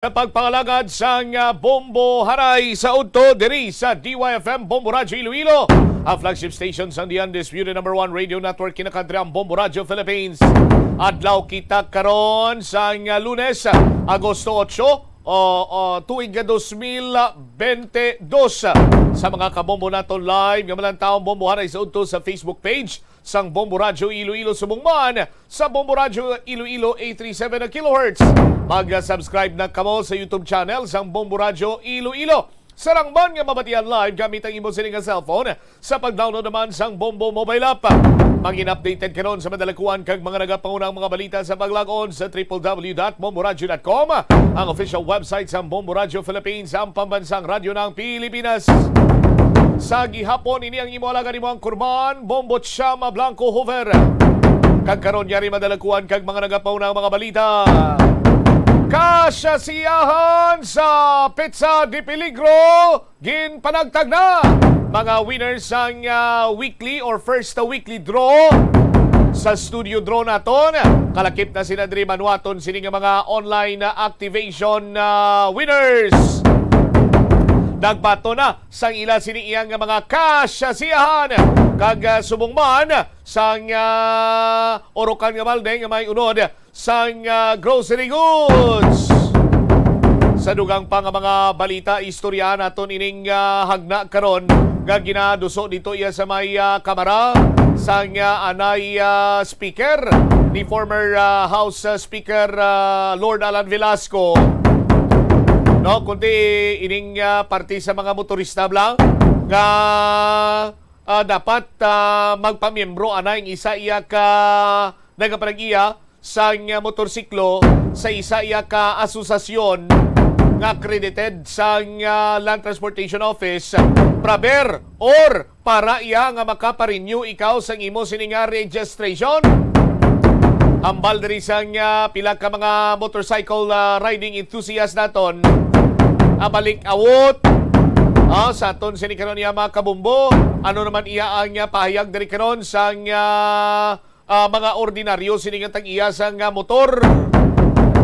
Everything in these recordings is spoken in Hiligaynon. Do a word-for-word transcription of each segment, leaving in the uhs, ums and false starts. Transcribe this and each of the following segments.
Sa pagpangalagad sang, ah, Bombo Haray sa udto diri sa D Y F M Bombo Radyo Iloilo, ang flagship station sang The Undisputed Number One Radio Network, kinakadre ang Bombo Radyo Philippines. Adlaw kita karon sang, ah, Lunes, ah, Agosto otso, o, o, tuig dos mil bente dos. Sa mga kabombo naton live nga malantaw ang Bombo Haray sa udto sa Facebook page sang Bombo Radyo Iloilo, subong man sa Bombo Radyo Iloilo eight three seven na kilohertz. Mag-subscribe na kamo sa YouTube channel sang Bombo Radyo Iloilo. Sarang man nga mabatian live gamit ang imo sini nga cellphone sa pag-download naman sang Bombo mobile app. Mangin updated karon sa madalakuan kag mga nagapangunang mga balita sa pag-log on sa triple W dot bombo radyo dot com, ang official website sang Bombo Radyo Philippines, ang pambansang radyo ng Pilipinas. Sa gihapon, ini ang imo alagad, imo ang kurman, Bombo Chama Blanco Hoover. Kag karon, yari madalakuan kag mga nagapauna ang mga balita. Kasasiyahan sa Pizza de Peligro, ginpanagtag na. Mga winners sang, ah, weekly or first weekly draw sa studio draw naton. Kalakip na sila diri manuaton sini nga mga online, ah, activation, ah, winners. Nagbato na sang ila sini iyang mga kasasiyahan. Kag, ah, subong man sang, ah, urukan nga balde nga may unod sang, ah, grocery goods. Sa dugang pa nga mga balita, istoryahan naton ining, ah, hagna karon nga ginaduso dito iya sa may, ah, kamara sang, ah, anay, ah, speaker, ni former, ah, House, ah, Speaker, ah, Lord Alan Velasco. No, kundi ining, ah, parte sa mga motorista bla nga, ah, dapat, ah, magpamiyembro anay ang isa iya ka nagapanag-iya sang, ah, motorsiklo sa isa iya ka asosasyon nga accredited sang, ah, Land Transportation Office, praber or para iya nga makaparenew ikaw sang imo sini nga registration. Hambal diri sang, ah, pila ka mga motorcycle, ah, riding enthusiast naton, abalik awot, ah, sa aton sini karon iya mga kabumbo. Ano naman iya ang, ah, pahayag diri karon sang, ah, ah, mga ordinaryo sini nga tag-iya sang, ah, motor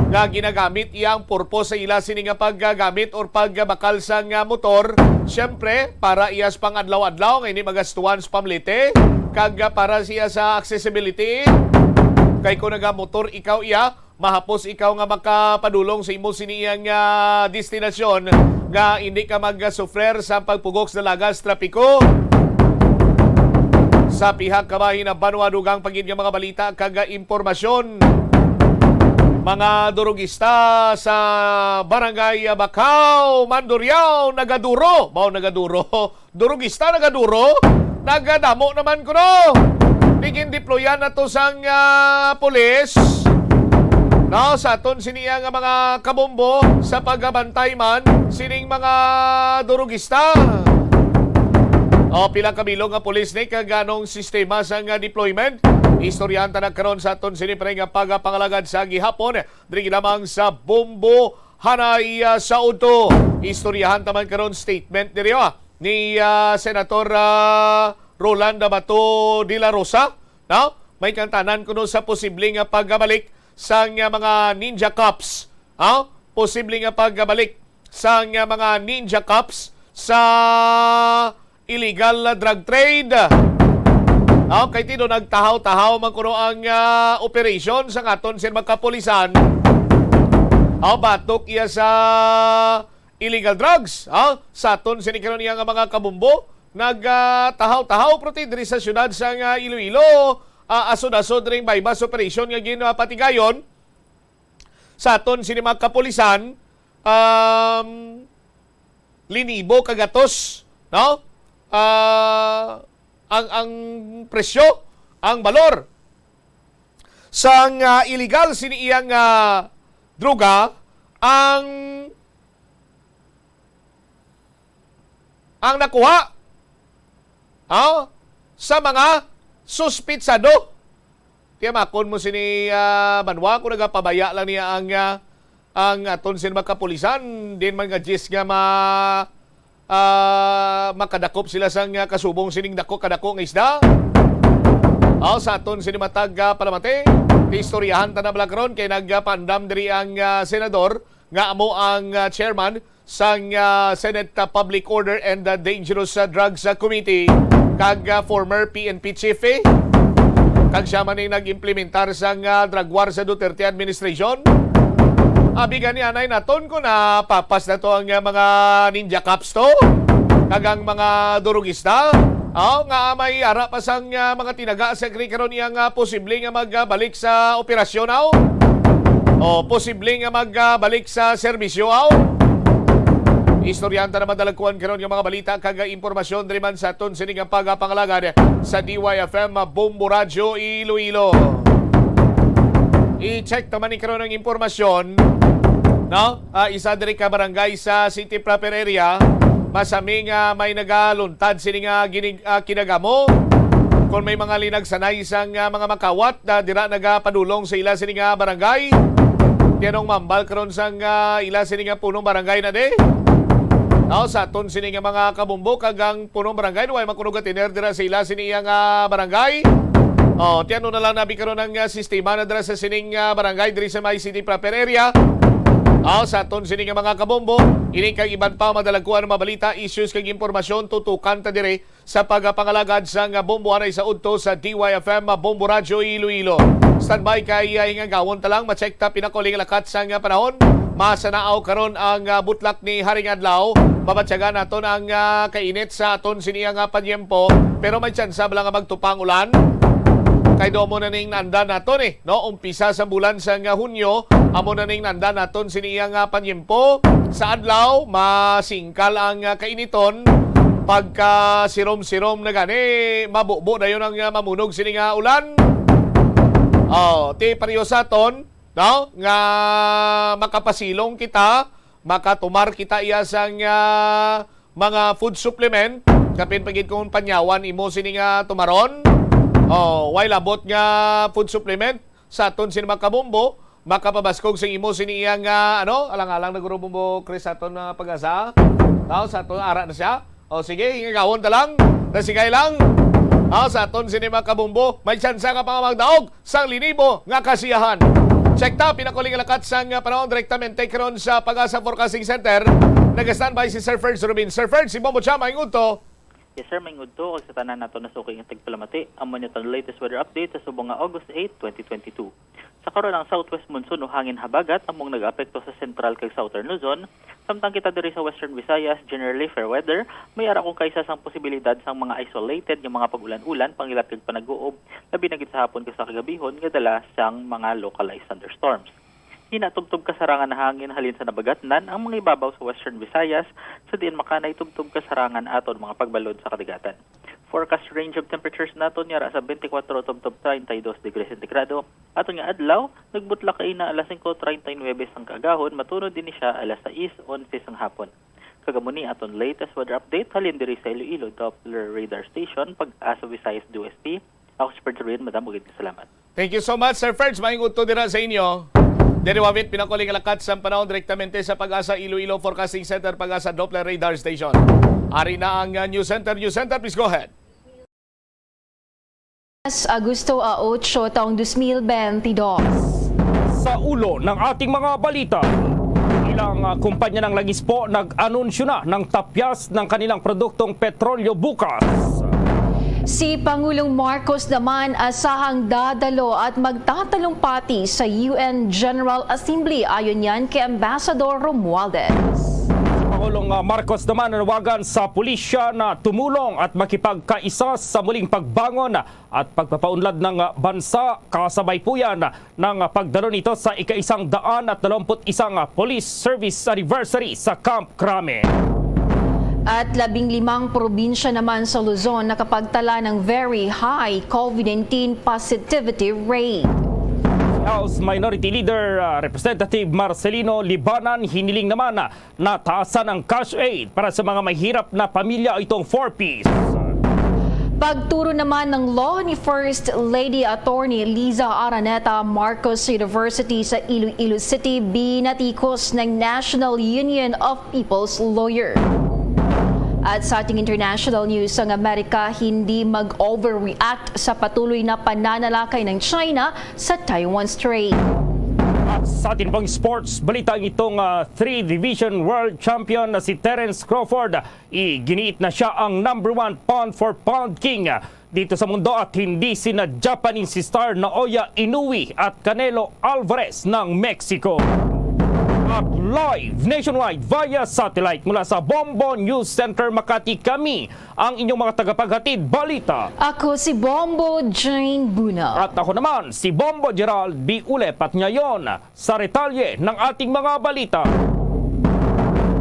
nga ginagamit iya ang purpose sa ila sini nga paggamit or pagbakal sang, ah, motor. Siyempre, para iya sa pang-adlaw-adlaw nga hindi magastuhan sa pamlete, kag, ah, para siya sa accessibility. Kay kung nagamotor ikaw iya, mahapos ikaw nga makapadulong sa imo sini iyang, ah, destinasyon nga hindi ka magsufrer sa pagpugok sa lagas trapiko. Sa pihak ka bahin, banwa, dugang pa gid nga mga balita kag impormasyon. Mga durugista sa Barangay Bacau, Mandurriao, nagaduro. Bao nagaduro? Durugista nagaduro? Nagadamo naman kuno. Di gindeployan na to sang, ah, pulis. No, sa aton sini nga mga kabombo sa pagabantay man sining mga durugista. O, pila ka bilog nga pulis ni kag anong sistema sang, ah, deployment? Istoryahan ta na karon sa aton sini pre nga pagapangalagad sa gihapon. Diri lamang sa Bombo Hanay, ah, sa udto. Istoryahan ta man karon statement diri, ah, ni, ah, Senator, ah, Rolanda Bato de la Rosa, no? May kantanan kuno sa posible nga pagbalik sang, ah, mga ninja cops, ha? Posible nga pagbalik sang, ah, mga ninja cops sa illegal, ah, drug trade. Ah, kay tinuod nagtahaw-tahaw man kuno ang, ah, operation sa aton sin mga kapulisan. Ah, batok iya sa illegal drugs, ah, sa aton sini karon iya nga mga kabumbo, nag, ah, tahaw-tahaw, pero ti diri sa siyudad sang, ah, Iloilo, ah, asod-asod ring buy-bust operation nga ginpatigayon sa aton sini mga kapulisan, um, linibo ka gatos, no? Ah, ang, ang presyo, ang balor sang, ah, illegal sini iyang, ah, droga, ang, ang nakuha, ah, sa mga suspitsado. Tiyamakon mo sini, ah, banwa kung nagapabaya lang niya ang, ah, ang aton sin mga kapulisan, din man nga diyes nga ma-, ah, makadakop sila sang, ah, kasubong sining dako kadako nga isda. Aw, sa aton sini matag, ah, palamati, istoryahan ta na bala karon kay nagpaandam diri ang, ah, senador nga amo ang, ah, chairman sang, ah, Senate, ah, Public Order and, ah, Dangerous, ah, Drugs, ah, Committee, kag, ah, former P N P chief, eh. Kag siya man ning nag-implementar sang, ah, drug war sa Duterte administration. Abi gani anay naton kung napapas na to ang, ah, mga ninja cops to, kag ang mga durugista. Aw, nga may ara pa sang, ah, mga tinaga sa kri karon iya nga posible nga magbalik sa operasyon, aw? O posible nga magbalik sa serbisyo, aw? Istoryahan ta naman dalagkuan karon nga mga balita kag impormasyon diri man sa aton sini nga pagapangalagad sa D Y F M Bombo Radyo Iloilo. I-check naman ni karon ang impormasyon, no? Ah, isa diri ka barangay sa city proper area, masami nga may nagaluntad sini nga ginig-, ah, kinagamo. Kung may mga linagsanay sang, ah, mga makawat na dira nagapadulong sa ila sini nga barangay, tinong mambal karon sang, ah, ila sini nga punong barangay na di. Aw, sa aton sini nga mga kabumbo kag ang punong barangay, way makunog nga tiner dira sa ila sini iya nga barangay. Oh, tiyan na lang nabi karon ang, ah, sistema na dira sa sining, ah, barangay diri sa may city proper area. Aw, sa aton sini nga mga kabombo, ini kag iban pa madalagkuan nga mga balita, issues kag impormasyon tutukan ta diri sa pagapangalagad sang bombo anay sa udto sa D Y F M Bombo Radyo Iloilo. Standby kay, ah, hingagawon ta lang, ma-check ta pinakauling lakat sang, ah, panahon. Masanaaw karon ang, ah, butlak ni Haring Adlaw. Mabatyagan naton ang, ah, kainit sa aton sini nga panyempo, pero may tsansa bala nga magtupang ulan. Kay do mo na ning naandan naton, eh, no? Umpisa sa bulan sang, ah, Hunyo, amo na ning naandan naton sini nga panyempo. Sa adlaw, masingkal ang, ah, kainiton. Pagka sirom-sirom na gani, mabubo dayon ang, ah, mamunog sini nga ulan. Oh, ti pareho sa aton, no? Nga makapasilong kita, makatumar kita iya sang, ah, mga food supplement, kapin pa gid kung panyawan imo sini nga tumaron. Oh, way labot nga food supplement sa aton sini mga kabombo, makapabaskog sa imo sini iya nga, ano, alang-alang na guro Bombo Chris sa aton nga pag-asa. Tao sa aton ara na siya. O sige, hingagawon ta lang. Nasigay lang. Ah, sa aton sini mga kabombo, may tsansa nga pangamagdaog sang linibo nga kasiyahan. Check ta, pinakuli nga lakat sang, ah, panahon direktamente karon sa Pag-asa Forecasting Center. Nag-standby si Sir Ferds Rubin. Sir Ferds, si Bombo Chama, ing udto. Yes, sir, may ngudto kag sa tanan nato nasuki nga tigpalamati. Amo ni aton latest weather update sa subong nga August eight, twenty twenty-two. Sa karon, ang southwest monsoon o hangin habagat among nag-apekto sa central kag southern Luzon, samtang kita diri sa Western Visayas, generally fair weather, may ara kung kaisa sang posibilidad sang mga isolated nga mga pag-ulan-ulan, pangilat kag panag-uob, labi na gid sa hapon kag sa kagabihon nga dala sang mga localized thunderstorms. Hinatubtob kasarangan na hangin halin sa nabagatnan ang mga ibabaw sa Western Visayas, sa diin makanay tubtob kasarangan aton mga pagbalod sa kadagatan. Forecast range of temperatures naton yara sa twenty-four tubtob thirty-two degrees centigrado. Aton nga adlaw, nagbutlak kaina alas singko treinta y nuebe sang kaagahon, matunod ini siya alas sais onse sang hapon. Kag amo ni aton latest weather update halin diri sa Iloilo Doppler Radar Station, Pag-asa Visayas D O S T. Ako si Fred Ruin, madamo gid nga salamat. Thank you so much, Sir Ferds. Maayong udto dira sa inyo. Diri wavit, pinakuli nga lakat sang panahon direktamente sa Pag-asa Iloilo Forecasting Center, Pag-asa Doppler Radar Station. Ari na ang, uh, News Center. News Center, please go ahead. Agosto ocho, taong dos mil bentidós. Sa ulo ng ating mga balita, ilang, ah, kumpanya ng langis po nag-anunsyo na ng tapyas ng kanilang produktong petrolyo bukas. Si Pangulong Marcos naman asahang dadalo at magtatalumpati sa U N General Assembly, ayon yan kay Ambassador Romualdez. Si Pangulong, ah, Marcos naman nanawagan sa pulisya na tumulong at makipagkaisa sa muling pagbangon at pagpapaunlad ng, ah, bansa, kasabay po yan ng, ah, pagdalo nito sa ika-isang daan at dalawamput isang, ah, Police Service Anniversary sa Camp Crame. At labing limang probinsya naman sa Luzon nakapagtala ng very high COVID nineteen positivity rate. House Minority Leader, ah, Representative Marcelino Libanan hiniling naman, ah, na taasan ang cash aid para sa mga mahirap na pamilya itong four Ps. Pagturo naman ng law ni First Lady Attorney Liza Araneta, Marcos University sa Iloilo City binatikos ng National Union of People's Lawyer. At sa ating international news, ang Amerika hindi mag-overreact sa patuloy na pananalakay ng China sa Taiwan Strait. Sa atin pang sports balita, itong ah, three-division world champion na si Terence Crawford, iginiit na siya ang number one pound for pound king dito sa mundo at hindi sina Japanese star Naoya Inoue at Canelo Alvarez ng Mexico. At live nationwide via satellite mula sa Bombo News Center Makati, kami ang inyong mga tagapaghatid balita. Ako si Bombo Jane Buna. At ako naman, si Bombo Gerald B. Ulep. At ngayon, sa detalye ng ating mga balita.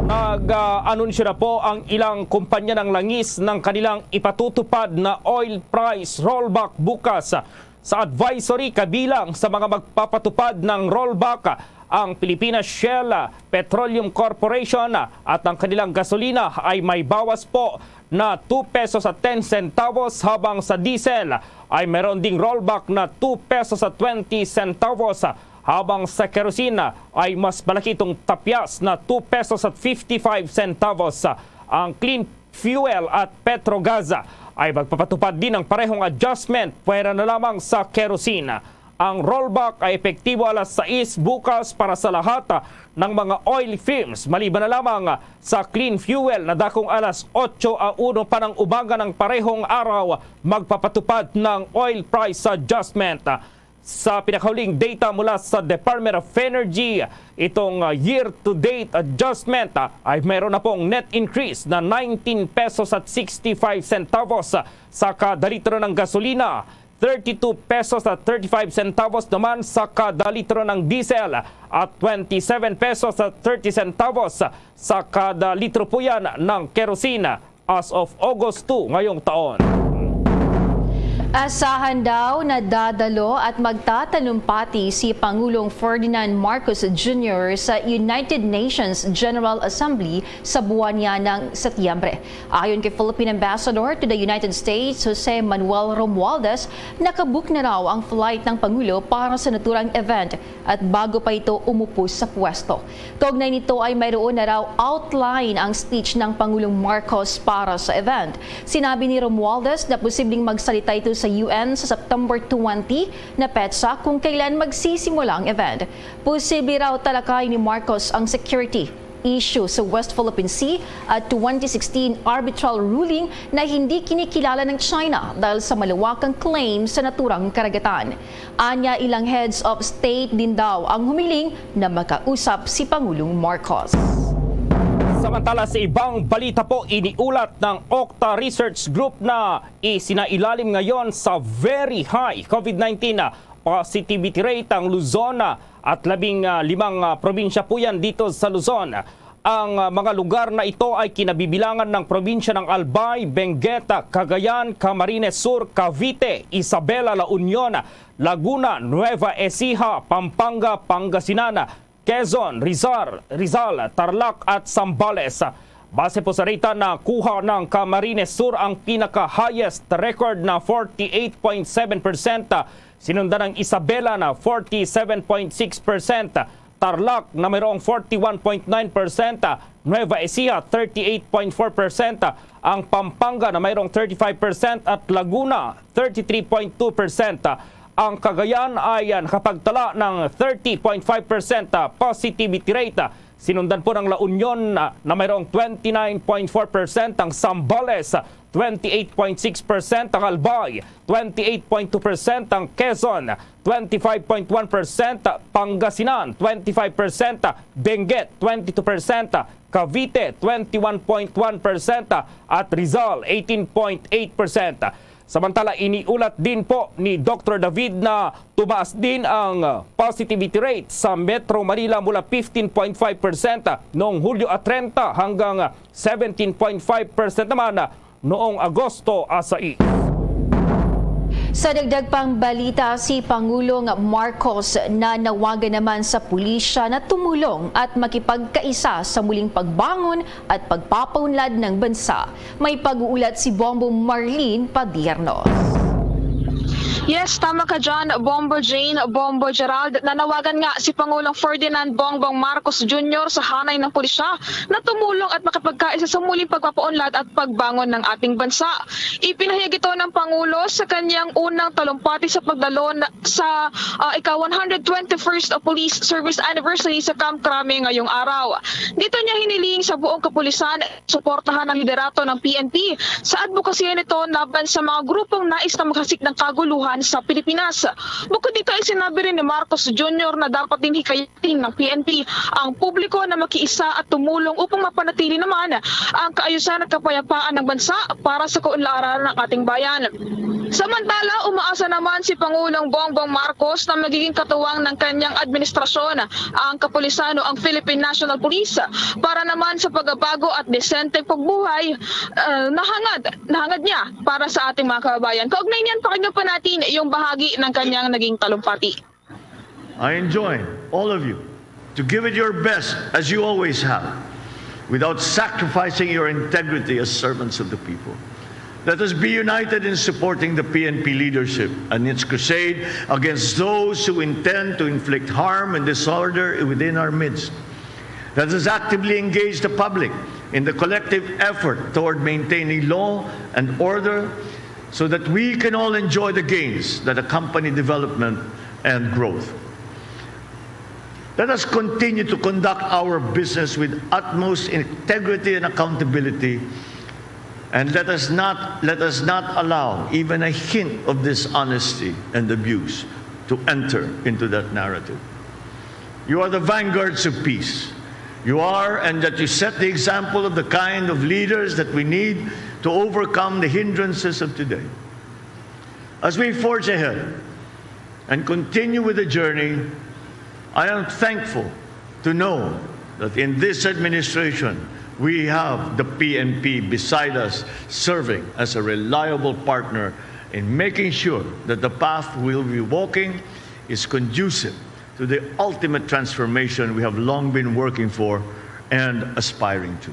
Nag-anunsyo na po ang ilang kumpanya ng langis ng kanilang ipatutupad na oil price rollback bukas. Sa advisory, kabilang sa mga magpapatupad ng rollback, ang Pilipinas Shell Petroleum Corporation, at ang kanilang gasolina ay may bawas po na two pesos at ten centavos, habang sa diesel ay meron ding rollback na two pesos at twenty centavos, habang sa kerosene ay mas malaki itong tapyas na two pesos at fifty-five centavos. Ang Clean Fuel at Petrogas ay magpapatupad din ng parehong adjustment, pwera na lamang sa kerosene. Ang rollback ay epektibo alas sais bukas para sa lahat ng mga oil firms, maliban na lamang sa Clean Fuel na dakong alas otso a uno pa ng umaga ng parehong araw magpapatupad ng oil price adjustment. Sa pinakahuling data mula sa Department of Energy, itong uh, year-to-date adjustment uh, ay mayroon na pong net increase na nineteen pesos at sixty-five centavos uh, sa kada litro ng gasolina, thirty-two pesos at thirty-five centavos naman sa kada litro ng diesel, at twenty-seven pesos at thirty centavos sa kada litro po yan ng kerosene as of August two ngayong taon. Asahan daw na dadalo at magtatalumpati si Pangulong Ferdinand Marcos Junior sa United Nations General Assembly sa buwan niya ng Setyembre. Ayon kay Philippine Ambassador to the United States, Jose Manuel Romualdez, nakabook na raw ang flight ng Pangulo para sa naturang event at bago pa ito umupo sa pwesto. Kaugnay nito ay mayroon na raw outline ang speech ng Pangulong Marcos para sa event. Sinabi ni Romualdez na posibleng magsalita ito sa U N sa September twenty na petsa kung kailan magsisimula ang event. Posible raw talakay ni Marcos ang security issue sa West Philippine Sea at twenty sixteen arbitral ruling na hindi kinikilala ng China dahil sa malawakang claim sa naturang karagatan. Anya, ilang heads of state din daw ang humiling na makausap si Pangulong Marcos. Samantala, sa ibang balita po, iniulat ng Octa Research Group na isinailalim ngayon sa very high COVID nineteen positivity rate ang Luzon at labing limang probinsya po yan dito sa Luzon. Ang mga lugar na ito ay kinabibilangan ng probinsya ng Albay, Benguet, Cagayan, Camarines Sur, Cavite, Isabela, La Union, Laguna, Nueva Ecija, Pampanga, Pangasinan, Quezon, Rizal, Rizal, Tarlac at Zambales. Base po sa data na kuha ng Camarines Sur ang pinaka-highest record na forty-eight point seven percent, sinundan ng Isabela na forty-seven point six percent, Tarlac na mayroong forty-one point nine percent, Nueva Ecija thirty-eight point four percent, ang Pampanga na mayroong thirty-five percent at Laguna thirty-three point two percent. Ang Cagayan ay nakapagtala ng thirty point five percent positivity rate. Sinundan po ng La Union na mayroong twenty-nine point four percent, ang Zambales twenty-eight point six percent, ang Albay twenty-eight point two percent, ang Quezon twenty-five point one percent, Pangasinan twenty-five percent, Benguet twenty-two percent, Cavite twenty-one point one percent, at Rizal eighteen point eight percent. Samantala, iniulat din po ni Doktor David na tumaas din ang positivity rate sa Metro Manila mula fifteen point five percent noong Hulyo at treinta hanggang seventeen point five percent naman noong Agosto a sais. Sa dagdag pang balita, si Pangulong Marcos nanawagan naman sa pulisya na tumulong at makipagkaisa sa muling pagbangon at pagpapaunlad ng bansa. May pag-uulat si Bombo Marlene Padiernos. Yes, tama ka dyan, Bombo Jane, Bombo Gerald. Nanawagan nga si Pangulong Ferdinand Bongbong Marcos Junior sa hanay ng pulisya na tumulong at makipagkaisa sa muling pagpapaunlad at pagbangon ng ating bansa. Ipinahayag ito ng Pangulo sa kanyang unang talumpati sa pagdalo na, sa, ah, ika one hundred twenty-first Police Service Anniversary sa Camp Crame ngayong araw. Dito niya hiniling sa buong kapulisan suportahan ang liderato ng P N P sa adbokasya nito laban sa mga grupong nais na maghasik ng kaguluhan sa Pilipinas. Bukod dito ay sinabi rin ni Marcos Junior na dapat din hikayatin ng P N P ang publiko na makiisa at tumulong upang mapanatili naman ang kaayusan at kapayapaan ng bansa para sa kaunlaran ng ating bayan. Samantala, umaasa naman si Pangulong Bongbong Marcos na magiging katuwang ng kanyang administrasyon ang kapulisan o ang Philippine National Police para naman sa pagbabago at desenteng pagbuhay, ah, na hangad, na hangad niya para sa ating mga kababayan. Kaugnay niyan, pakinggan pa natin yung bahagi ng kanyang naging talumpati. I enjoin all of you to give it your best, as you always have, without sacrificing your integrity as servants of the people. Let us be united in supporting the P N P leadership and its crusade against those who intend to inflict harm and disorder within our midst. Let us actively engage the public in the collective effort toward maintaining law and order so that we can all enjoy the gains that accompany development and growth. Let us continue to conduct our business with utmost integrity and accountability, and let us not, let us not allow even a hint of dishonesty and abuse to enter into that narrative. You are the vanguards of peace. You are, and that you set the example of the kind of leaders that we need to overcome the hindrances of today. As we forge ahead and continue with the journey, I am thankful to know that in this administration, we have the P N P beside us, serving as a reliable partner in making sure that the path we'll be walking is conducive to the ultimate transformation we have long been working for and aspiring to.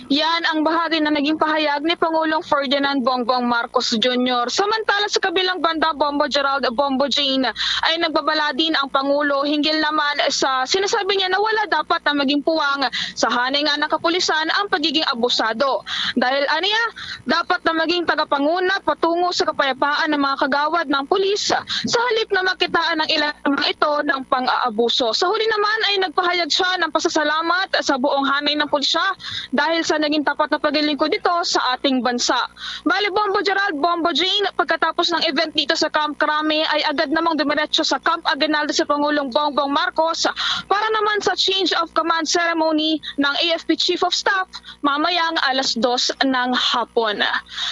Yan ang bahagi na naging pahayag ni Pangulong Ferdinand Bongbong Marcos Junior. Samantala, sa kabilang banda, Bombo Gerald, Bombo Jane, ay nagbabala din ang Pangulo hinggil naman sa sinasabi niya na wala dapat na maging puwang sa hanay nga ng kapulisan ang pagiging abusado. Dahil aniya, dapat na maging tagapanguna patungo sa kapayapaan ng mga kagawad ng pulis sa halip na makitaan ng ilang mga ito ng pang-aabuso. Sa huli naman ay nagpahayag siya ng pasasalamat sa buong hanay ng pulisya dahil sa naging tapat na paglilingkod nito sa ating bansa. Bali, Bombo Gerald, Bombo Jane, pagkatapos ng event dito sa Camp Crame ay agad namang dumiretso sa Camp Aguinaldo si Pangulong Bongbong Marcos para naman sa change of command ceremony ng A F P Chief of Staff mamayang alas dos ng hapon.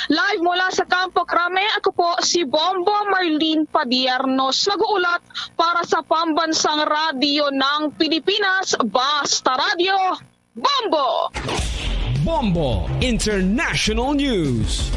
Live mula sa Camp Crame, ako po si Bombo Marlene Padiernos, mag-uulat para sa Pambansang Radyo ng Pilipinas, Basta Radyo, Bombo! Bombo International News.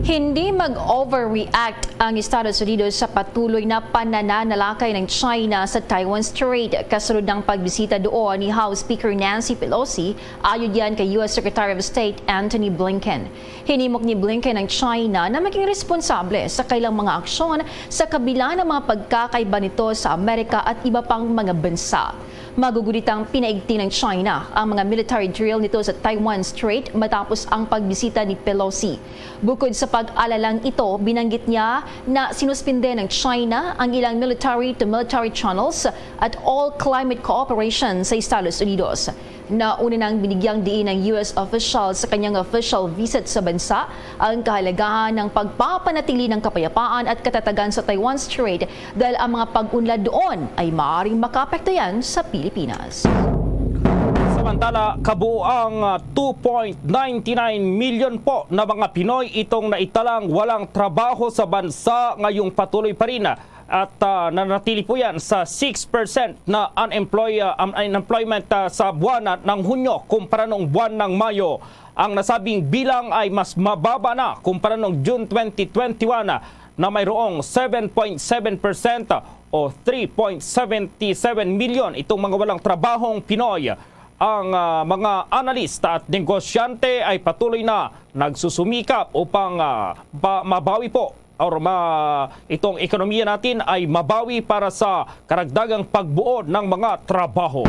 Hindi mag-overreact ang Estados Unidos sa patuloy na panananalakay ng China sa Taiwan Strait kasunod ng pagbisita doon ni House Speaker Nancy Pelosi, ayon yan kay U S Secretary of State Antony Blinken. Hinimok ni Blinken ang China na maging responsable sa kailang mga aksyon sa kabila ng mga pagkakaiba nito sa Amerika at iba pang mga bansa. Magugulitang pinaigting ng China ang mga military drill nito sa Taiwan Strait matapos ang pagbisita ni Pelosi. Bukod sa pag-alalang ito, binanggit niya na sinuspinde ng China ang ilang military-to-military channels at all climate cooperation sa Estados Unidos. Nauna nang binigyang diin ng U S official sa kanyang official visit sa bansa ang kahalagahan ng pagpapanatili ng kapayapaan at katatagan sa Taiwan Strait dahil ang mga pag-unlad doon ay maaaring makaapekto yan sa Pilipinas. Samantala, kabuoang two point nine nine million po na mga Pinoy itong naitalang walang trabaho sa bansa ngayong patuloy pa rin at uh, nanatili po yan sa six percent na unemploy, uh, unemployment uh, sa buwan ng Hunyo kumpara noong buwan ng Mayo. Ang nasabing bilang ay mas mababa na kumpara noong June twenty twenty-one na mayroong seven point seven percent o three point seven seven million itong mga walang trabahong Pinoy. Ang, ah, mga analista at negosyante ay patuloy na nagsusumikap upang, ah, pa-, mabawi po or ma-, itong ekonomiya natin ay mabawi para sa karagdagang pagbuo ng mga trabaho.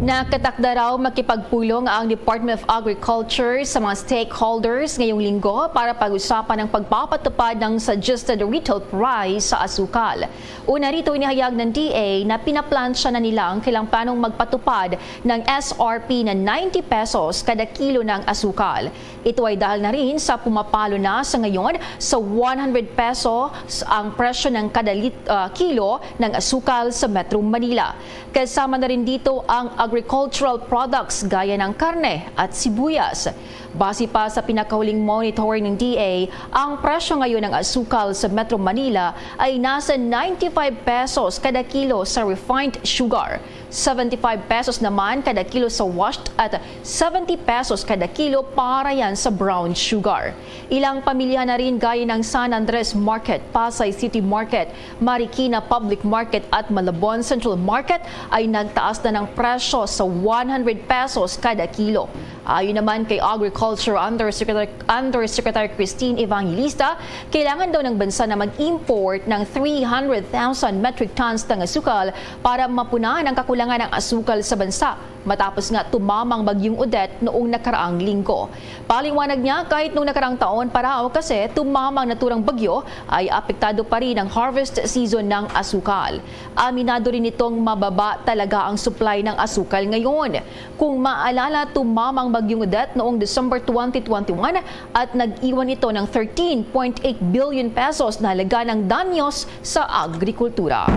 Nakatakda raw makipagpulong ang Department of Agriculture sa mga stakeholders ngayong linggo para pag-usapan ang pagpapatupad ng suggested retail price sa asukal. Una rito, inihayag ng D A na pinaplansya na nila ang kailang planong magpatupad ng S R P na ninety pesos kada kilo ng asukal. Ito ay dahil na rin sa pumapalo na sa ngayon sa one hundred pesos ang presyo ng kada lit-, ah, kilo ng asukal sa Metro Manila. Kasama na rin dito ang agricultural products gaya ng karne at sibuyas. Base pa sa pinakahuling monitoring ng D A, ang presyo ngayon ng asukal sa Metro Manila ay nasa ninety-five pesos kada kilo sa refined sugar, seventy-five pesos naman kada kilo sa washed, at seventy pesos kada kilo para yan sa brown sugar. Ilang pamilya na rin gaya ng San Andres Market, Pasay City Market, Marikina Public Market at Malabon Central Market ay nagtaas na ng presyo sa one hundred pesos kada kilo. Ayon naman kay Agriculture Undersecretary, Undersecretary Christine Evangelista, kailangan daw ng bansa na mag-import ng three hundred thousand metric tons ng asukal para mapunan ang kakulangan ng asukal sa bansa, matapos nga tumama ang Bagyong Odette noong nakaraang linggo. Paliwanag niya, kahit nung nakaraang taon pa raw kasi tumama ang naturang bagyo, ay apektado pa rin ang harvest season ng asukal. Aminado rin itong mababa talaga ang supply ng asukal ngayon. Kung maalala, tumama ang Bagyong Odette noong December twenty twenty-one at nag-iwan ito ng thirteen point eight billion pesos na halaga ng danyos sa agrikultura.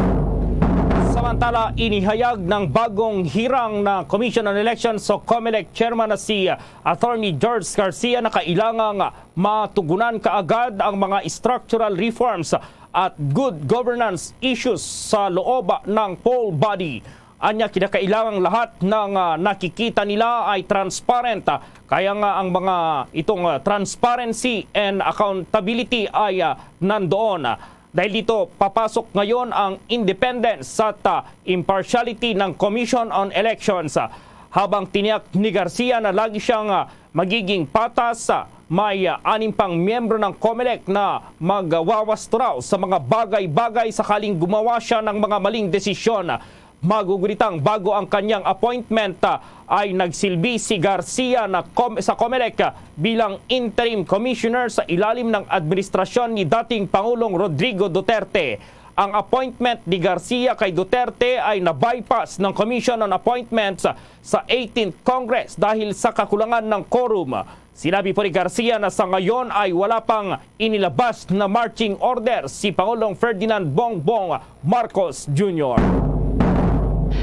Samantala, inihayag ng bagong hirang na Commission on Elections o COMELEC chairman na si Attorney George Garcia na kailangang matugunan kaagad ang mga structural reforms at good governance issues sa loob ng poll body. Anya, kinakailangang lahat ng, ah, nakikita nila ay transparent, ah, kaya nga ang mga itong, ah, transparency and accountability ay, ah, nandoon. Dahil dito, papasok ngayon ang independence at, ah, impartiality ng Commission on Elections. Habang tiniyak ni Garcia na lagi siyang, ah, magiging patas, ah, may, ah, anim pang miyembro ng COMELEC na magwawasto raw sa mga bagay-bagay sakaling gumawa siya ng mga maling desisyon. Maguguritang bago ang kanyang appointment, ah, ay nagsilbi si Garcia na com-, sa COMELEC, ah, bilang interim commissioner sa ilalim ng administrasyon ni dating Pangulong Rodrigo Duterte. Ang appointment ni Garcia kay Duterte ay na-bypass ng Commission on Appointments sa eighteenth Congress dahil sa kakulangan ng quorum. Sinabi pa ni Garcia na sa ngayon ay wala pang inilabas na marching order si Pangulong Ferdinand Bongbong Marcos Junior.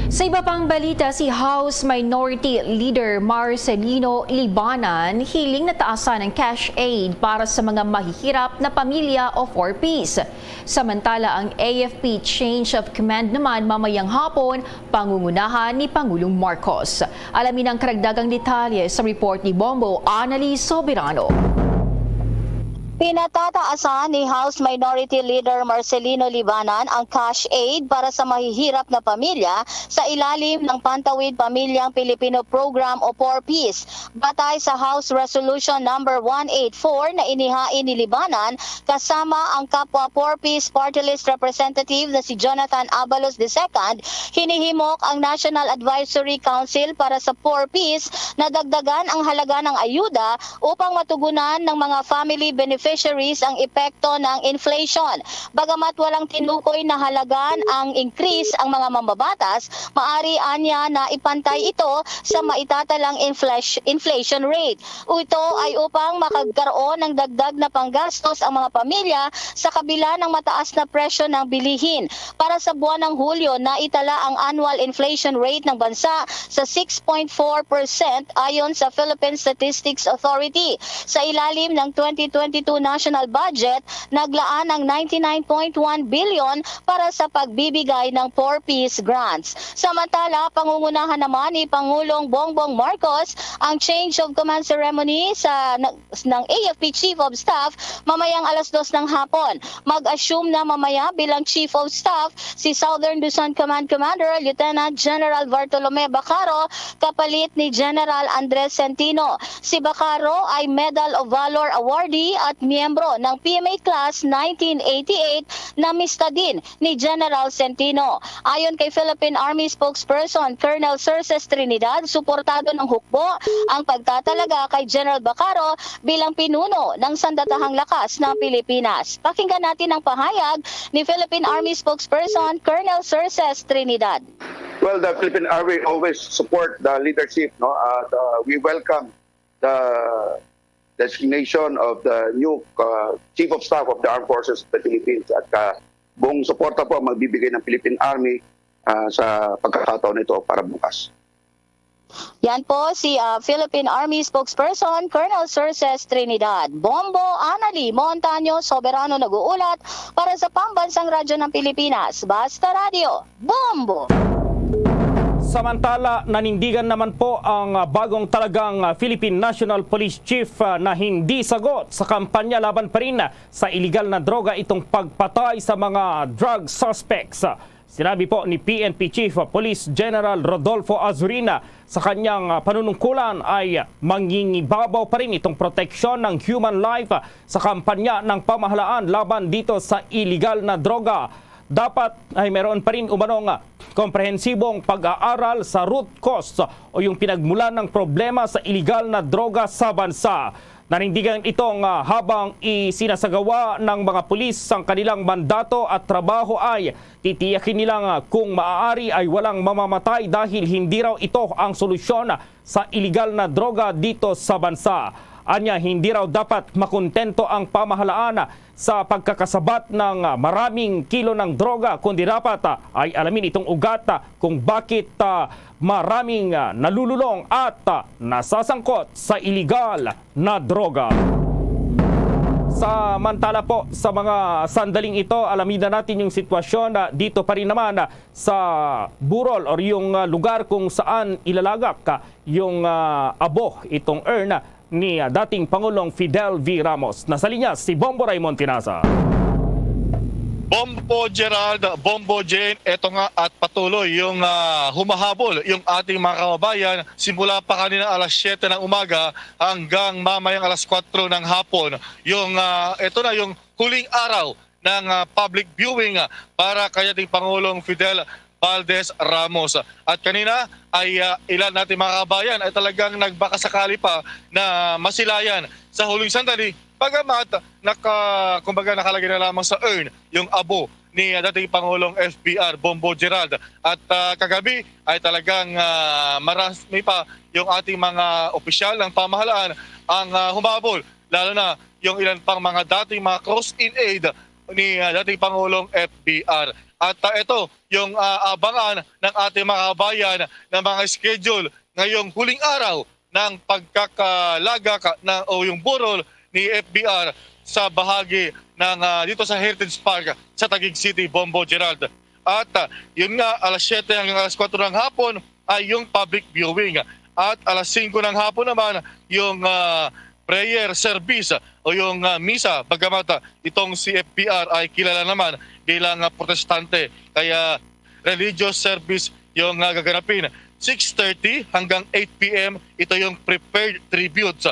Sa iba pang balita, si House Minority Leader Marcelino Libanan hiling na taasan ang cash aid para sa mga mahihirap na pamilya o four Ps. Samantala, ang A F P change of command naman mamayang hapon, pangungunahan ni Pangulong Marcos. Alamin ang karagdagang detalye sa report ni Bombo Annalise Soberano. Pinatataasan ni House Minority Leader Marcelino Libanan ang cash aid para sa mahihirap na pamilya sa ilalim ng Pantawid Pamilyang Pilipino Program o four Ps. Batay sa House Resolution Number one eight four na inihain ni Libanan kasama ang kapwa four Ps Party List Representative na si Jonathan Abalos the second, hinihimok ang National Advisory Council para sa four Ps na dagdagan ang halaga ng ayuda upang matugunan ng mga family beneficiaries ang epekto ng inflation. Bagamat walang tinukoy na halagan ang increase ang mga mambabatas, maari anya na ipantay ito sa maitatalang inflash-, inflation rate. Ito ay upang makagkaroon ng dagdag na panggastos ang mga pamilya sa kabila ng mataas na presyo ng bilihin. Para sa buwan ng Hulyo, naitala ang annual inflation rate ng bansa sa six point four percent ayon sa Philippine Statistics Authority. Sa ilalim ng twenty twenty-two national budget, naglaan ang ninety-nine point one billion para sa pagbibigay ng four Ps grants. Samantala, pangungunahan naman ni Pangulong Bongbong Marcos ang change of command ceremony sa ng, ng A F P Chief of Staff mamayang alas dos ng hapon. Mag-assume na mamaya bilang Chief of Staff si Southern Luzon Command Commander Lieutenant General Bartolome Bacaro, kapalit ni General Andres Centino. Si Bacaro ay Medal of Valor awardee at miyembro ng P M A Class nineteen eighty-eight na mista din ni General Centino. Ayon kay Philippine Army spokesperson Colonel Cerces Trinidad, suportado ng hukbo ang pagtatalaga kay General Bacaro bilang pinuno ng sandatahang lakas ng Pilipinas. Pakinggan natin ang pahayag ni Philippine Army spokesperson Colonel Cerces Trinidad. Well, the Philippine Army always support the leadership, no? And uh, we welcome the designation of the new uh, Chief of Staff of the Armed Forces of the Philippines. At uh, buong suporta po ang magbibigay ng Philippine Army uh, sa pagkakataon nito para bukas. Yan po si ah, Philippine Army spokesperson Colonel Cerces Trinidad. Bombo Anali Montaño, Soberano nag-uulat para sa Pambansang Radyo ng Pilipinas, Basta Radyo, Bombo! Samantala, nanindigan naman po ang ah, bagong talagang ah, Philippine National Police Chief ah, na hindi sagot sa kampanya laban pa rin sa iligal na droga itong pagpatay sa mga drug suspects. Sinabi po ni P N P Chief Police General Rodolfo Azurina sa kanyang ah, panunungkulan ay mangingibabaw pa rin itong proteksyon ng human life ah, sa kampanya ng pamahalaan laban dito sa iligal na droga. Dapat ay meron pa rin umanong ah, komprehensibong pag-aaral sa root cause o yung pinagmulan ng problema sa iligal na droga sa bansa. Nanindigan itong ah, habang isinasagawa ng mga pulis ang kanilang mandato at trabaho ay titiyakin nilang ah, kung maaari ay walang mamamatay dahil hindi raw ito ang solusyon sa iligal na droga dito sa bansa. Anya, hindi raw dapat makontento ang pamahalaan sa pagkakasabat ng ah, maraming kilo ng droga, kundi dapat ah, ay alamin itong ugat ah, kung bakit ah, maraming ah, nalululong at ah, nasasangkot sa iligal na droga. Samantala po, sa mga sandaling ito, alamin na natin yung sitwasyon ah, dito pa rin naman ah, sa Burol or yung ah, lugar kung saan ilalagak ah, yung ah, abo, itong urn ah, ni ah, dating Pangulong Fidel V. Ramos. Nasa linya si Bombo Raymond Tinaza. Bombo Gerald, Bombo Jane, eto nga at patuloy yung ah, humahabol yung ating mga kababayan simula pa kanina alas siyete ng umaga hanggang mamayang alas kwatro ng hapon. Yung ah, eto na yung huling araw ng ah, public viewing ah, para kay ating Pangulong Fidel Valdez Ramos. At kanina ay ah, ilan nating mga kababayan ay talagang nagbakasakali pa na masilayan sa huling sandali, bagamat naka, kumbaga, nakalagay na lamang sa urn yung abo ni ah, dating Pangulong F B R Bombo Gerald. At ah, kagabi ay talagang ah, marami pa yung ating mga opisyal ng pamahalaan ang ah, humabol, lalo na yung ilan pang mga dating mga cross in aid ni ah, dating Pangulong F B R. At ah, ito yung ah, abangan ng ating mga kabayan ng mga schedule ngayong huling araw ng pagkakalagak na o yung burol ni F B R sa bahagi ng ah, dito sa Heritage Park sa Taguig City, Bombo Gerald. At ah, yun nga, alas siyete hanggang alas kwatro ng hapon ay yung public viewing. At alas singko ng hapon naman yung ah, prayer service o yung ah, misa. Bagamat ah, itong si F B R ay kilala naman bilang ah, protestante, kaya religious service yung ah, gaganapin. Six thirty hanggang eight P M, ito yung prepared tributes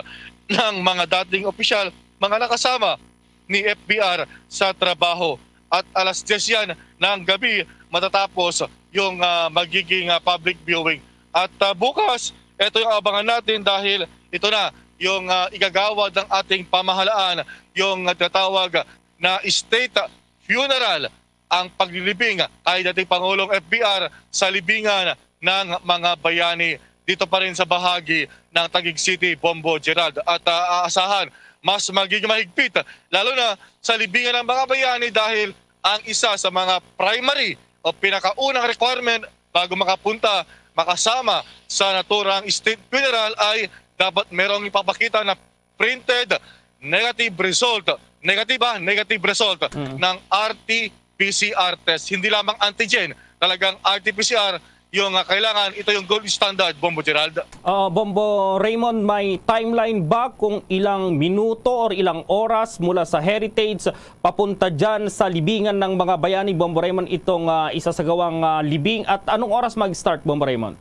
ng mga dating opisyal, mga nakasama ni F B R sa trabaho. At alas diyes yan ng gabi matatapos yung ah, magiging ah, public viewing. At ah, bukas, ito yung abangan natin dahil ito na yung ah, igagawad ng ating pamahalaan, yung ah, tinatawag na state funeral, ang paglilibing kay dating Pangulong F B R sa libingan ng mga bayani dito pa rin sa bahagi ng Taguig City, Bombo Gerald. At ah, aasahan, mas magiging mahigpit, lalo na sa libingan ng mga bayani dahil ang isa sa mga primary o pinakaunang requirement bago makapunta, makasama sa naturang state funeral ay dapat merong ipapakita na printed negative result. Negative, ah, negative result Mm. ng R T P C R test. Hindi lamang antigen, talagang R T P C R yung, ah, kailangan. Ito yung gold standard, Bombo Gerald. Ah, Bombo Raymond, may timeline ba kung ilang minuto or ilang oras mula sa Heritage papunta dyan sa libingan ng mga bayani, Bombo Raymond, itong, ah, isasagawang, ah, libing? At anong oras mag-start, Bombo Raymond?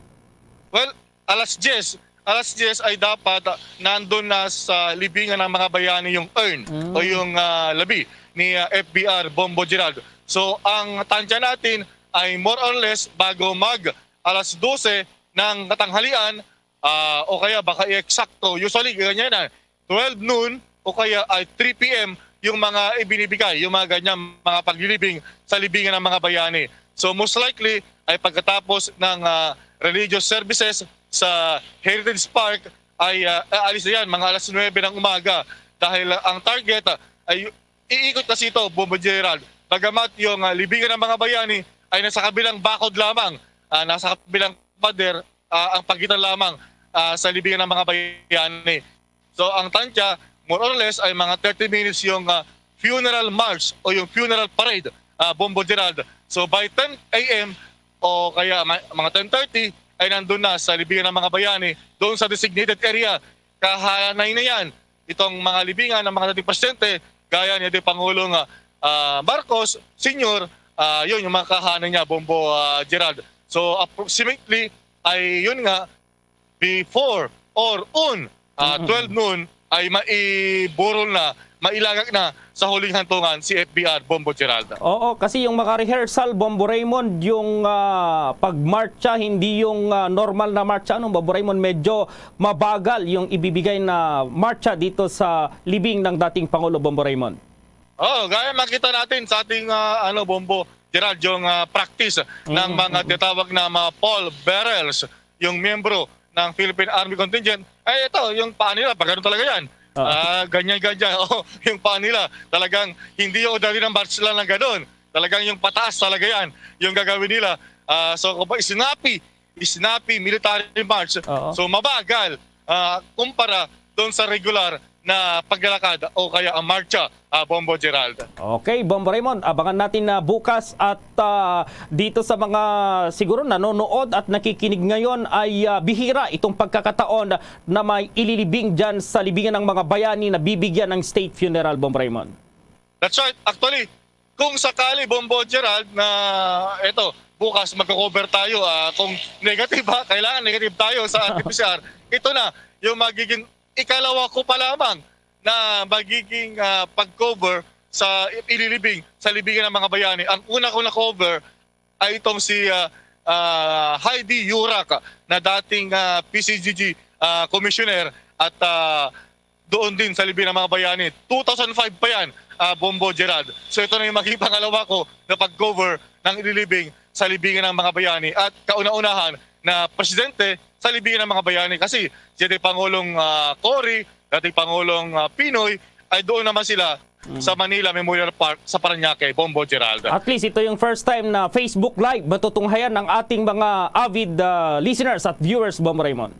Well, alas diyes, alas diyes ay dapat, ah, nandun na sa libingan ng mga bayani yung urn Mm. o yung, ah, labi ni, ah, F B R Bombo Gerald. So, ang tansya natin ay more or less bago mag alas dose ng katanghalian, ah, o kaya baka i-eksakto. Usually, ganyan na, twelve noon o kaya ay three P M yung mga ibinibigay, yung mga ganyan, mga paglilibing sa libingan ng mga bayani. So, most likely, ay pagkatapos ng, ah, religious services sa Heritage Park, ay, ah, aalis na yan, mga alas nuwebe ng umaga. Dahil, ah, ang target, ah, ay iikot kasi ito, Bombo Gerald. Bagamat yung, ah, libingan ng mga bayani ay nasa kabilang bakod lamang, ah, nasa kabilang pader, ah, ang pagitan lamang, ah, sa libingan ng mga bayani. So, ang tansya, more or less, ay mga thirty minutes yung, ah, funeral march o yung funeral parade, ah, Bombo Gerald. So, by ten A M o kaya ma-, mga ten thirty, ay nandun na sa libingan ng mga bayani, doon sa designated area. Kahanay na yan, itong mga libingan ng mga dating presidente, gaya ni dating Pangulong, ah, ah, Marcos Senior, ah, yun, yung mga kahanay niya, Bombo, ah, Gerald. So, approximately, ay yun nga, before or on, ah, Mm-mm. twelve noon, ay maiburol na, mailagak na sa huling hantungan si F B R Bombo Gerald. Oo, kasi yung mga rehearsal, Bombo Raymond, yung, ah, pagmarcha, hindi yung, ah, normal na marcha, ano, Bombo Raymond, medyo mabagal yung ibibigay na marcha dito sa libing ng dating Pangulo, Bombo Raymond. Oh, gaya makita natin sa ating, ah, ano, Bombo Gerald, yung, ah, practice ng Mm, mga mm. tinatawag na mga pall bearers, yung miyembro ng Philippine Army Contingent. Ay, ito, yung paa nila, pag ganun talaga yan. Ah. Ah, ganyan, ganyan. Oh, yung paa nila, talagang hindi yung ordinary na march lang ng ganun. Talagang yung pataas talaga yan, yung gagawin nila. Ah, so, kung ba, snappy, snappy military march. Oo. So, mabagal, ah, kumpara doon sa regular na paglalakad o kaya ang marcha, ah, Bombo Gerald. Okay, Bombo Raymond, abangan natin na bukas at, ah, dito sa mga siguro nanonood at nakikinig ngayon ay, ah, bihira itong pagkakataon na may ililibing dyan sa libingan ng mga bayani na bibigyan ng state funeral, Bombo Raymond. That's right. Actually, kung sakali, Bombo Gerald, na eto, bukas magko-cover tayo, ah, kung negative, ha, kailangan negative tayo sa R T P C R, ito na yung magiging ikalawa ko pa lamang na magiging, ah, pag-cover sa ililibing, sa libingan ng mga bayani. Ang una ko na-cover ay itong si, ah, ah, Heidi Yurak, na dating, ah, P C G G, ah, commissioner at, ah, doon din sa libingan ng mga bayani. Two thousand five pa yan, ah, Bombo Gerald. So ito na yung maging pangalawa ko na pag-cover ng ililibing sa libingan ng mga bayani at kauna-unahan na presidente sa libingan ng mga bayani kasi si dating Pangulong, ah, Cory, dating Pangulong, ah, Pinoy, ay doon naman sila Mm. sa Manila Memorial Park sa Parañaque, Bombo Gerald. At least ito yung first time na Facebook Live matutunghayan ng ating mga avid, ah, listeners at viewers, Bombo Raymond.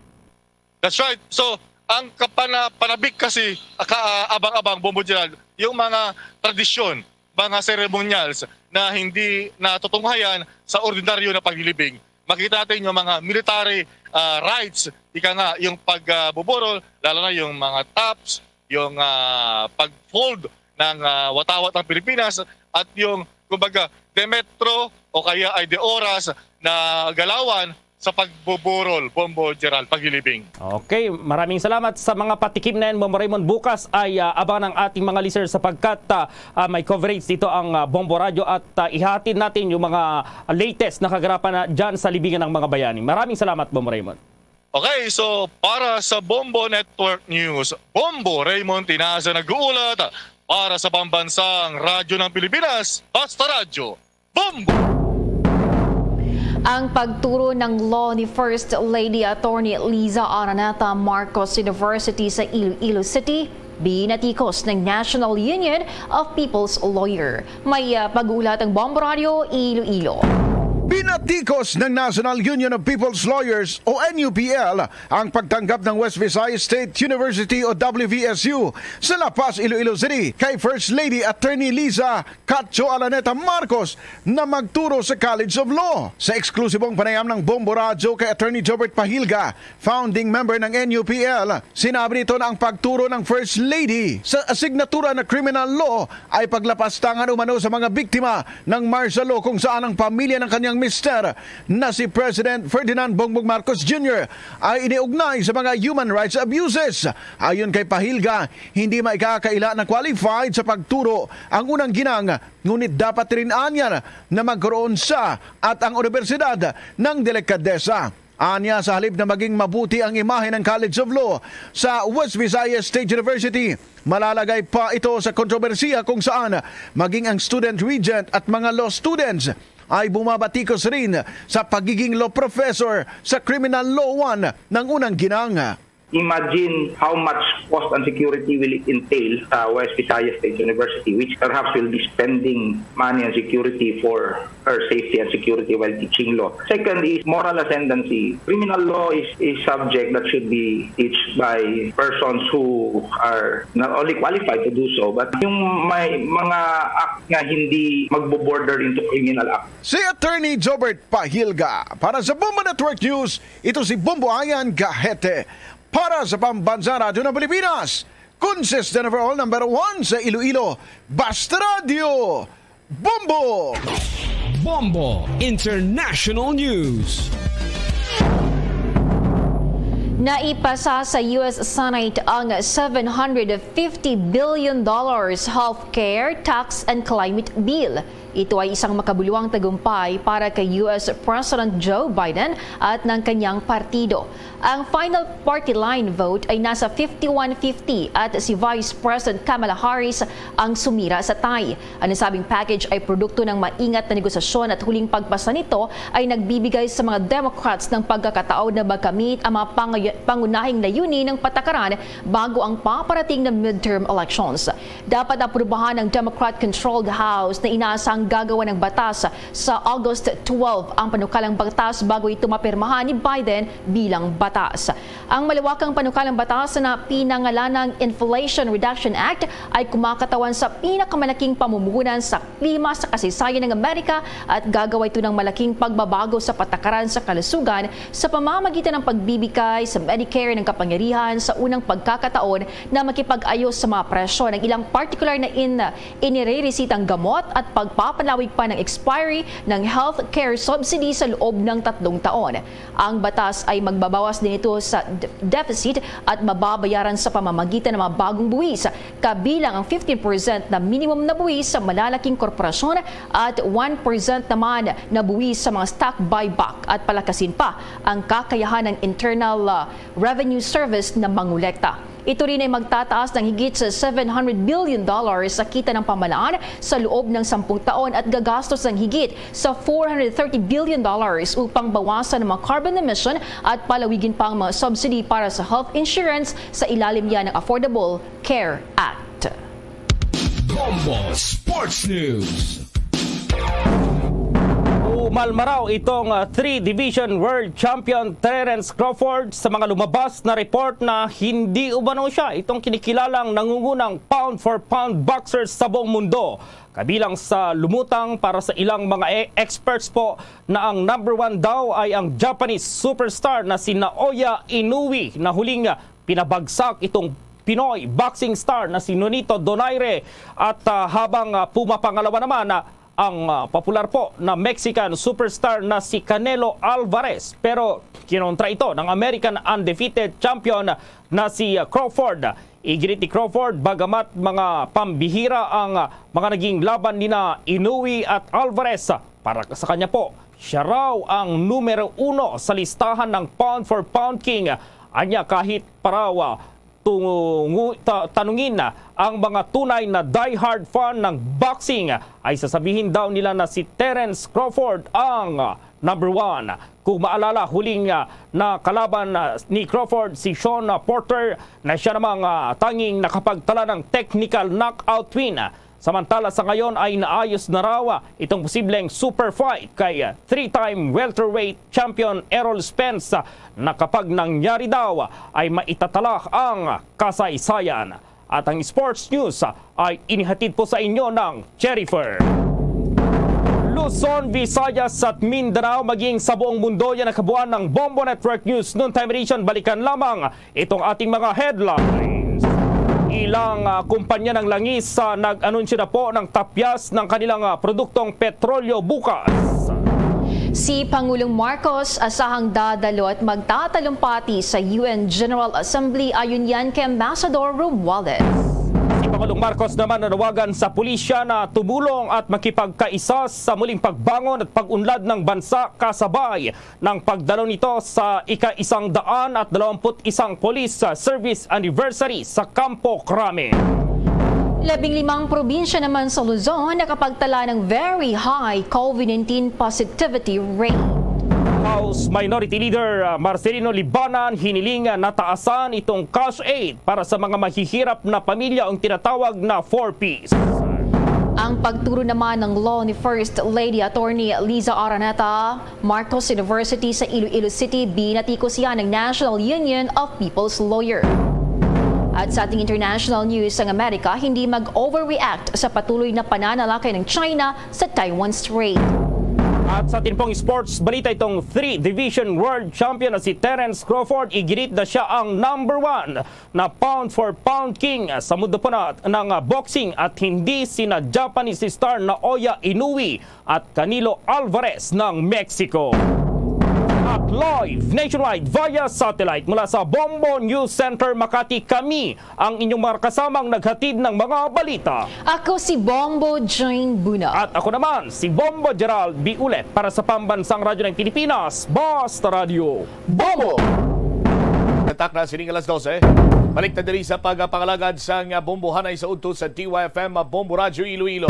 That's right. So, ang kapana-, panabik kasi, ka-, ah, abang-abang, Bombo Gerald, yung mga tradisyon, mga ceremonials na hindi natutunghayan sa ordinaryo na paglilibing. Makita natin yung mga military, ah, rites, ika nga, yung pagbuburol, lalo na yung mga tops, yung, ah, pag-fold ng, ah, watawat ng Pilipinas, at yung, kumbaga, de metro o kaya ay de oras na galawan sa pagbuburol, Bombo Gerald, paglilibing. Okay, maraming salamat sa mga patikim na yan, Bombo Raymond. Bukas ay, ah, abangan ang ating mga listeners sapagkat, ah, ah, may coverage dito ang, ah, Bombo Radyo at, ah, ihahatid natin yung mga latest na kaganapan na dyan sa libingan ng mga bayani. Maraming salamat, Bombo Raymond. Okay, so para sa Bombo Network News, Bombo Raymond Tinaza nag-uulat para sa Pambansang Radyo ng Pilipinas, Basta Radyo, Bombo! Ang pagturo ng law ni First Lady Attorney Liza Araneta Marcos University sa Iloilo City, binatikos ng National Union of People's Lawyer. May, ah, pag-uulat ang Bombo Radio Iloilo. Pinatikos ng National Union of People's Lawyers o N U P L ang pagtanggap ng West Visayas State University o W V S U sa La Paz, Iloilo City kay First Lady Attorney Liza Katso Alaneta Marcos na magturo sa College of Law. Sa eksklusibong panayam ng Bombo Radyo kay Attorney Jobert Pahilga, founding member ng N U P L, sinabi nito na ang pagturo ng First Lady sa asignatura na criminal law ay paglapastangan umano sa mga biktima ng martial law kung saan ang pamilya ng kanyang mister na si President Ferdinand Bongbong Marcos Junior ay iniugnay sa mga human rights abuses. Ayon kay Pahilga, hindi maikakaila na qualified sa pagturo ang unang ginang, ngunit dapat rin anya na magkaroon sa at ang Unibersidad ng Delikadesa. Anya, sa halip na maging mabuti ang imahe ng College of Law sa West Visayas State University, malalagay pa ito sa kontrobersiya kung saan maging ang student regent at mga law students ay bumabatikos rin sa pagiging law professor sa criminal law one ng unang ginang. Imagine how much cost and security will it entail sa West Visayas State University, which perhaps will be spending money and security for her safety and security while teaching law. Second is moral ascendancy. Criminal law is a subject that should be teach by persons who are not only qualified to do so, but yung may mga act nga hindi magbo-border into criminal act. Si Attorney Jobert Pahilga para sa Bombo Network News, ito si Bombo Ayan Gahete. Para sa Pambansa Radyo ng Pilipinas, consistent overall number one sa Iloilo, Basta Radyo, Bombo! Bombo International News. Naipasa sa U S Senate ang seven hundred fifty billion dollars healthcare, tax, and climate bill. Ito ay isang makabuluhang tagumpay para kay U S President Joe Biden at ng kanyang partido. Ang final party line vote ay nasa fifty-one fifty at si Vice President Kamala Harris ang sumira sa tie. Ang nasabing package ay produkto ng maingat na negosasyon at huling pagpasa nito ay nagbibigay sa mga Democrats ng pagkakataon na makamit ang mga pangay-, pangunahing layunin ng patakaran bago ang paparating na midterm elections. Dapat aprubahan ng Democrat-controlled House na inaasang gagawa ng batas sa August twelve ang panukalang batas bago ito mapirmahan ni Biden bilang batas. Ang malawakang panukalang batas na pinangalanang Inflation Reduction Act ay kumakatawan sa pinakamalaking pamumuhunan sa klima sa kasaysayan ng Amerika at gagawa ito ng malaking pagbabago sa patakaran sa kalusugan sa pamamagitan ng pagbibigay sa Medicare ng kapangyarihan sa unang pagkakataon na makipag-ayos sa mga presyo ng ilang partikular na in-, inireresitang gamot at pagpapalawig pa ng expiry ng health care subsidy sa loob ng tatlong taon. Ang batas ay magbabawas din ito sa de-, deficit at mababayaran sa pamamagitan ng mga bagong buwis, kabilang ang fifteen percent na minimum na buwis sa malalaking korporasyon at one percent naman na buwis sa mga stock buyback at palakasin pa ang kakayahan ng Internal, ah, Revenue Service na mangolekta. Ito rin ay magtataas ng higit sa seven hundred billion dollars sa kita ng pamalaan sa loob ng sampung taon at gagastos ng higit sa four hundred thirty billion dollars upang bawasan ang mga carbon emission at palawigin pa ang mga subsidy para sa health insurance sa ilalim niya ng Affordable Care Act. Bombo Sports News. Umalma raw itong, ah, three-division world champion Terence Crawford sa mga lumabas na report na hindi umano siya itong kinikilalang nangungunang pound for pound boxer sa buong mundo. Kabilang sa lumutang para sa ilang mga e-, experts po na ang number one daw ay ang Japanese superstar na si Naoya Inoue na huling, ah, pinabagsak itong Pinoy boxing star na si Nonito Donaire at, ah, habang, ah, pumapangalawa naman, ah, ang, ah, popular po na Mexican superstar na si Canelo Alvarez. Pero kinontra ito ng American undefeated champion na si, ah, Crawford. Iginit ni Crawford, bagamat mga pambihira ang, ah, mga naging laban nina Inoue at Alvarez, ah, para sa kanya po, siya raw ang numero uno sa listahan ng pound for pound king. Anya, kahit pa raw, ah, tungu-, ta-, tanungin na ang mga tunay na diehard fan ng boxing, ay sasabihin daw nila na si Terence Crawford ang, ah, number one. Kung maalala, huling, ah, nakalaban, ah, ni Crawford si Shawn, ah, Porter, na siya namang, ah, tanging nakapagtala ng technical knockout win, ah, Samantala sa ngayon ay naayos na raw itong posibleng super fight kay three-time welterweight champion Errol Spence na kapag nangyari daw ay maitatala ang kasaysayan. At ang sports news ay inihatid po sa inyo ng Jennifer. Luzon, Visayas at Mindanao, maging sa buong mundo, yan ang kabuuan ng Bombo Network News Noontime Edition. Balikan lamang itong ating mga headlines. Ilang ah, kumpanya ng langis sa nag-anunsyo na po ng tapyas ng kanilang ah, produktong petrolyo bukas. Si Pangulong Marcos asahang dadalo at magtatalumpati sa U N General Assembly, ayon yan kay Ambassador Romualdez. Si Pangulong Marcos naman nanawagan sa pulisya na tumulong at makipagkaisa sa muling pagbangon at pag-unlad ng bansa kasabay ng pagdalo nito sa ika-isang daan at dalawampu't isang Police Service Anniversary sa Campo Crame. Labing limang probinsya naman sa Luzon nakapagtala ng very high COVID nineteen positivity rate. House Minority Leader uh, Marcelino Libanan hiniling uh, nataasan itong cash aid para sa mga mahihirap na pamilya ang tinatawag na four Ps. Ang pagturo naman ng law ni First Lady Attorney Liza Araneta, Marcos University sa Iloilo City, binati ko siya ng National Union of People's Lawyer. At sa ating international news, ang Amerika hindi mag-overreact sa patuloy na pananalakay ng China sa Taiwan Strait. At sa atin pong sports balita, itong three-division world champion na si Terence Crawford, iginit na siya ang number one na pound for pound king sa mundo po na ng boxing at hindi sina Japanese star Naoya Inoue at Canelo Alvarez ng Mexico. At live nationwide via satellite mula sa Bombo News Center Makati, kami ang inyong mga kasamang naghatid ng mga balita. Ako si Bombo Jane Buna. At ako naman, si Bombo Gerald Biulet para sa Pambansang Radyo ng Pilipinas, Basta Radyo Bombo! Tatak na sining alas dose. Balik ta diri sa pagpangalagad sang bombohanay sa udto sa D Y F M Bombo Radyo Iloilo.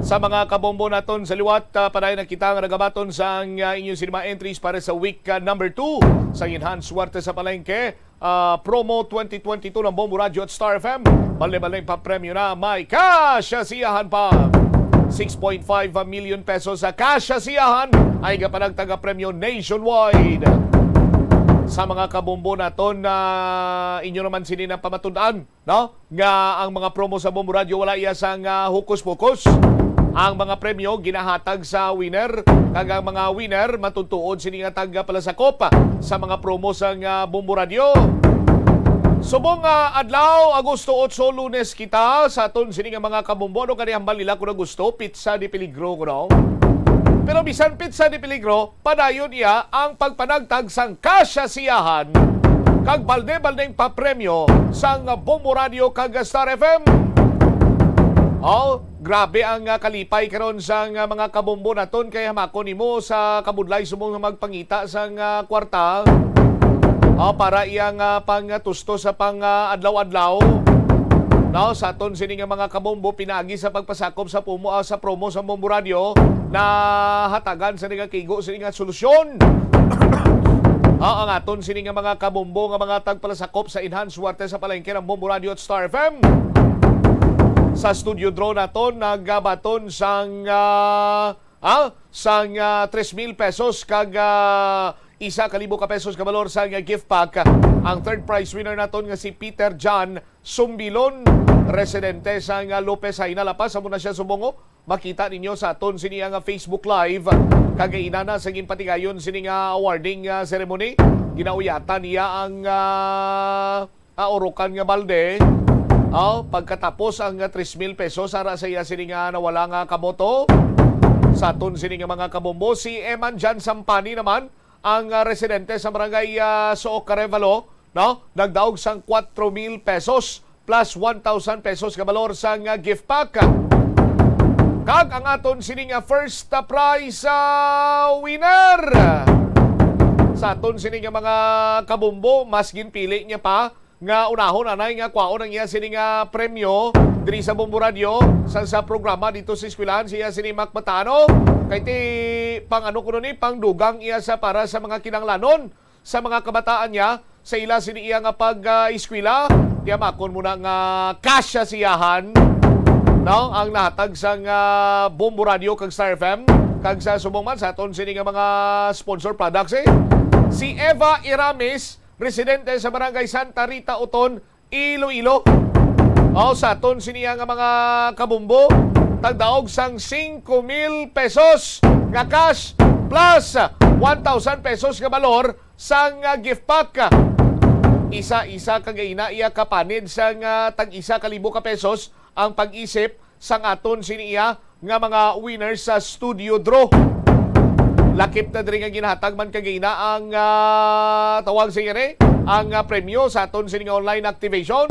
Sa mga kabombo naton sa liwat, ah, padayon na kita nga nagabaton sang ah, inyo cinema entries para sa week ah, number two sa Enhanced Suwerte sa Palengke ah, Promo twenty twenty-two ng Bombo Radyo at Star F M. Balde-baldeng papremyo na, may cash siyahan pa. Six point five million pesos sa cash siyahan ay gapanagtaga premyo nationwide. Sa mga kabombo naton na inyo naman sini na pamatud-an, no? Nga ang mga promo sa Bombo Radyo wala iya sang ah, hukus-pukus. Ang mga premyo ginahatag sa winner, kag ang mga winner matutuod sini nga tagpalasakop sa mga promo sang ah, Bombo Radyo. Subong nga adlaw, Agosto otso, Lunes kita, sa aton sini nga mga kabombo, ano kani hambal nila kung gusto, pizza de peligro kuno. Pero bisan pizza de peligro, padayon iya ang pagpanagtag sang kasya siyahan kag balde-baldeng papremyo sang Bombo Radyo kag Star F M. Oh, grabe ang ah, kalipay karon sang ah, mga kabombo naton, kay hamakon nimo sa kabudlay subong nga magpangita sang ah, kwarta. Oh, para iyang ah, pangtusto sa pang ah, adlaw-adlaw. No, sa aton sini nga mga kabombo pinaagi sa pagpasakop sa pumo ah, sa promo sa Bombo Radyo, nahatagan sa nagakigo sini nga solusyon. Ah, ang aton sini nga mga kabombo nga mga tagpalasakop sa Enhanced Suwerte sa Palengke ng Bombo Radyo at Star F M. Sa studio draw naton nagabaton sang ah, ah, sang ah, tres mil pesos kag ah, isa ka libo ka pesos ka balor sang ah, gift pack. Ang third prize winner naton nga si Peter John Sumbilon, residente sang ah, Lopez Jaena, La Paz. Amo na siya subong, oh. Makita ninyo sa aton sini nga Facebook Live. Kag inana sa ginpatigayon sini nga awarding ah, ceremony, ginauyatan niya ang ah, ah, urukan nga balde. Oh, pagkatapos ang ah, tres mil pesos ara sa iya sini nga nawala nga kamoto. Sa aton sini nga mga kabombo, si Eman Jan Sampani naman, ang ah, residente sa barangay ah, Sook, Arevalo, no? Nagdaog sang kwatro mil pesos plus one thousand pesos ka balor sang ah, gift pack. Kag ang aton sini nga first ah, prize ah, winner sa aton sini nga mga kabombo, mas ginpili niya pa nga unahon anay nga kwaon ang iya sini nga premyo diri sa Bombo Radyo, sa, sa programa dito sa eskwelahan siya sini Mac Matano. Kay ti pang ano kuno ni, pangdugang iya sa para sa mga kinahanglanon sa mga kabataan niya sa ila sini iya nga pag-eskwela. Tiyamakon mo na nga kasya siyahan. no, ang nahatag sang, ah, Bombo Radio kag Star F M, kag sa subong man sa aton sini nga mga sponsor products, eh. Si Eva Iramis, residente sa Barangay Santa Rita, Oton, Iloilo. O, sa aton sini nga mga kabumbo, tagdaog sang singko mil pesos nga cash plus one thousand pesos nga balor sang, ah, gift pack. Isa-isa ka gaina iya kapanid sang, ah, tag isa ka libo ka pesos ang pag-isip sang aton sini iya nga mga winners sa studio draw. Lakip na diri nga ginhatag man kagina ang, ah, tawag sa iri, ang, ah, premyo sa aton sini nga online activation.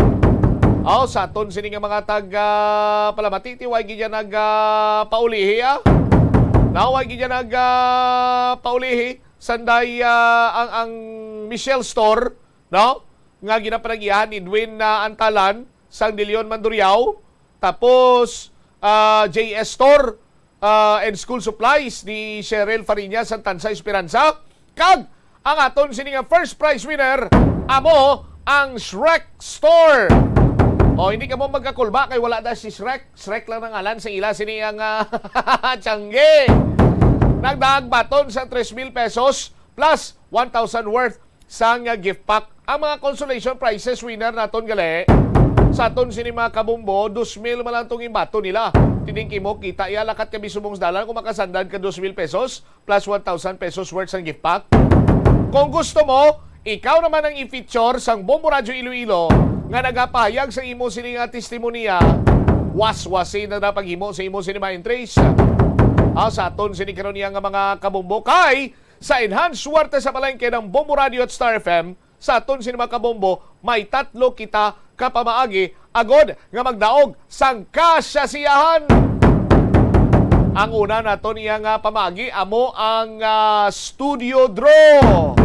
Aw, sa aton sini nga mga tag, ah, palamati, ti way gid yan nag, ah, paulihi, ah. Na, way gid yan nag, ah, paulihi. Sanday, ah, ang, ang Michelle Store, no? Nga ginapanagihan ni Edwin, ah, Antalan, sang De Leon, Mandurriao. Tapos, ah, J S Store, ah, and School Supplies ni Cheryl Fariña, sang Tansa, Esperanza. Kag ang aton sini nga first prize winner, amo ang Shrek Store. O, hindi ka mo magkakulba kay wala na si Shrek. Shrek lang ang ngalan sa ila sini ang, ah, tiyangge. Nagdaag baton sa tres mil pesos plus one thousand worth sang, ah, gift pack. Ang mga consolation prizes winner naton gali, sa aton sini mga kabumbo, dos mil man lang tong imbaton nila. Tining kimo, kita iya, lakat kami subong sa dalan kung makasandad ka dos mil pesos plus one thousand pesos worth sang gift pack. Kung gusto mo, ikaw naman ang i-feature sang Bombo Radyo Iloilo nga nagapahayag sa imo sini nga testimonya, waswasi na na paghimo sa imo sini mga entries. Ah, sa aton sini karon niya nga mga kabumbo, kay sa Enhanced Suwerte sa Palengke ng Bombo Radio at Star F M, sa aton sini mga kabombo, may tatlo kita ka pamaagi agod nga magdaog sang kasasiyahan. Ang una naton iya nga pamaagi amo ang, ah, studio draw.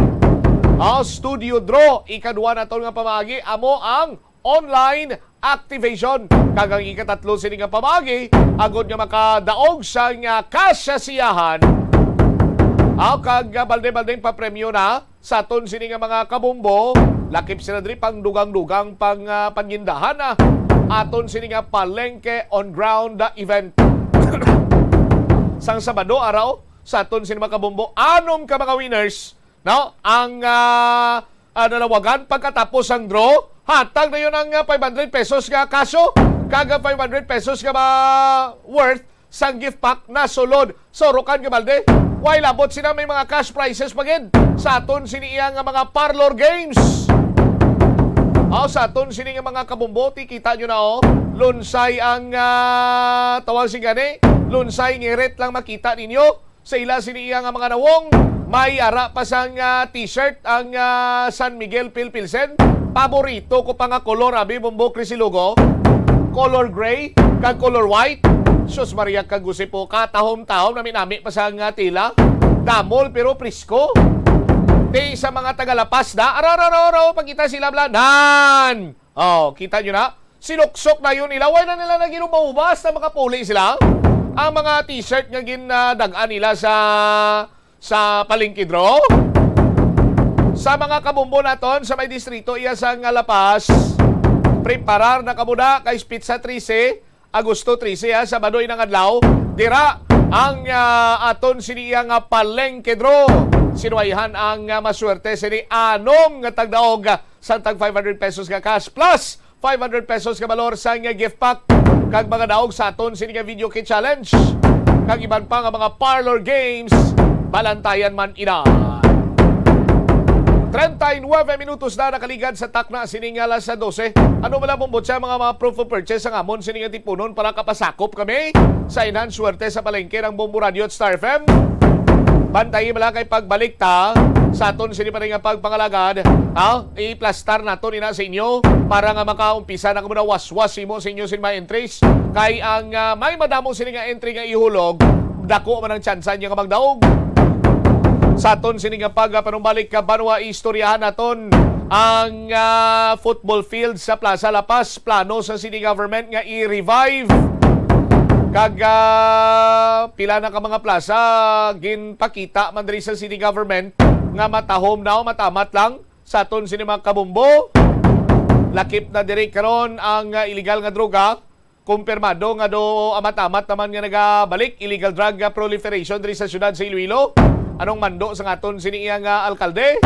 Ah, studio draw. Ikaduha naton nga pamaagi amo ang online activation. Kag ang ikatatlo sini nga pamaagi, agod nga makadaog sang, ah, kasasiyahan. Aw, kag, ah, balde-baldeng papremyo na sa aton sini nga mga kabombo, lakip sila diri pang dugang-dugang pang, ah, pangindahan, ah. Aton sini nga Palengke on Ground, ah, event. Sang Sabado, araw, sa aton sini mga kabombo, anom ka mga winners, no? Ang, ah, ah, nalawagan pagkatapos ang draw, hatag na yun ang, ah, five hundred pesos nga kasyo, kag five hundred pesos nga ba worth sang gift pack na sulod sa Orocan nga balde. Way labot sila may mga cash prizes pa gid sa aton sini iya nga mga parlor games. Aw, sa aton sini nga mga kabumboti, kita nyo na, oh. Lunsay ang, ah, tawag sing gani, lunsay ngirit lang makita ninyo sa ila sini iya nga mga nawong. May ara pa sang, ah, t-shirt ang, ah, San Miguel Pilpilsen. Paborito ko pa nga kolor, abi, Bombo Chris Ilogo. Color gray kag color white. Sus Maria, kag gusi po, katahom-tahom, nami-nami pa sang, ah, tila. Damol pero presko. Ti sa mga taga La Paz na, aro, aro, aro, aro, pagkita sila bla. Nan! Oh, kita nyo na? Sinuksok na yun nila. Wala na nila nag-inubas na makapuli sila. Ang mga t-shirt nga gindagan nila sa, sa palengke draw. Sa mga kabumbo naton sa may distrito iya sa nga La Paz, preparar na kamo na kay petsa trese, Agosto trese, ha, Sabado inang adlaw. Dira ang, ah, aton sini iya nga palengke draw. Sinuwayhan ang, ah, maswerte sini anom nga tagdaog, ah, sa tag five hundred pesos nga cash plus five hundred pesos nga balor sang gift pack kag mga daog sa aton sini nga video kit challenge kag iban pa nga mga parlor games. Balantayan man ina. Treinta y nueve minutos na nakaligad sa takna sining alas dose. Ano man ang bumbot sa mga, mga proof of purchase ang amon sining atipunon para kapasakop kami sa Enhanced Suwerte sa Palengke ng Bombo Radio at Star F M? Bantayi mo lang kay pagbalik ta sa aton sini pa rin nga pagpangalagad, ha? Iplastar naton ina sa inyo para nga makaumpisa na kamo na waswas imo sa inyo sin mga entries. Kay ang, ah, may madamo sini nga entry nga ihulog, dako man ang tsansa niya nga magdaog. Sa aton sini nga pagpanumbalik ka banwa, istoryahan naton ang, ah, football field sa Plaza La Paz. Plano sa city government nga i-revive. Kag, ah, pila na ka mga plaza ginpakita man diri sa city government nga matahom na o matamat lang sa aton sini mga kabumbo. Lakip na diri karon ang, ah, illegal nga droga. Kumpirmado nga do amat-amat naman nga nagabalik illegal drug nga proliferation diri sa siyudad sa Iloilo. Anong mando sa aton sini iyang, ah, alkalde?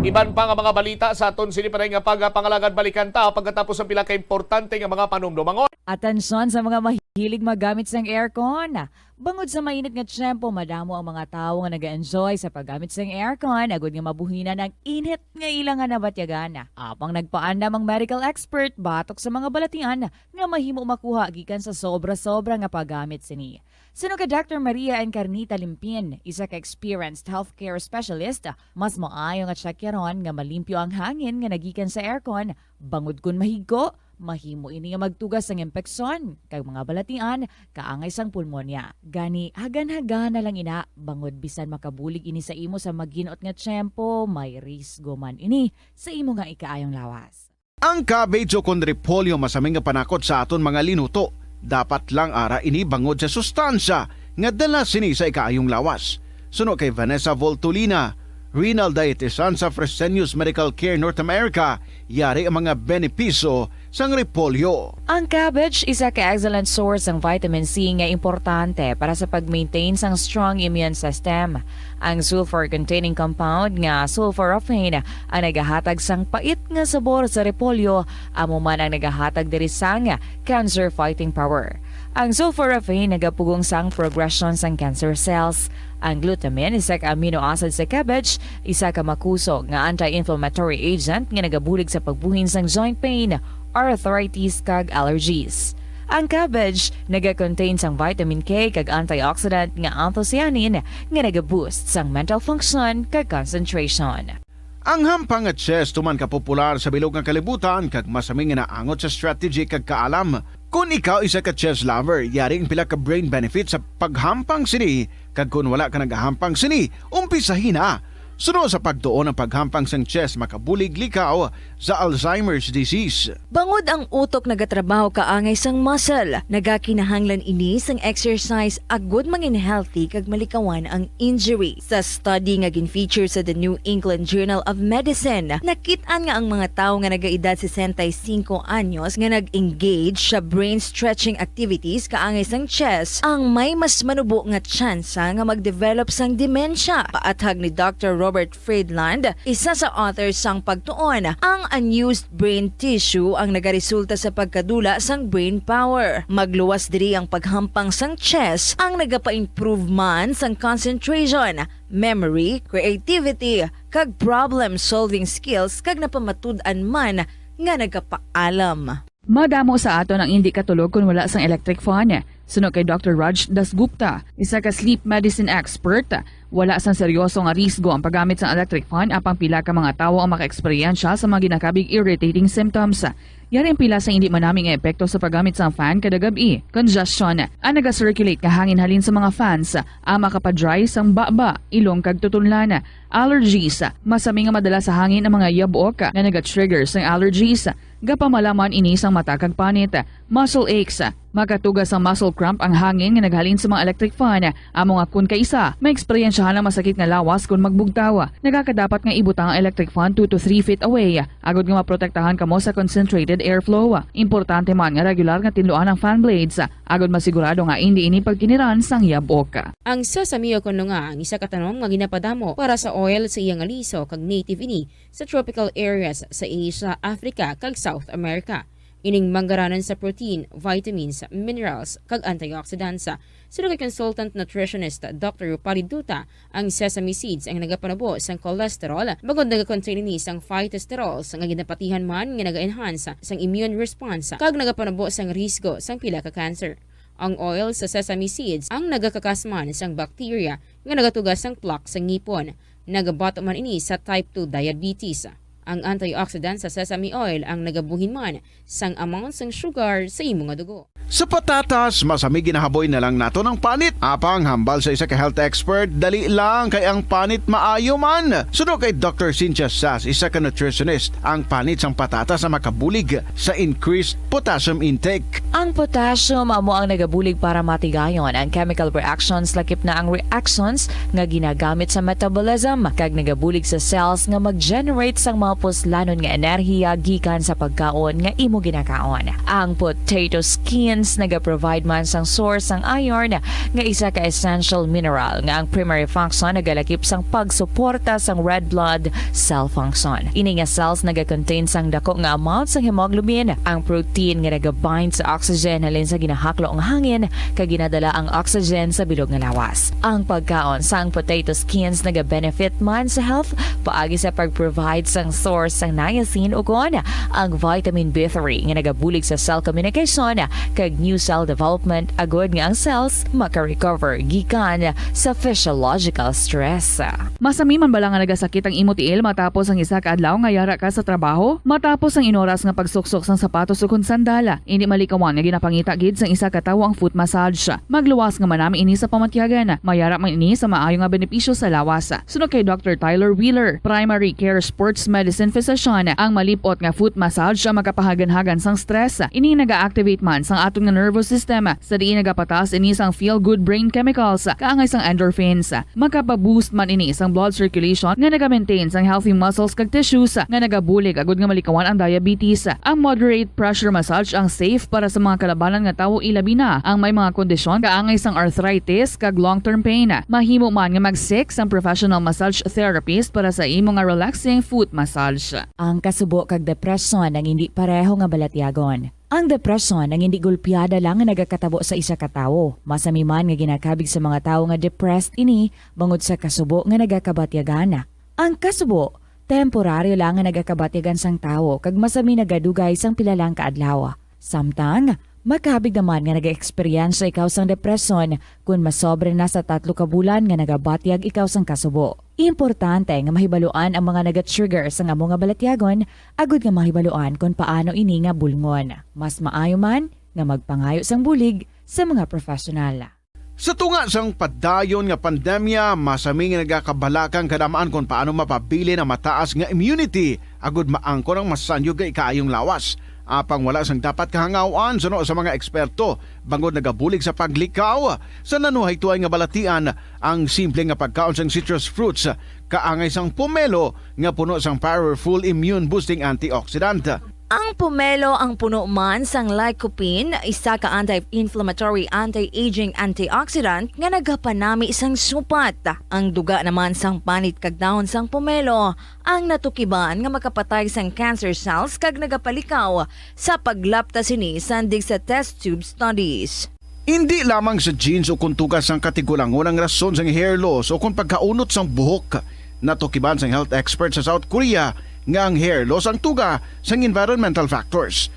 Iban pa nga mga balita sa aton sini panay nga pagpangalagad, balikan ta pagkatapos ang pila ka importante nga mga panumdumangon. Atensyon sa mga mahilig magamit sang aircon. Bangod sa mainit nga tiyempo, madamo ang mga tawo nga nag-enjoy sa paggamit sang aircon agud nga mabuhinan ang init nga ila nga nabatyagan. Apang nagpaandam ang medical expert batok sa mga balatian nga mahimo makuha gikan sa sobra-sobra nga paggamit sini. Suno kay Doctor Maria Encarnita Limpin, isa ka experienced healthcare specialist, mas maayo nga tsekyaron nga malimpyo ang hangin nga nagikan sa aircon, bangod kon mahigko, mahimo ini nga magtuga sang impeksyon kag mga balatian kaangay sang pulmonya. Gani, hagan-hagan na lang ina, bangod bisan makabulig ini sa imo sa maginot nga tiyempo, may risgo man ini sa imo nga ikaayong lawas. Ang cabbage o kon repolyo masami nga panakot sa aton mga linuto. Dapat lang ara ini bangod sa sustansya nga dala sini sa ikaayong lawas. Suno kay Vanessa Voltolina, renal dietitian sa Fresenius Medical Care North America, yari ang mga benepisyo sang repolyo. Ang cabbage isa ka excellent source sang vitamin C nga importante para sa pag-maintain sang strong immune system. Ang sulfur-containing compound nga sulforaphane ang nagahatag sang pait nga sabor sa repolyo, amo man ang nagahatag diri sang cancer fighting power. Ang sulforaphane nagapugong sang progression sang cancer cells. Ang glutamine, isa ka amino acid sa cabbage, isa ka makusog nga anti-inflammatory agent nga nagabulig sa pagbuhin sang joint pain, arthritis, kag allergies. Ang cabbage naga-contain sang vitamin K kag antioxidant nga anthocyanin nga naga-boost sang mental function kag concentration. Ang hampang nga chess tuman ka popular sa bilog nga kalibutan kag masami nga naangot sa strategy kag kaalam. Kon ikaw isa ka chess lover, yari ang pila ka brain benefits sa paghampang sini, kag kon wala ka nagahampang sini, umpisahi na. Suno sa pagtuon, ang paghampang sang chess makabulig likaw sa Alzheimer's disease. Bangod ang utok nagatrabaho kaangay sang muscle, nagakinahanglan ini sang exercise agud mangin healthy kag malikawan ang injury. Sa study nga gin-feature sa The New England Journal of Medicine, nakit-an nga ang mga tawo nga nagaedad sesenta y cinco anyos nga nag-engage sa brain stretching activities kaangay sang chess ang may mas manubo nga tsansa nga mag-develop sang demensya. Paathag ni Doctor Robert Friedland, isa sa author sang pagtuon, ang unused brain tissue ang nagaresulta sa pagkadula sang brain power. Magluwas diri ang paghampang sang chess ang nagapa-improve man sang concentration, memory, creativity, kag problem-solving skills, kag napamatud-an man nga nagapaalam. Madamo sa aton ang indi katulog kon wala sang electric fan. Suno kay Doctor Raj Dasgupta, isa ka sleep medicine expert, wala sang seryoso nga risgo ang paggamit sang electric fan, apang pila ka mga tawo ang makaeksperyensya sa mga ginakabig irritating symptoms. Yari ang pila sa indi manami nga epekto sa paggamit sang fan kada gab-i. Congestion, ang naga-circulate nga hangin halin sa mga fans, ang makapa-dry sang baba, ilong kag tutunlan. Allergies, masami nga madala sa hangin ang mga yabok nga naga-trigger sang allergies. Gapamalaman ini sang mata kag panit. Muscle aches, makatuga sang muscle cramp ang hangin nga naghalin sa mga electric fan. Amo nga kon kaisa, maeksperiensyahan ang masakit nga lawas kon magbugtaw. Nagakadapat nga ibutang ang electric fan two to three feet away, agod nga maprotektahan kamo sa concentrated airflow. Importante man nga regular nga tinluan ang fan blades, agod masigurado nga indi ini pagkiniran sang yabok. Ang sesame o kon nga ang isa ka tanom nga ginapadamo para sa oil sa iya nga liso kag native ini sa tropical areas sa Asia, Africa, kag South America. Ining manggaranan sa protein, vitamins, minerals, kag antioxidants. Suno kay consultant nutritionist Doctor Rupali Duta, ang sesame seeds ang nagapanubo sang cholesterol, bangod nagakontain ini sang phytosterols nga ginapatihan man nga naga-enhance sang immune response kag nagapanubo sang risgo sang pila ka cancer. Ang oil sa sesame seeds ang nagakakas man sang bacteria nga nagatuga sang plaque sa ngipon. Nagabato man ini sa type two diabetes. Ang antioxidant sa sesame oil ang nagabuhin man sang amount sang sugar sa imo nga dugo. Sa patatas, masami ginahaboy na lang naton ang panit. Apang hambal sa isa ka health expert, dali lang kay ang panit maayo man. Suno kay Doctor Cynthia Sass, isa ka nutritionist, ang panit sang patatas ang makabulig sa increased potassium intake. Ang potassium amo ang nagabulig para matigayon ang chemical reactions, lakip na ang reactions nga ginagamit sa metabolism, kag nagabulig sa cells nga mag-generate sang mga puslanon nga enerhiya gikan sa pagkaon nga imo ginakaon. Ang potato skins nagaprovide man sang source sang iron, nga isa ka essential mineral nga ang primary function nagalakip sang pagsuporta sang red blood cell function. Ini nga cells nagakontain sang dako nga amount sang hemoglobin, ang protein nga nagabind sa oxygen halin sa ginahaklo nga hangin, kag ginadala ang oxygen sa bilog nga lawas. Ang pagkaon sang potato skins nagabenefit man sa health paagi sa pag-provide sang source sang niacin ukon ang vitamin B three nga nagabulig sa cell communication kag new cell development, agud nga ang cells maka-recover gikan sa physiological stress. Masami man bala nga nagasakit ang imo tiil matapos ang isa ka adlaw nga yara ka sa trabaho? Matapos ang inoras nga pagsuksok sang sapatos ukon sandal, indi malikawan nga ginapangita gid sang isa ka tawo ang foot massage. Magluwas nga manami ini sa pamatyagan. Mayara man ini sa maayo nga benepisyo sa lawas. Suno kay Doctor Tyler Wheeler, primary care sports medicine physician, ang malip-ot nga foot massage ang makapahaganhagan sang stress. Ini naga-activate man sang aton nga nervous system, sa diin nagapataas ini sang feel-good brain chemicals, kaangay sang endorphins. Makapa-boost man ini sang blood circulation nga naga-maintain sang healthy muscles kag tissues nga nagabulig agud nga malikawan ang diabetes. Ang moderate pressure massage ang safe para sa mga kalabanan nga tawo, ilabi na ang may mga kondisyon kaangay sang arthritis kag long-term pain. Mahimo man nga mag-seek sang professional massage therapist para sa imo nga relaxing foot massage. Ang kasubo kag depresyon ang indi pareho nga balatyagon. Ang depresyon ang indi gulpiada lang nga nagakatabo sa isa ka tawo. Masami man nga ginakabig sa mga tawo nga depressed ini bangod sa kasubo nga nagakabatyagan. Ang kasubo, temporaryo lang nga nagakabatyagan sang tawo kag masami nagadugay sang pila lang ka adlaw. Samtang, makabig naman nga nag-eksperyensya ikaw sang depresyon kon masobra na sa tatlo ka bulan nga nagabatyag ikaw sang kasubo. Importante nga mahibaluan ang mga naga-trigger sang amo nga balatyagon agud nga mahibaluan kon paano ini nga bulngon. Mas maayo man nga magpangayo sang bulig sa mga professional. Sa tunga sang padayon nga pandemya, masami nga nagakabalaka ang kadam-an kon paano mapabilin ang mataas nga immunity agud maangkon ang masanyog nga ikaayong lawas. Apang wala sang dapat kahangaw-an suno sa mga eksperto, bangod nagabulig sa paglikaw sa nanuhaytoay nga balatian ang simple nga pagkaon sang citrus fruits, kaangay sang pomelo nga puno sang powerful immune-boosting antioxidant. Ang pomelo ang puno man sang lycopene, isa ka anti-inflammatory, anti-aging antioxidant nga nagapanami sang supat. Ang duga naman sang panit kag dahon sang pomelo ang natukiban nga makapatay sang cancer cells kag nagapalikaw sa paglapta sini sandig sa test tube studies. Indi lamang sa genes o kon tuga sang katigulangon ang rason sang hair loss o kon pagkaunot sang buhok. Natukiban sang health expert sa South Korea nga ang hair loss ang tuga sang environmental factors.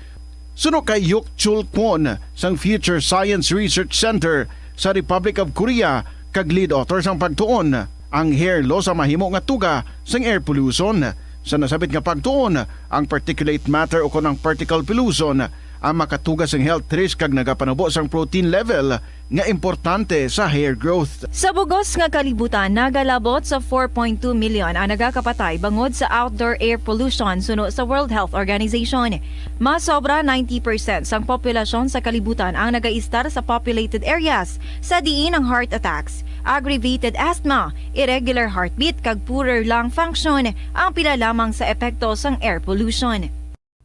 Suno kay Yuk Chul Kwon sang Future Science Research Center sa Republic of Korea kag lead author sang pagtuon, ang hair loss ang mahimo nga tuga sang air pollution. Sa nasabit nga pagtuon, ang particulate matter ukon ang particle pollution ang makatuga sang health risk kag nagapanubo sang protein level nga importante sa hair growth. Sa bug-os nga kalibutan, nagalabot sa four point two million ang nagakapatay bangod sa outdoor air pollution suno sa World Health Organization. Mas sobra ninety percent sang populasyon sa kalibutan ang nagaistar sa populated areas, sa diin ang heart attacks, aggravated asthma, irregular heartbeat, kag poorer lung function ang pila lamang sa epekto sang air pollution.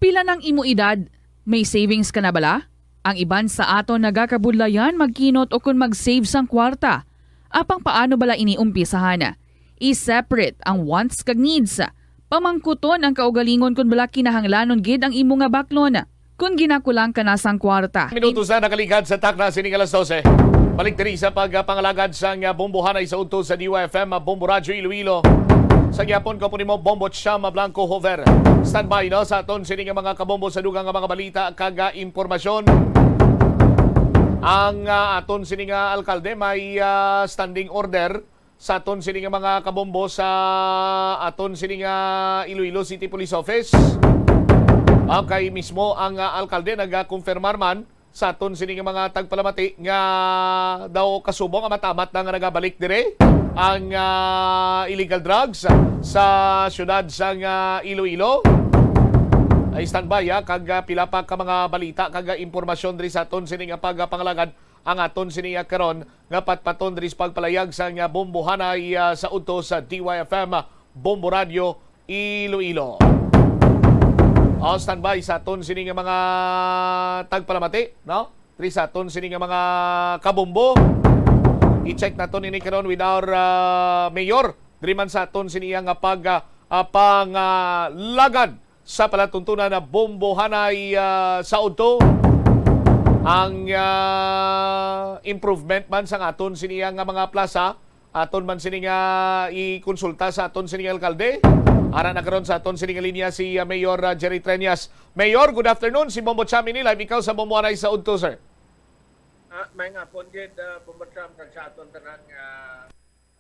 Pila nang imo edad? May savings ka na bala? Ang iban sa aton nagakabudlayan magkinot ukon mag-save sang kwarta. Apang paano bala ini umpisahan? I-separate ang wants kag needs. Pamangkuton ang kaugalingon kon bala kinahanglanon gid ang imo nga baklon. Kon ginakulang ka na sang kwarta. Minutos na nakaligad sa takna sining alas dose. Balik diri sa pagpangalagad sang bombohanay sa udto sa D Y F M, Bombo Radyo Iloilo. Sa gihapon ko po nimo, Bombo Chama Blanco Hover. Standby, no, sa aton sini nga mga kabombo sa dugang nga mga balita kag, ah, impormasyon. Ang, ah, aton sini nga alkalde may, ah, standing order sa aton sini nga mga kabombo sa aton sini nga Iloilo City Police Office. Okay, mismo ang, ah, alkalde nagakonfirmar man sa aton sini nga mga tagpalamati nga daw kasubo nga matamat na nga nagabalik dire ang, ah, illegal drugs sa siyudad sang, ah, Iloilo. Ay, standby, ah, kag, ah, pila pa ka mga balita kag, ah, impormasyon diri sa aton sini nga pagpangalagad ang aton sini nga karon nga patpaton diri sa pagpalayag sang, ah, bombohanay, ah, sa udto sa D Y F M Bombo Radyo. Iloilo. Oh, standby sa aton sini nga mga tagpalamati, no? Diri sa aton sini nga mga kabombo. I-check naton ini karon with our, ah, mayor. Diri man sa aton sini nga pag, ah, ah, pangalagad sa palatuntunan na bombohanay, ah, sa udto. Ang, ah, improvement man sa aton sini nga mga plaza, aton man sini nga ikonsulta sa aton sini nga alkalde. Ara na karon sa aton sini nga linya si, ah, Mayor, ah, Jerry Treñas. Mayor, good afternoon. Si Bombo Cham ini, live ikaw sa Bombohanay sa udto, sir. Ah, may nga pon gid, ah, Bombo Cham, kag sa aton tanan nga,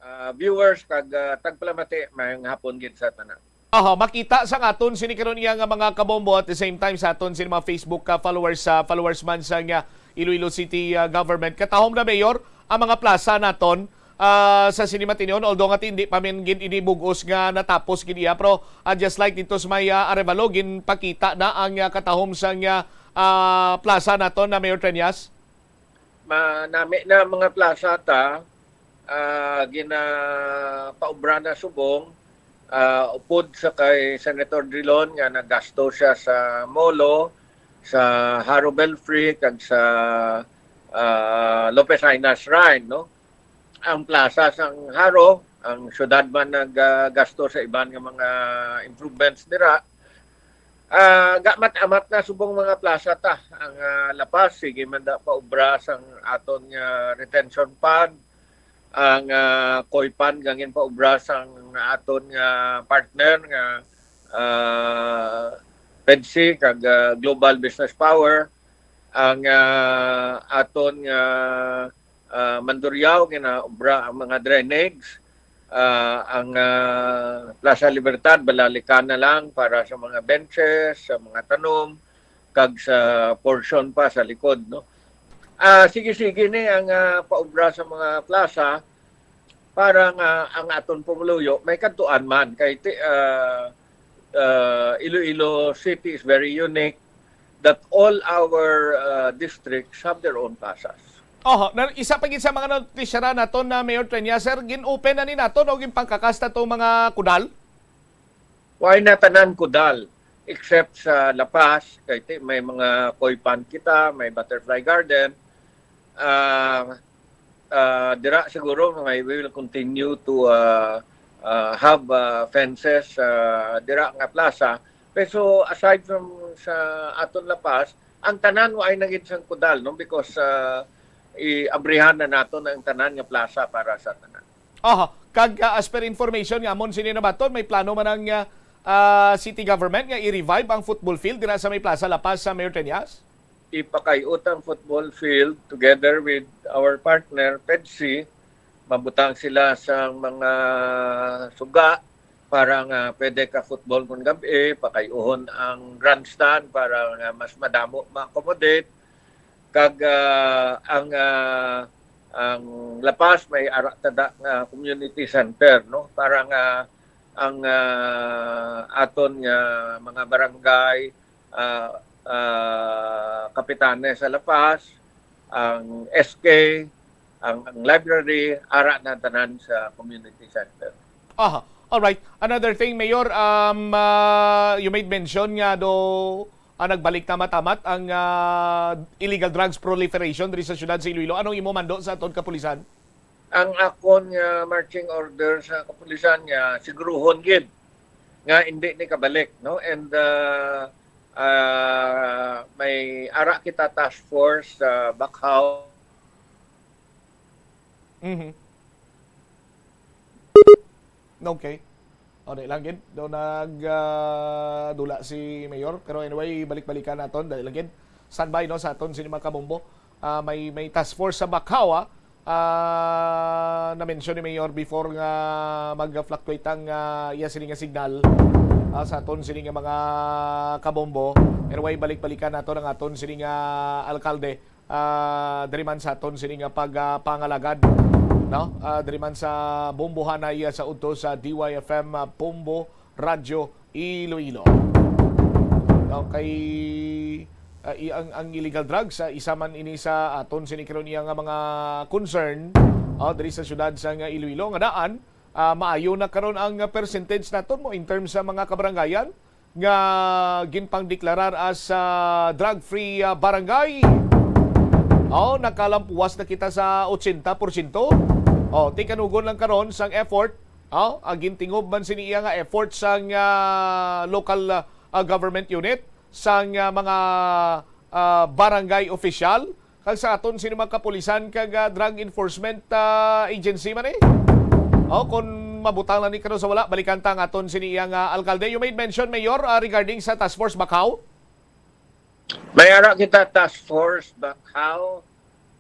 ah, viewers kag, ah, tagpalamati, may nga hapon gid sa tanan. Aha, makita sa aton sini karon iya nga mga kabombo, at the same time sa aton sini mga Facebook, ah, followers, sa followers man sa nga Iloilo City, ah, government. Katahom na, Mayor, ang mga plaza naton, ah, sa sini matinon, although nga hindi pa man gid ini bug-os nga natapos gid iya, pero, ah, just like dito sa may, ah, Arevalo, ginpakita na ang, ah, katahom sa nga, ah, plaza naton na, Mayor Treñas. Manami na mga plaza ta, ah, ginapaubra na subong, ah, upod sa kay Senator Drilon nga nagasto siya sa Molo, sa Jaro Belfry, kag sa, ah, Lopez Jaena Shrine, no? Ang plaza sang Jaro, ang syudad man nagagasto sa iban nga mga improvements dira. Ah, gamat-amat na subong mga plaza ta. Ang, ah, La Paz, sige man da paubra sang aton nga retention pond. Ang, ah, Coipan, gangin paubra sang aton nga partner nga, ah, PEDCI kag, ah, Global Business Power. Ang, ah, aton nga, ah, Mandurriao, ginaubra ang mga drainage. Ah, ang, ah, Plaza Libertad, balalikan na lang para sa mga benches, sa mga tanom, kag sa portion pa sa likod, no? Ah, sige-sige ni ang, ah, paubra sa mga plaza para nga ang aton pumuluyo may kadtuan man. Kay ti-, ah, ah, Iloilo City is very unique that all our, ah, districts have their own plazas. Oho, na, isa pa gid sa mga notisyaran naton na, Mayor Treñas, sir, gin-open na ni naton o ginpangkakas na tong mga kudal? Why na tanan kudal, except sa La Paz, kay ti-, may mga koi pond kita, may butterfly garden. Ah, ah, dira siguro may, we will continue to, ah, ah, have, ah, fences, ah, dira nga plaza. Pero aside from sa aton La Paz, ang tanan wa ay nagid sang kudal, no? Because, ah, i-abrihan na naton ang tanan nga plaza para sa tanan. Aha. Kag, ah, as per information nga amon sini nabaton, may plano man ang, ah, ah, city government nga i-revive ang football field dira sa may Plaza La Paz, sa Mayor Treñas? Ipakay-ot ang football field together with our partner, PEDCI. Mabutang sila sang mga suga para nga pwede ka football kon gab-i, pakay-uhon ang grandstand para nga mas madamo ma-accommodate. Kag, ah, ang, ah, ang La Paz may ara tada nga community center, no? Para nga ang, ah, aton nga mga barangay, ah, ah, kapitanes sa La Paz, ang S K, ang, ang library, ara na tanan sa community center. Aha. All right. Another thing, Mayor, um, ah, you made mention nga do, ah, nagbalik tamat-tamat ang, ah, illegal drugs proliferation diri sa siyudad sa Iloilo. Anong imo mando sa aton kapulisan? Ang akon nga marching order sa kapulisan nga siguruhon gid nga hindi ni kabalik, no? And, ah, ah, may ara kita task force sa Bacau. Mhm. Okay. O, di lang gid. Do nag, ah, dula si Mayor. Pero anyway, balik-balikan naton. Dali lang gid. Standby, no, sa aton sini mga kabombo. Ah, may, may task force sa Bacau, ah. Ah, na-mention ni Mayor before nga mag-fluctuate ang, ah, iya sini nga signal, ah, sa aton sini nga mga kabombo. Anyway, balik-balikan naton ang aton sini nga alkalde, ah, diri man sa aton sini nga pag, ah, pangalagad, no? Ah, diri man sa Bombohanay, ah, sa udto sa D Y F M, ah, Bombo Radyo Iloilo. No, kay, ah, i-, ang, ang illegal drugs, ah, isa man ini sa aton sini karon iya nga mga concern, oh, diri sa siyudad sa nga Iloilo, nga daan, ah, maayo na karon ang percentage naton mo in terms sa mga kabarangayan. nga ginpangdeklarar as, ah, drug-free, ah, barangay. Oh, nakalampuwas na kita sa ochenta porsyento. Oh, ti kanugon lang karon sang effort. Oh, ah, gintingob man sini iya nga effort sang, ah, local, ah, government unit, sang, ah, mga, ah, barangay official, kag sa aton sini mga kapulisan kag, ah, drug enforcement, ah, agency man eh. Oh, kung mabutang lang ni karon sa wala, balikan ta ang aton sini iya nga alkalde. You made mention, Mayor, ah, regarding sa Task Force Bacau. May ara kita Task Force Bacau.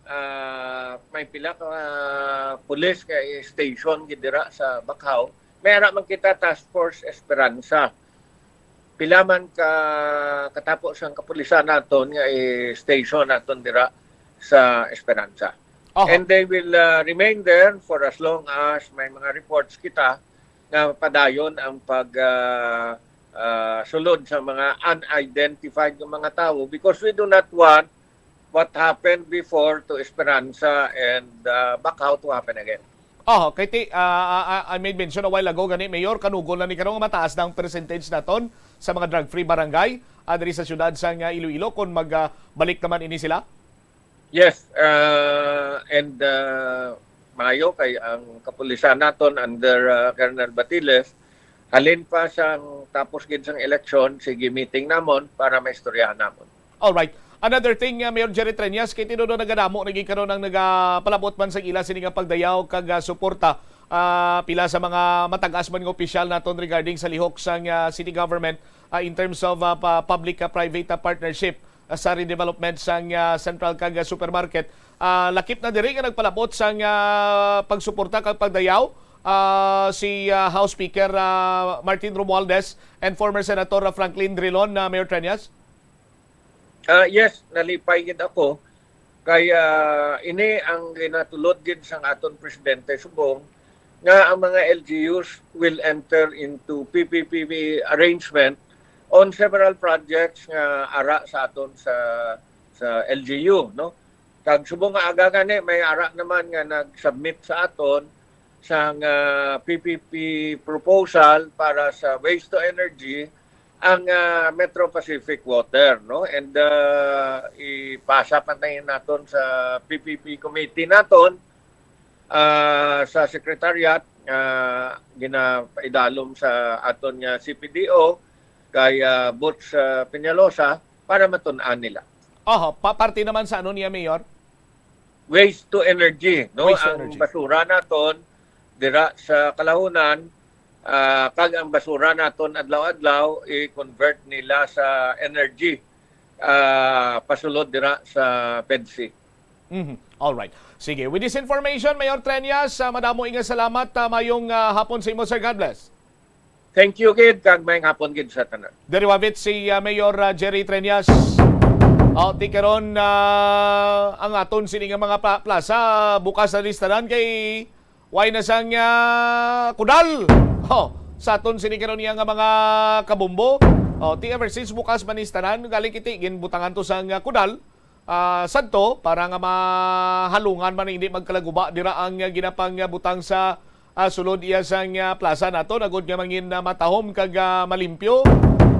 Ah, may pila ka, ah, pulis nga i-station gid dira sa Bacau. May ara man kita Task Force Esperanza. Pila man ka katapo sang kapulisan naton nga i-station naton dira sa Esperanza. Oho. And they will, ah, remain there for as long as may mga reports kita nga padayon ang pag, ah, ah, sulod sa mga unidentified nga mga tawo, because we do not want what happened before to Esperanza and, ah, Bacau to happen again. Oh, kay ti, ah, ah, ah, I made mention a while ago gani, Mayor, kanugon lang ni karon nga mataas na ang percentage naton sa mga drug-free barangay, ah, diri sa siyudad sang, ah, Iloilo, kung mag, ah, balik naman ini sila. Yes, uh, and, uh, maayo kay ang kapulisan naton under, uh, Colonel Batiles, halin pa sang tapos gid sang eleksyon, sige meeting namon para maistoryahan namon. Alright. Another thing, uh, Mayor Jerry Treñas, kay tinuod nagadamo na gid karon ang nagapalabot man sa ila sini nga pagdayaw kag, uh, suporta, uh, pila sa mga matag-as man nga opisyal naton regarding sa lihok sang, uh, city government, uh, in terms of, uh, pa-, public, uh, private, uh, partnership, uh, sa redevelopment sang, uh, central kag, uh, supermarket. Uh, lakip na diri nga nagpalabot sang, uh, pagsuporta kag pagdayaw, uh, si, uh, House Speaker, uh, Martin Romualdez and former Senator, uh, Franklin Drilon, uh, Mayor Treñas. Ah, yes, nalipay gid ako kay, ah, ini ang ginatulod gid sang aton presidente subong nga ang mga L G Us will enter into P P P arrangement on several projects nga ara sa aton sa sa L G U, no? Kag subong nga aga gani may ara naman nga nag-submit sa aton sang, ah, P P P proposal para sa waste to energy ang, ah, Metro Pacific Water, no? And, ah, ipasa pa na yun naton sa P P P committee naton, ah, sa secretariat nga ginapaidalom sa aton nga C P D O kay, ah, Butch, ah, Peñalosa para matun-an nila. Oho, pa parte naman sa ano niya, Mayor? Waste to energy, no? Waste to Ang energy. Basura naton dira sa Kalahunan, ah, kag ang basura naton adlaw-adlaw i-convert nila sa energy, ah, pasulod dira sa PEDCI. Mhm. All right. Sige, with this information, Mayor Treñas, ah, madamo nga salamat. Ah, mayong, ah, hapon sa imo, sir. God bless. Thank you gid, kag may hapon gid sa tanan. Diri wavit si, ah, Mayor, ah, Jerry Treñas. Oh, ti karon, ah, ang aton sini nga mga pa-, plaza bukas na listanan kay way na sang, ah, kudal. Oh, sa aton sini karon niya nga mga kabombo. Oh, ti ever since bukas man listanan, galing kiti ginbutangan to sang, ah, kudal. Ah, sadto para nga mahalungan man hindi magkalaguba dira ang, ah, ginapang, ah, butang sa, ah, sulod iya sang, ah, plaza nato, nagod nga mangin, ah, matahom kag, ah, malimpyo.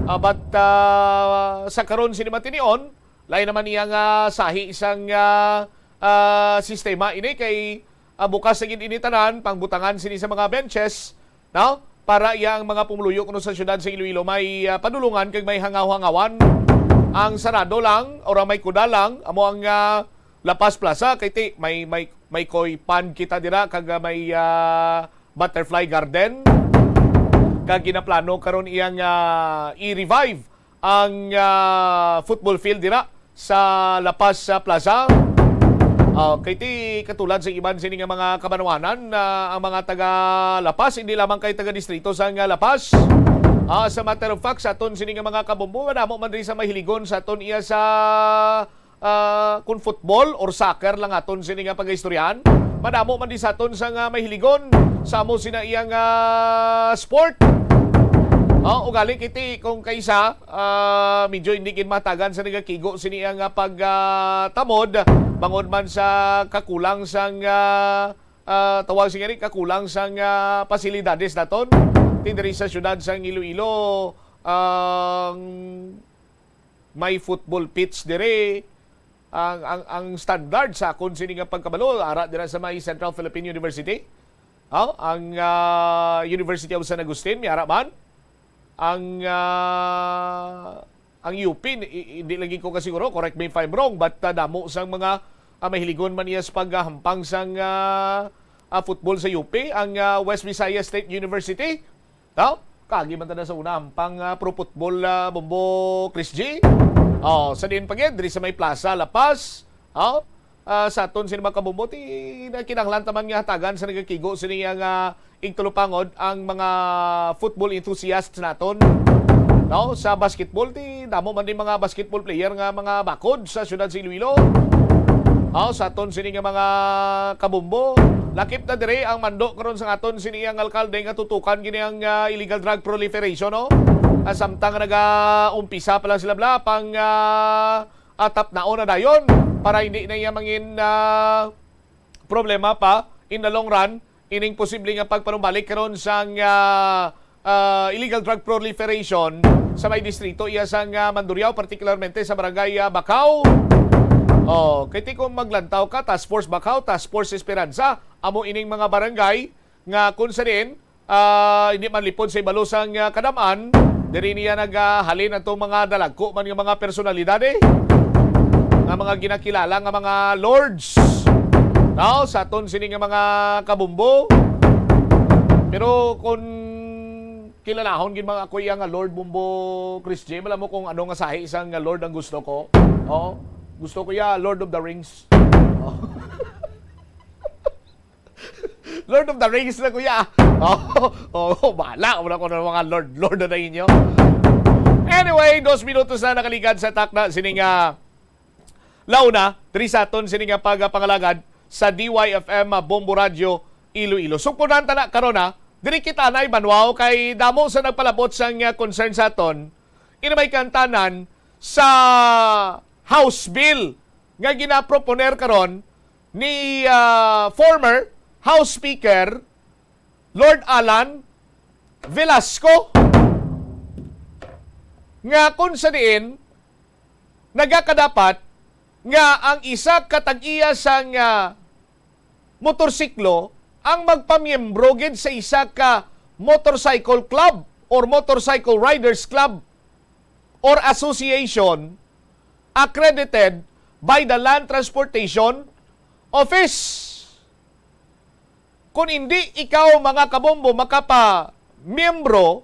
Ah, but, ah, sa karon sini matinion, lain naman iya nga sahi sang, ah, ah, sistema ini kay, ah, bukas sa gid ini tanan pangbutangan sini sa mga benches, no? Para iya ang mga pumuluyo kuno sa siyudad sa Iloilo may, ah, padulungan kag may hangaw-hangawan. Ang sarado lang or ang may kuda lang amo ang, ah, La Paz Plaza kay ti may, may, may koi pond kita dira kag, ah, may, ah, butterfly garden. Kag ginaplano karon iyang, ah, i-revive ang, ah, football field dira sa La Paz, ah, Plaza. Ah, kay ti katulad sa iban sini nga mga kabanwanan, ah, ang mga taga La Paz, hindi lamang kay taga distrito sa nga La Paz. Ah, sa matter of fact, sa aton sini nga mga kabombo, madamo man diri sa mahiligon sa aton iya sa, ah, kun football or soccer lang aton sini nga pagaistoryahan. Madamo man di sa aton sa nga mahiligon sa amo sina iyang, ah, sport. Ah, ugali kiti kung kaisa, ah, medyo hindi gid matagan sa nagakigo sini ang, ah, pag, ah, tamod bangod man sa kakulang sang, ah, ah, tawag siya ni kakulang sang, ah, pasilidades naton. Ti diri sa siyudad sang Iloilo, ang may football pitch dire, ang, ang, ang standard sa akon sini nga pagkabalo, ara dira sa may Central Philippine University. Oh, ang, ah, University of San Agustin, may ara man. Ang, ah, ang U P, i-, hindi lagi ko kasiguro, correct me if I'm wrong, but, ah, damo sang mga, ah, mahiligon man niya sa paghampang sang, ah, ah, football sa U P, ang, ah, West Visayas State University. No? Kagi man ta na sa una, hampang, ah, pro football, ah, Bombo Chris G. Oh, sa diin pa gid, diri sa may Plaza La Paz. Oh, ah, sa aton sini mga kabombo, ti na kinahanglan ta man nga hatagan sa nagakigo sini ang, ah, igtulupangod ang mga football enthusiasts naton. No, sa basketball, ti damo man din mga basketball player nga mga bakod sa siyudad sa Iloilo. Oh, sa aton sini nga mga kabombo, lakip na diri ang mando karon sa aton sini ang alkalde nga tutukan gini ang, ah, illegal drug proliferation, no? Ah, samtang naga-umpisa pa lang sila bla pang, ah, atap naon na dayon para hindi na iya mangin, ah, problema pa in the long run ining posible nga pagpanumbalik karon sang, ah, ah, illegal drug proliferation sa may distrito iya sang, ah, Mandurriao, particularmente sa barangay, ah, Bacau. Oh, kay ti kung maglantaw ka, Task Force Bacau, Task Force Esperanza, amo ining mga barangay nga kung sa diin, ah, hindi man lipod sa ibalo sang, ah, kadam-an, diri niya naghalin atong mga dalagko man nga mga personalidad, eh, nga mga ginakilala nga mga lords, no, sa aton sini nga mga kabumbo. Pero kung kilalahon gid mga ako iya nga Lord Bumbo Chris J, alam mo kung ano nga sahi sang nga Lord ang gusto ko? Oh, gusto ko ya Lord of the Rings. Oh. Lord of the Rings na, kuya. Oh, oh, bahala. Wala ko na mga Lord, Lord na inyo. Anyway, dos minutos na nakaligad sa takna sini nga launa, diri sa aton sini nga pagpangalagad sa D Y F M, ah, Bombo Radyo, Iloilo. Sugpunan ta na karon, ha. Diri kita na, Banwao, kay damo sa nagpalabot sang, ah, concern sa aton. Ina may kantanan sa House Bill nga ginaproponer karon ni, ah, former House Speaker Lord Alan Velasco, nga kung sa diin nagakadapat nga ang isa ka tag-iya sang, ah, motorsiklo ang magpamiyembro gid sa isa ka motorcycle club or motorcycle riders club or association accredited by the Land Transportation Office. Kung hindi ikaw, mga kabombo, makapamiyembro,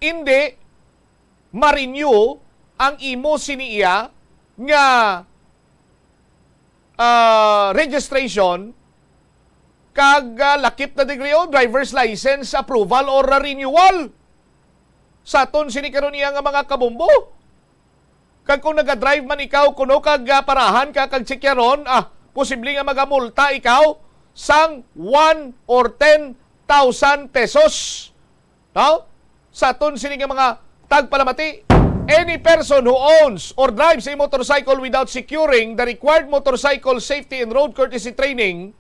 hindi ma-renew ang imo sini iya nga, ah, registration, kag, ah, lakip na degree o driver's license approval or renewal. Sa aton sini karon iya nga mga kabombo. Kag kung nagadrive man ikaw kuno kag, ah, parahan ka kag tsikyaron, ah, posible nga magamulta ikaw sang one or ten thousand pesos. No? Sa aton sini nga mga tagpalamati, any person who owns or drives a motorcycle without securing the required motorcycle safety and road courtesy training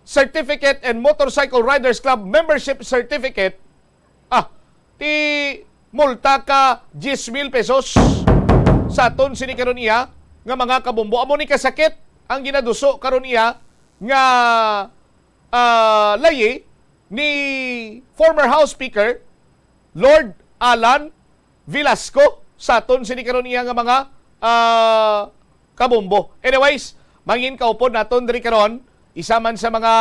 certificate and motorcycle riders club membership certificate, ah, ti multa ka diyes mil pesos. Sa aton sini karon iya nga mga kabombo, amo ni kasakit ang ginaduso karon iya nga, ah, layi ni former House Speaker Lord Alan Velasco sa aton sini karon iya nga mga, ah, kabombo. Anyways, mangin kaupod naton diri karon, isa man sa mga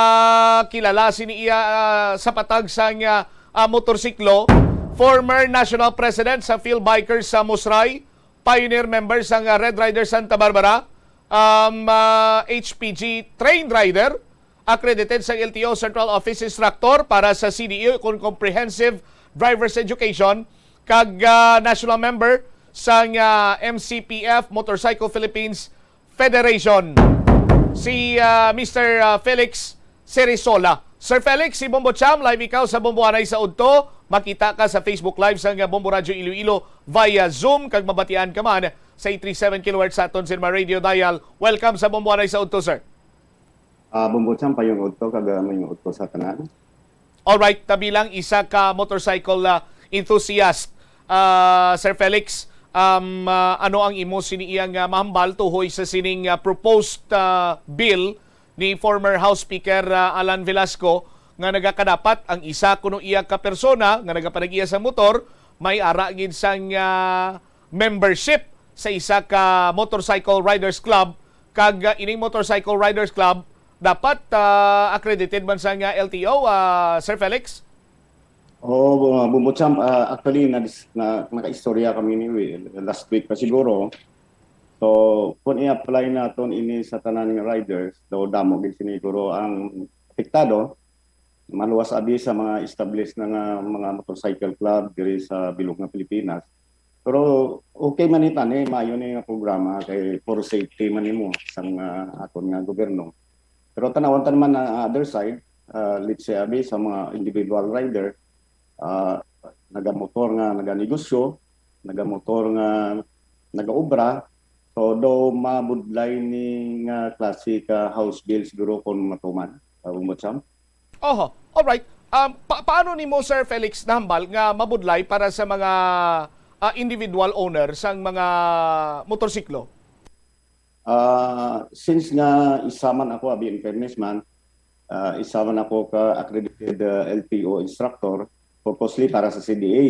kilala sini iya, ah, sa patag sang, ah, ah, motorsiklo, former national president sa Field Bikers sa Musray, pioneer member sang, ah, Red Rider Santa Barbara, um, ah, H P G trained rider, accredited sa L T O Central Office Instructor para sa C D E kon Comprehensive Driver's Education, kag, ah, national member sang, ah, M C P F Motorcycle Philippines Federation, si, ah, Mister, ah, Felix Serisola. Sir Felix, si Bombo Cham, live ikaw sa Bomboanay sa Udto. Makita ka sa Facebook Live sang, ah, Bombo Radyo Iloilo via Zoom, kag mabatian ka man sa eight three seven kilohertz sa aton cinema radio dial. Welcome sa Bomboanay sa Udto, sir. Ah, Bombo Cham, payong udto kag, ah, mayong udto sa tanan. Alright, ta bilang isa ka motorcycle, ah, enthusiast, ah, Sir Felix, um, ah, ano ang imo sini iyang, ah, mahambal tuhoy sa sining, ah, proposed, ah, bill ni former House Speaker, ah, Alan Velasco nga nagakadapat ang isa kuno iya ka persona nga nagapanag-iya sa motor may ara gid sang, ah, membership sa isa ka motorcycle riders club, kag, ah, ining motorcycle riders club dapat, ah, accredited man sang, ah, L T O, ah, Sir Felix? Oo, bu- Bumbo Champ, ah, actually, na, na, nakaistorya kami ni Will last week pa siguro. So, kung i-apply naton ini sa tanan nga riders, daw damo gid sini siguro ang apektado, maluwas abi sa mga established na nga mga motorcycle club diri sa bilog nga Pilipinas. Pero okay man ni tani, maayo ni nga programa kay for safety man nimo sang, ah, aton nga gobyerno. Pero tanawon ta naman ang other side, ah, let's say abi sa mga individual rider, ah, nagamotor nga naganegosyo, nagamotor nga nagaobra, so daw mabudlay ni nga klase ka House bill siguro kung matuman, uh, Ombudsman. Oho, alright. Um, pa- paano nimo, Sir Felix, nahambal nga mabudlay para sa mga, ah, individual owner sang mga motorsiklo? Ah, since nga isa man ako, abi, in fairness man, ah, isa man ako ka accredited, ah, L T O instructor, purposely para sa C D A.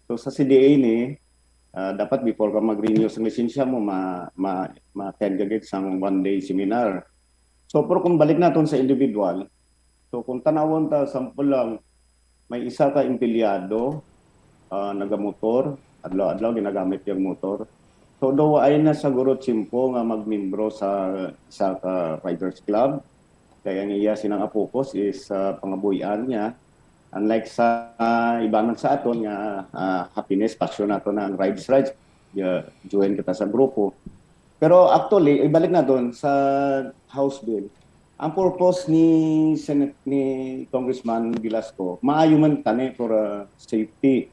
So sa C D A ni, ah, dapat before ka mag-renew sa lisensya mo, ma, ma, ma-attend ka gid sang one day seminar. So pero kung balik naton sa individual, so kung tanawon ta, sample lang, may isa ka empleyado, ah, nagamotor, adlaw-adlaw ginagamit yung motor. So daw ay na siguro tsimpo nga magmembro sa isa ka riders club. Kaya ang iya sinang focus is sa pangabuhian niya. Unlike sa, ah, iba man sa aton nga, ah, happiness, passion nato na ang rides, rides. Ya, join kita sa grupo. Pero actually, ibalik naton sa House bill. Ang purpose ni Senate, ni Congressman Velasco, maayo man tani for, ah, safety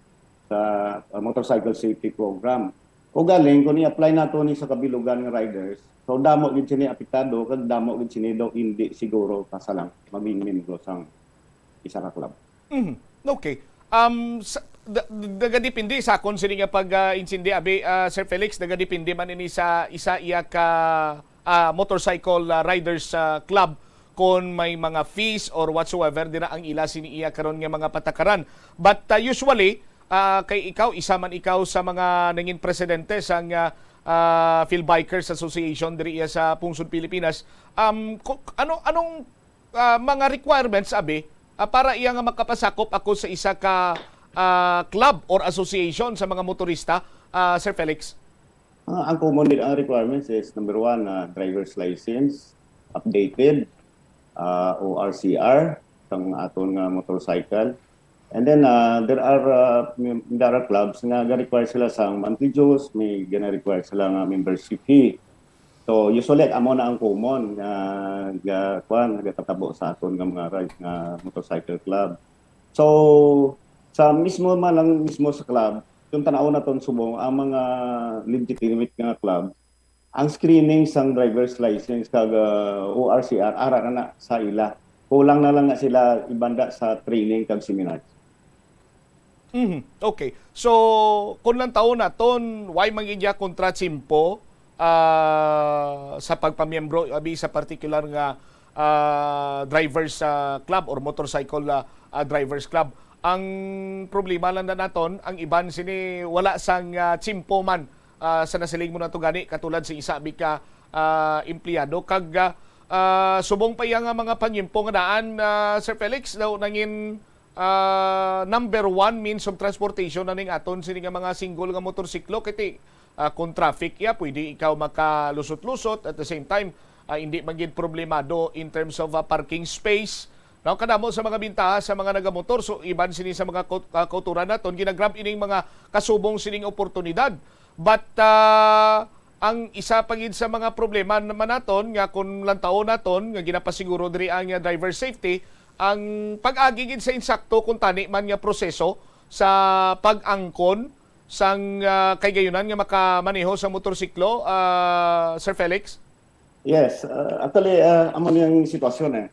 sa, ah, motorcycle safety program. O galing, kung i-apply nato ni sa kabilugan nga riders, so damo gid sini apektado, kag damo gid sini daw hindi siguro kasalang maging membro sang isa ka club. Mhm. Okay. Um, sa, da- da- nagadepende sa akon sini nga pag-intindi, abi, ah, Sir Felix, nagadepende man ini sa isa iya ka, ah, motorcycle, ah, riders, ah, club, kon may mga fees or whatsoever dira ang ila sini iya karon nga mga patakaran. But, ah, usually, ah, kay ikaw, isa man ikaw sa mga nangin presidente sang, ah, ah, Field Bikers Association diri iya sa pungsod Pilipinas. Um, ku- ano anong, ah, mga requirements, abi, ah, para iya nga makapasakop ako sa isa ka, ah, club or association sa mga motorista, ah, Sir Felix? Ah, ang common din ang requirements is number one, ah, driver's license, updated, ah, O R C R, sang aton nga motorcycle. And then, ah, there are, ah, mem- there are clubs nga ga-require sila sa monthly dues, may gina-require sila nga membership fee. So usually amo na ang common nga ga kuan, nagatabo sa aton nga mga ride nga motorcycle club. So sa mismo man lang mismo sa club, kung tan-awon naton subong ang mga legitimate nga club, ang screening sang driver's license kag, ah, O R C R ara na, na sa ila. Kulang na lang na sila ibanda sa training kag seminars. Mhm. Okay. So, kung lang taon naton, why man gid ya kontra tsimpo, ah, sa pagpamiyembro, abi sa particular nga, ah, drivers, ah, club or motorcycle, ah, ah, drivers club? Ang problema lang na naton, ang iban sini wala sang, ah, tsimpo man, ah, sa nasiling mo nato gani, katulad sa isa abi ka, ah, empleyado kag, ah, ah, subong pa iya nga mga panyimpo nga daan, ah, Sir Felix, daw nangin ah, number one means of transportation na ning aton sini nga mga single nga motorsiklo, kay ti, ah, kung traffic iya, pwede ikaw makalusot-lusot, at the same time, ah, hindi man gid problemado in terms of, ah, parking space. Now, kadamo sa mga bintaha sa mga nagamotor, so iban sini sa mga kau- ah, kauturan naton ginagrab ining mga kasubong sining oportunidad. But, ah, ang isa pa gid sa mga problema naman naton nga kung lantaon naton nga ginapasiguro diri ang, ah, driver safety, ang pag-agi gid sa insakto kung tani man nga proseso sa pag-angkon sang, ah, kaigayonan nga makamaneho sa motorsiklo, ah, Sir Felix? Yes, uh, actually, uh, amo ni ang sitwasyon eh.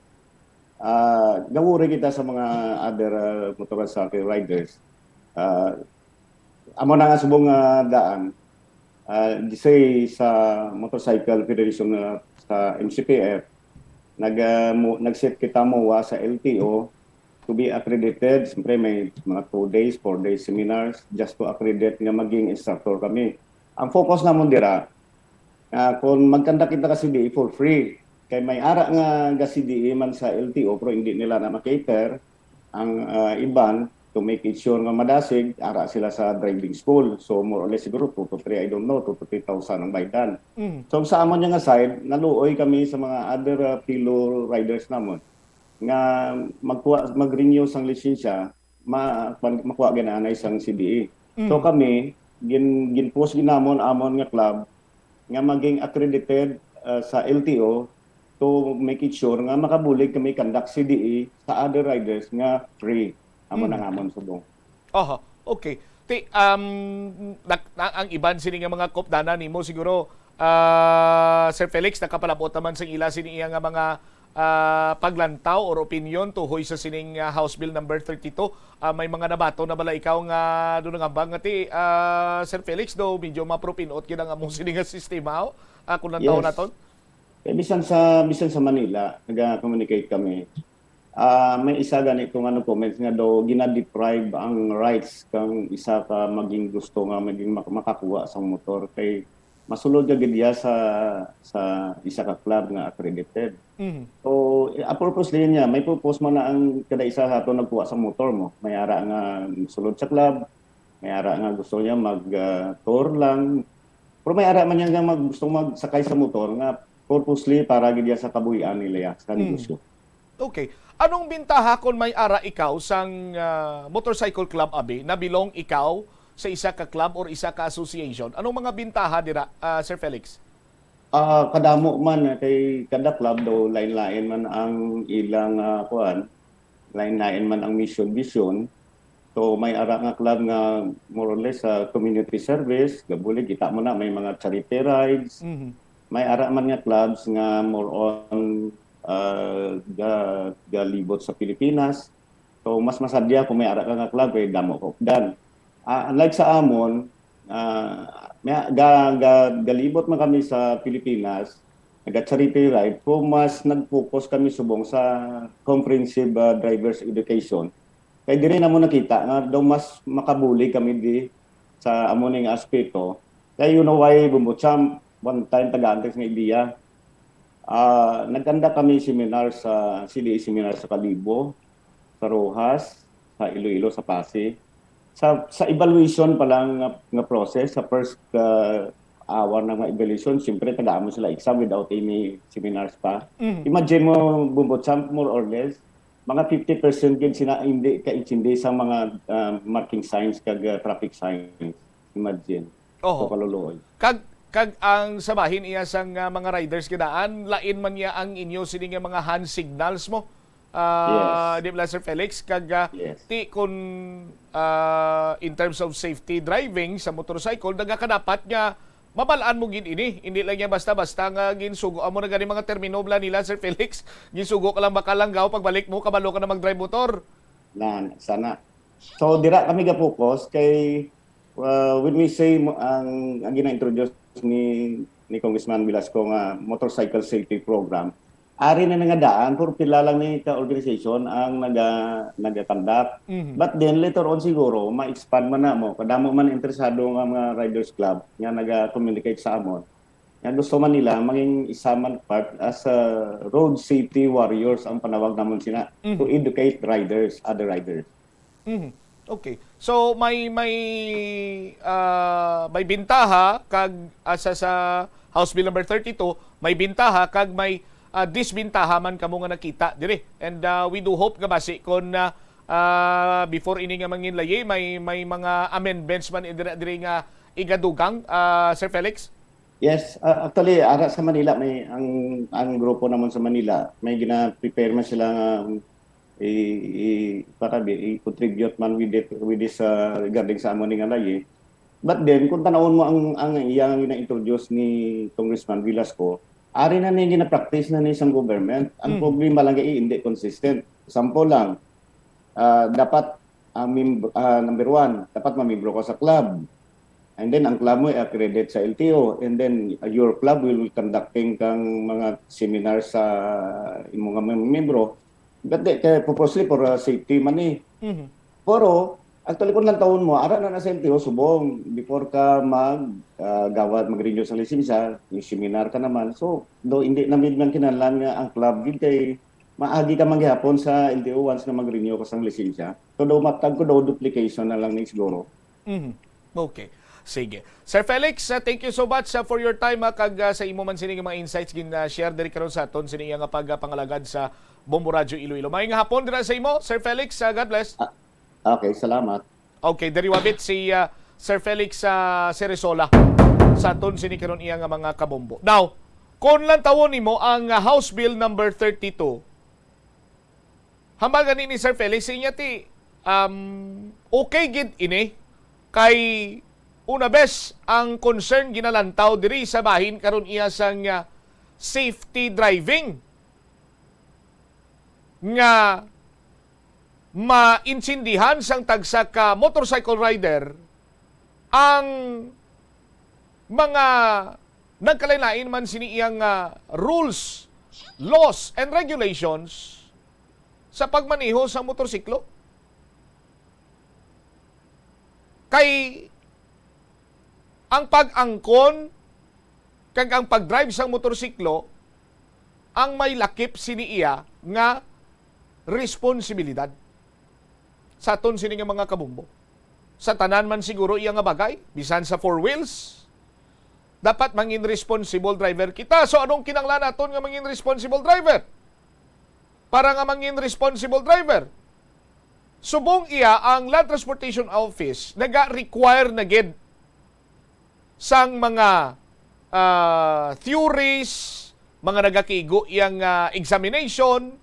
Uh, nawuri kita sa mga other uh, motorcycle riders. Ah, amo na nga subong nga daan. Ah, di say sa Motorcycle Federation nga sa M C P F, nag, ah, mo, nag-set kita mo sa L T O to be accredited. Siyempre, may mga two days, four days seminars just to accredit nga maging instructor kami. Ang focus namon dira, ah, kung magkanda kita ka C D A for free, kay may ara nga ga C D A man sa L T O pero hindi nila na makater ang, ah, iban to make it sure nga madasig, ara sila sa driving school. So, more or less siguro two to three, I don't know, two to three thousand ang baydan. Mm. So, sa amon nga side, naluoy kami sa mga other, ah, fellow riders namon nga magkuha, mag-renew sang lisensya, ma-, makuha gid anay sang C D A. So, Mm. kami, gin-, gin-post gid namon amon nga club nga maging accredited, ah, sa L T O to make it sure nga makabulig kami conduct C D A sa other riders nga free. Amo na Mm. nga amon subong. Oho, okay. Ti, um, nak-, na-, ang iban sini nga mga kopdanan nimo siguro, ah, Sir Felix, nakapalabot naman sa ila sini iya nga mga, ah, paglantaw or opinion tuhoy sa sining, ah, House Bill number thirty-two. Ah, may mga nabato na bala ikaw nga doon nangambang nga ti, ah, Sir Felix, do medyo mapro-pinot gid ang among sini nga sistema, oh? Ah, kung lantaw Yes. naton? Eh, bisan sa, bisan sa Manila, naga-communicate kami. Ah, may isa ganito nga nag-comments nga daw gina-deprive ang rights kang isa ka maging gusto nga maging mak-, makakuha sang motor kay masulod ka gid iya sa, sa isa ka club nga accredited. Mhm. So, eh, ah, purposely niya, may purpose man na ang kada isa sa ato nagkuha sa motor mo. May ara nga sulod sa club, may ara nga gusto niya mag, ah, tour lang. Pero may ara man niya nga mag, gusto magsakay sa motor nga purposely para gid iya sa kabuhian nila ya, sa Mm. negosyo. Okay. Anong bintaha kon may ara ikaw sang, ah, motorcycle club, abi, na belong ikaw sa isa ka club or isa ka association? Anong mga bintaha dira, ah, Sir Felix? Ah, kadamo man, eh, kay kada club daw lain-lain man ang ilang, ah, kuan, lain-lain man ang mission, vision. So, may ara nga club nga more or less, ah, community service, gabulig, kita mo na, may mga charity rides. Mhm. May ara man nga clubs nga more on, ah, ga-, galibot sa Pilipinas. So, mas masadya kung may ara ka nga club, kay damo ka updan. Ah, unlike sa amon, ah, may, ga-, ga-, galibot man kami sa Pilipinas, naga-charity ride, pero mas nag-focus kami subong sa comprehensive, ah, driver's education. Kay diri namo nakita nga daw mas makabulig kami di sa amo ning aspeto. Kay you know why, Bumbo Champ? One time, tagaan ta nga ideya. Ah, nagkanda kami seminar sa C D A seminar sa Kalibo, sa Roxas, sa Iloilo, sa Passi. Sa, sa evaluation pa lang nga, nga process, sa first, ah, hour na nga evaluation, siyempre, tagaan mo sila exam without any seminars pa. Mhm. Imagine mo, Bumbo Champ, more or less, mga fifty percent gid sila hindi kaintindi sa mga, ah, marking signs kag, ah, traffic signs. Imagine. Oho. So, kaluluoy. Kag, kag ang sa bahin iya sang, ah, mga riders kadaan, lain man niya ang inyo sini nga mga hand signals mo. Ah, Yes. di ba, Sir Felix? Kag, ah, Yes. ti kun, ah, in terms of safety driving sa motorcycle, nagakadapat nga mabal-an mo gid ini. Hindi lang niya basta-basta nga ginsugo. Amo na gani mga termino bala nila, Sir Felix. Ginsugo ka lang, baka langgaw, pagbalik mo, kabalo ka na mag-drive motor. Nan, sana. So, dira kami ga-focus kay, uh, when we say mo, ang, ang gina-introduce ni, ni Congressman Velasco nga motorcycle safety program, ari na nga daan, pero pila lang ni ka organization ang naga-, naga-conduct. Mhm. But then, later on siguro, ma-expand man na mo. Kadamo man interesado nga mga Riders Club nga naga-communicate sa amon. Nga gusto man nila, maging isa man part as a road safety warriors ang panawag namon sina, Mhm. to educate riders, other riders. Mhm. Okay. So, may, may, ah, may bintaha kag, ah, sa, sa House Bill number thirty-two, may bintaha kag may, ah, disbintaha man kamo nga nakita diri. And, ah, we do hope nga basi kung, ah, ah, before ini nga manginlayi, may, may mga amendments man diri, diri nga igadugang, ah, Sir Felix? Yes, ah, actually, ara sa Manila, may, ang, ang grupo namon sa Manila, may gina-prepare man sila nga, um, i-, i-, para di, i-contribute man with it, with this, ah, regarding sa amo ni nga layi. But then, kung tanawon mo ang, ang iyang gina-introduce ni Congressman Velasco, ari na ni gina-practice na ni isang government. Ang Mm. problema lang ay hindi consistent. Sample lang, ah, dapat Ang mem- ah, number one, dapat mamembro ka sa club. And then ang club mo i-accredit sa L T O. And then, uh, your club will conducting kang mga seminar sa imo nga mem- membro. But di, kay purposely for, uh, safety man eh. Mhm. Pero, actually, kung lantawon mo, ara na na sa L T O, subong, before ka mag, ah, gawad, mag-renew sa lisensya, yung seminar ka naman. So, do, hindi na mid man kinahanglan nga ang club gid kay maagi ka man gihapon sa L T O once nga mag-renew ka sang lisensya. So, do, matag ko do, duplication na lang ni siguro. Mhm. Okay. Sige. Sir Felix, uh, thank you so much, uh, for your time, uh, kag, uh, sa imo man sini nga mga insights gin, uh, share diri karon sa aton sini nga pag, uh, pangalagad sa Bombo Radyo Iloilo. Maayong hapon dira sa imo, Sir Felix. Uh, God bless. Ah, okay, salamat. Okay, diri wabit si, uh, Sir Felix, uh, Ceresola sa aton sini karon iya nga mga kabombo. Now, kung lantawon nimo ang, uh, House Bill number thirty-two, hambal gani ni Sir Felix, inya ti, um, okay gid ini kay una bes ang concern ginalantaw diri sa bahin karon iya sang, ah, safety driving nga maintindihan sang tagsa ka motorcycle rider ang mga nagkalain-lain man sini iyang, ah, rules, laws, and regulations sa pagmaneho sa motorsiklo. Kay ang pag-angkon kag ang pag-drive sang motorsiklo ang may lakip sini iya nga responsibilidad sa aton sini nga mga kabombo. Sa tanan man siguro iya nga bagay, bisan sa four wheels, dapat mangin responsible driver kita. So, anong kinahanglan naton nga mangin responsible driver? Para nga mangin responsible driver, subong iya ang Land Transportation Office naga-require na gid sang mga, ah, theories, mga nagakigo iyang, ah, examination,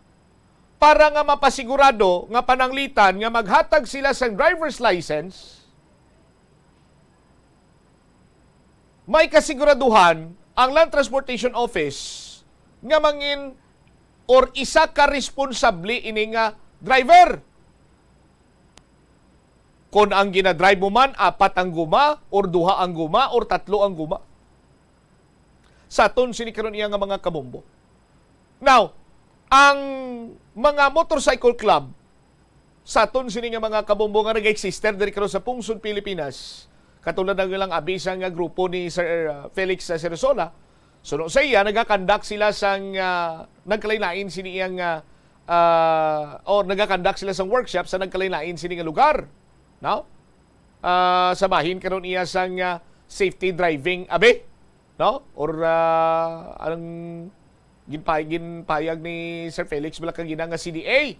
para nga mapasigurado nga pananglitan nga maghatag sila sang driver's license, may kasiguraduhan ang Land Transportation Office nga mangin or isa ka responsable ini nga driver. Kon ang ginadrive mo man, apat ang guma, or duha ang guma, or tatlo ang guma. Sa aton sini karon iya nga mga kabombo. Now, ang mga motorcycle club, sa aton sini nga mga kabombo nga nag-exist diri karon sa pungsod Pilipinas, katulad ng ilang abisa nga grupo ni Sir, uh, Felix, uh, Sersola, suno sa iya, nagakandak sila sang, uh, nagkalain-lain sini iyang, uh, uh, or nagakandak sila sang workshop sa nagkalain-lain sini nga lugar, no? Uh, sa bahin karon iya sang, uh, safety driving, abi, no? Or, uh, ang ginpa-, ginpayag ni Sir Felix Balakagina nga C D A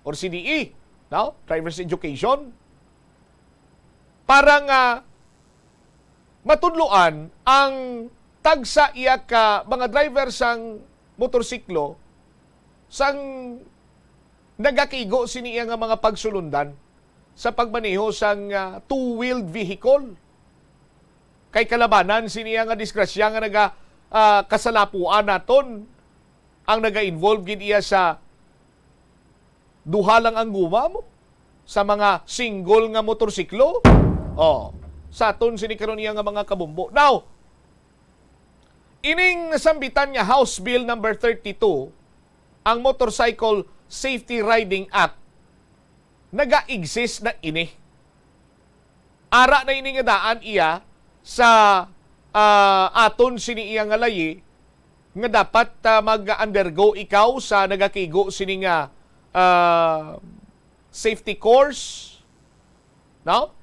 or C D E, no? Driver's Education. Para nga matudloan ang tagsa iya ka mga driver sang motorsiklo sang nagakigo sini iya nga mga pagsulundan sa pagmaneho sang, ah, two-wheeled vehicle. Kay kalabanan sini iya nga disgrasya nga naga, ah, kasalapuan naton ang naga-involve gid iya sa duha lang ang guma mo sa mga single nga motorsiklo. Oh, sa aton sini karon iya nga mga kabombo. Now, ining nasambitan nga House Bill number thirty-two, ang Motorcycle Safety Riding Act, naga-exist na ini. Ara na ini nga daan iya sa, ah, aton sini iya nga layi nga dapat, ah, mag-undergo ikaw sa nagakigo sini nga, ah, safety course, no?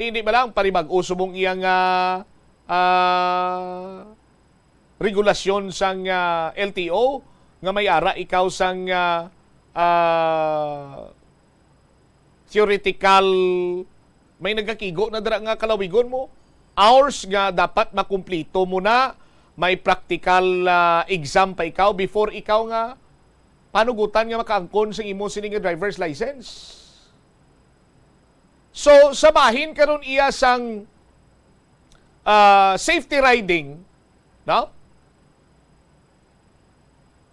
Ti hindi ba lang paribag-o subong iya nga, ah, regulasyon sang, ah, L T O nga may ara ikaw sang, ah, ah, theoretical, may nagakigo na dira nga kalawigon mo. Hours nga dapat makumplito mo na, may practical, ah, exam pa ikaw before ikaw nga panugutan nga makaangkon sa imo sini nga driver's license. So, sa bahin karon iya sang, ah, safety riding, no?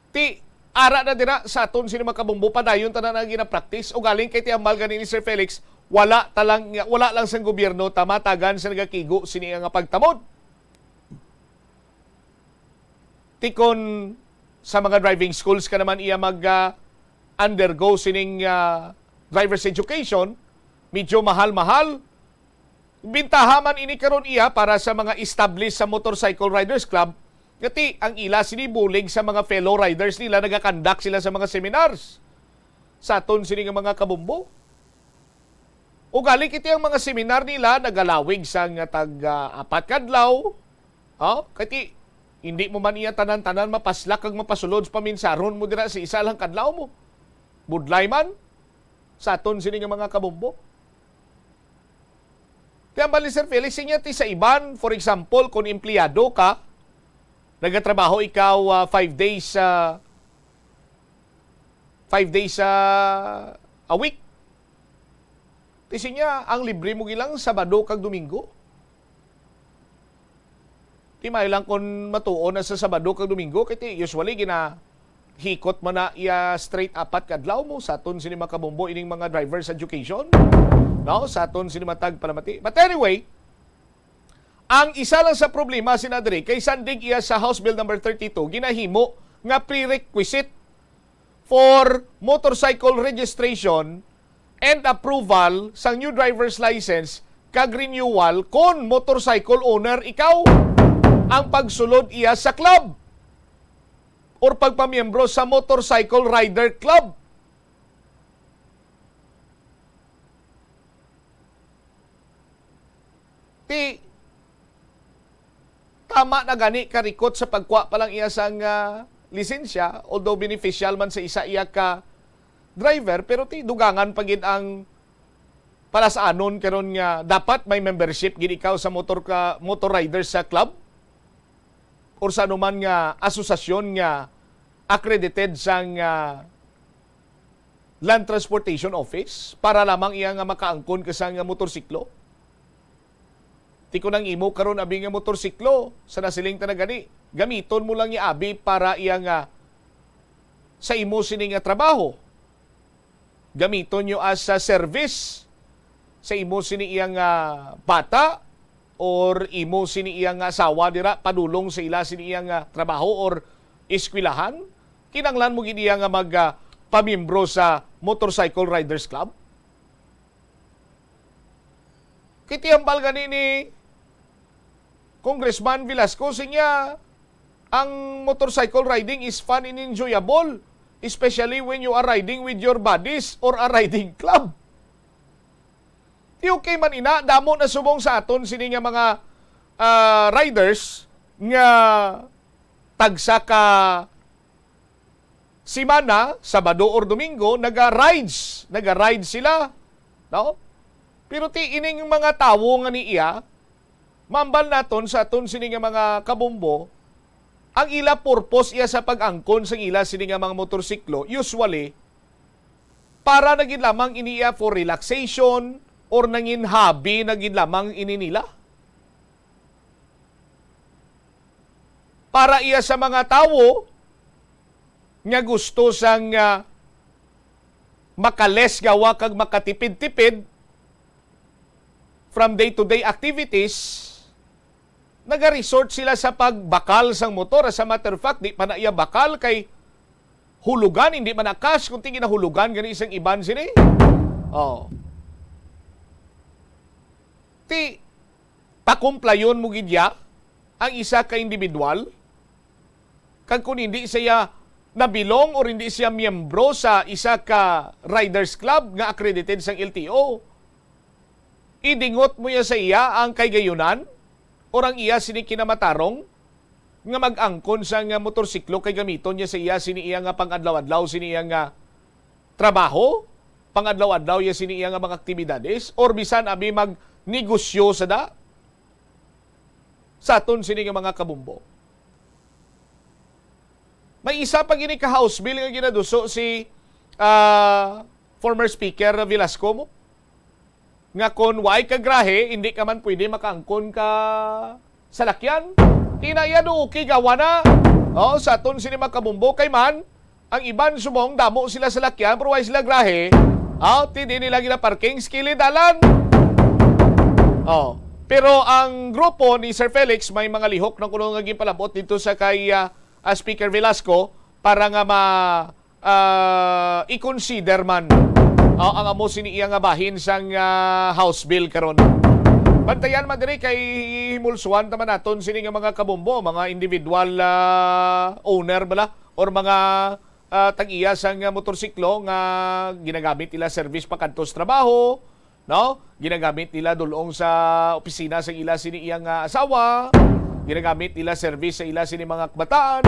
Ti, Ara na dira sa aton sini, mga kabombo, padayon tanan ang gina-practice. Ugaling kay ti hambal gani ni Sir Felix, wala ta lang, wala lang sang gobyerno ta matagan sa nagakigo sini nga pagtamod. Ti kon sa mga driving schools ka naman iya mag, ah, undergo sining, ah, driver's education, medyo mahal-mahal. Bintaha man ini karon iya para sa mga established sa Motorcycle Riders Club, nga ti ang ila sini bulig sa mga fellow riders nila, nagakandak sila sa mga seminars. Sa aton sini nga mga kabombo, ugali kiti ang mga seminar nila nagalawig sang tag, ah, apat ka adlaw. Oh, kay ti, hindi mo man iya tanan-tanan mapaslak kag mapasulod, paminsarhon mo dira sa isa lang kadlaw mo. Budlay man sa aton sini nga mga kabombo. Ti hambal ni Sir Felix, siya ti sa iban, for example, kung empleyado ka, nagatrabaho ikaw, ah, five days, ah, five days, ah, a week. Ti siya, ang libre mo gilang Sabado kag Domingo. Ti maayo lang kon matuon na sa Sabado kag Domingo, kay ti usually ginahikot man na iya straight apat ka adlaw mo sa aton sini mga kabombo ining mga driver's education, no? Sa aton sini matag palamati. But anyway, ang isa lang sa problema sina diri kay sandig iya sa House Bill number thirty-two, ginahimo nga prerequisite for motorcycle registration and approval sang new driver's license kag renewal kon motorcycle owner ikaw, ang pagsulod iya sa club or pagpamiyembro sa motorcycle rider club. Ti, tama na gani ka rikot sa pagkuha pa lang iya sang, ah, lisensya, although beneficial man sa isa iya ka driver, pero ti, dugangan pa gid ang palasanon karon nga dapat may membership gid ikaw sa motor ka, motor rider sa club or sa anuman nga asosasyon nga accredited sang, ah, Land Transportation Office para lamang iya nga makaangkon ka sang motorsiklo? Ti kon ang imo karon abi nga motorsiklo, sa nasiling ta na gani, gamiton mo lang iya abi para iya nga sa imo sini nga trabaho. Gamiton nyo as a service sa imo sini iya nga bata or imo sini iya nga asawa dira, padulong sa ila sini iya nga trabaho or eskwelahan, kinanglan mo gid iya nga mag, ah, pamiyembro sa Motorcycle Riders Club? Kay ti hambal gani ni Congressman Velasco, siya, ang motorcycle riding is fun and enjoyable, especially when you are riding with your buddies or a riding club. Ti okay man ina, damo na subong sa aton sini nga mga, ah, riders nga tagsa ka semana, Sabado or Domingo, naga-rides, naga-ride sila, no? Pero ti ining mga tawo nga ni iya, mambal naton sa aton sini nga mga kabombo, ang ila purpose iya sa pag-angkon sang ila sini nga mga motorsiklo, usually, para na gid lamang ini iya for relaxation or nangin hobby na gid lamang ini nila. Para iya sa mga tawo nga gusto sang, ah, makalesgawa kag makatipid-tipid from day-to-day activities, naga-resort sila sa pagbakal sang motor. As a matter of fact, di pa na iya bakal kay hulugan, hindi man na cash, kundi ginahulugan gani sang iban sini. Oh. Ti, pakumplayon mo gid ya ang isa ka individual, kag kung hindi siya nabilong or hindi siya miyembro sa isa ka riders club nga accredited sang L T O, idingot mo ya sa iya ang kahigayonan or ang iya sini kinamatarong nga mag-angkon sang motorsiklo kay gamiton niya sa iya sini iya nga pang-adlaw-adlaw sini iya nga trabaho, pang-adlaw-adlaw ya sini iya nga mga aktibidades, or bisan abi magnegosyo sa da, sa aton sini nga mga kabombo. May isa pa gini ka House Bill nga ginaduso si, ah, former Speaker Velasco mo, nga kon waay ka grahe, hindi ka man pwede makaangkon ka salakyan. Ti na iya do, okay, gawa na. Oh, sa aton sini mga kabombo, kay man, Ang iban subong damo sila salakyan pero way sila grahe. Aw, ti di nila ginaparking sa kilid dalan. Oh. Pero ang grupo ni Sir Felix may mga lihok na kuno nga ginpalabot dito sa kay, ah, ah, Speaker Velasco para nga ma ah, i-consider man, ah, ang amo sini iya nga bahin sang, ah, House Bill karon. Bantayan man diri kay himulsuan ta man naton sini nga mga kabombo, mga individual, ah, owner bala or mga, ah, tag-iya sang, ah, motorsiklo nga ginagamit nila service pakadto sa trabaho, no? Ginagamit nila dulong sa opisina sa ila sini iyang, ah, asawa. Ginagamit nila service sa ila sini mga kabataan.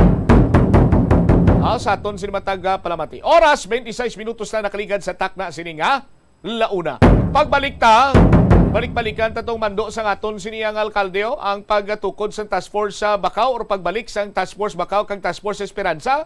Ah, sa aton sini matag, ah, palamati. Oras, twenty-six minutos na nakaligad sa takna sini nga launa. Pagbalik ta, balik-balikan ta tong mando sa aton sini ang alkalde, oh, ang pagtukod sa task force sa Bacau or pagbalik sang task force Bacau kag task force Esperanza.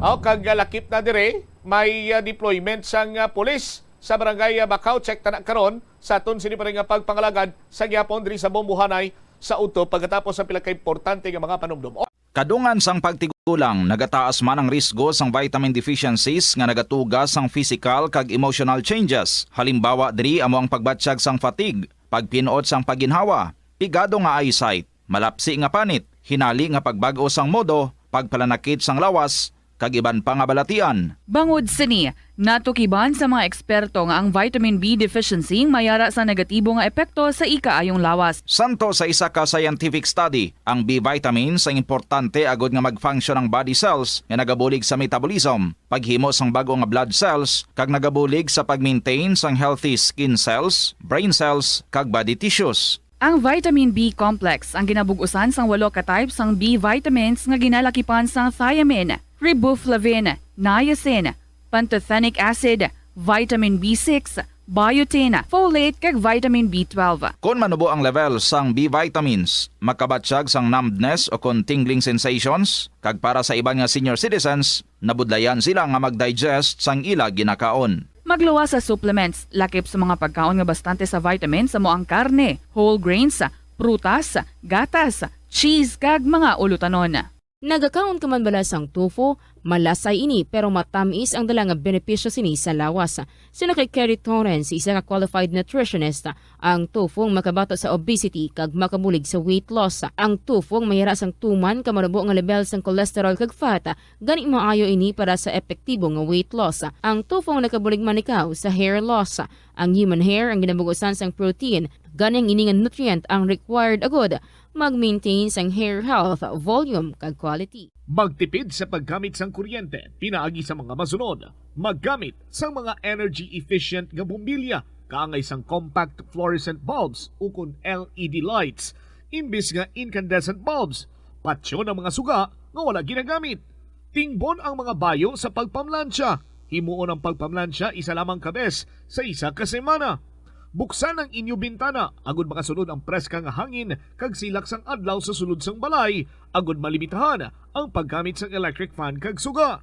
Oh, kag, ah, lakip na dire, may, ah, deployment sang, ah, pulis sa barangay, ah, Bacau. Check ta na karon sa aton sini pa rin nga pagpangalagad sa gihapon diri sa Bombohanay sa udto pagkatapos sa pila ka importante nga mga panumdom. Kadungan sang pagtigulang, nagataas man ang risgo sang vitamin deficiencies nga nagatuga sang physical kag emotional changes. Halimbawa diri amo ang pagbatyag sang fatigue, pagpinot sang pagginhawa, pigado nga eyesight, malapsi nga panit, hinali nga pagbag-o sang modo, pagpalanakit sang lawas, kag iban pa nga balatian. Bangod sini, natukiban sa mga eksperto nga ang vitamin B deficiency may ara sa negatibo nga epekto sa ikaayong lawas. Santo sa isa ka scientific study, ang B vitamins ang importante agud nga mag-function ang body cells nga nagabulig sa metabolism, paghimo sang bag-o nga blood cells, kag nagabulig sa pag-maintain sang healthy skin cells, brain cells, kag body tissues. Ang vitamin B complex ang ginabug-usan sang walo ka type sang B vitamins nga ginalakipan sang thiamine, riboflavin, niacin, pantothenic acid, vitamin B six, biotin, folate, kag vitamin B twelve. Kon manubo ang level sang B vitamins, makabatyag sang numbness o kon tingling sensations, kag para sa iban nga senior citizens, nabudlayan sila nga mag-digest sang ila ginakaon. Magluwas sa supplements, lakip sa mga pagkaon nga bastante sa vitamins amo ang karne, whole grains, prutas, gatas, cheese, kag mga ulutanon. Nagakaon ka man bala sang tofu? Malasay ini, pero matamis ang dala nga benepisyo sini sa lawas. Suno kay Kerry Torrens, isa ka qualified nutritionist, ang tofu ang makabato sa obesity kag makabulig sa weight loss. Ang tofu ang may ara sang tuman ka manubo nga level sang cholesterol kag fat, gani maayo ini para sa epektibo nga weight loss. Ang tofu ang nakabulig man ikaw sa hair loss. Ang human hair ang ginabug-usan sang protein, gani ang ini nga nutrient ang required agud mag-maintain sang hair health, volume, kag quality. Magtipid sa paggamit sang kuryente pinaagi sa mga masunod. Maggamit sang mga energy-efficient nga bombilya kaangay sang compact fluorescent bulbs ukon L E D lights imbis nga incandescent bulbs. Patyon ang mga suga nga wala ginagamit. Tingbon ang mga bayo sa pagpamlansya. Himuon ang pagpamlansya isa lamang ka bes sa isa ka semana. Buksan ang inyo bintana agud makasulod ang preska nga hangin kag silak sang adlaw sa sulod sang balay, agud malimitahan ang paggamit sang electric fan kag suga.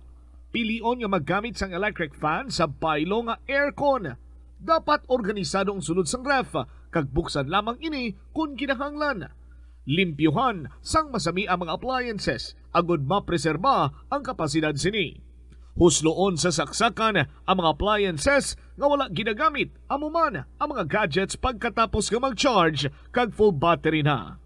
Pilion nga maggamit sang electric fan sa baylo nga aircon. Dapat organisado ang sulod sang ref kag buksan lamang ini kon kinahanglan. Limpyuhan sang masami ang mga appliances agud mapreserba ang kapasidad sini. Husloon sa saksakan ang mga appliances nga wala ginagamit, amo man ang mga gadgets pagkatapos nga mag-charge kag full battery na.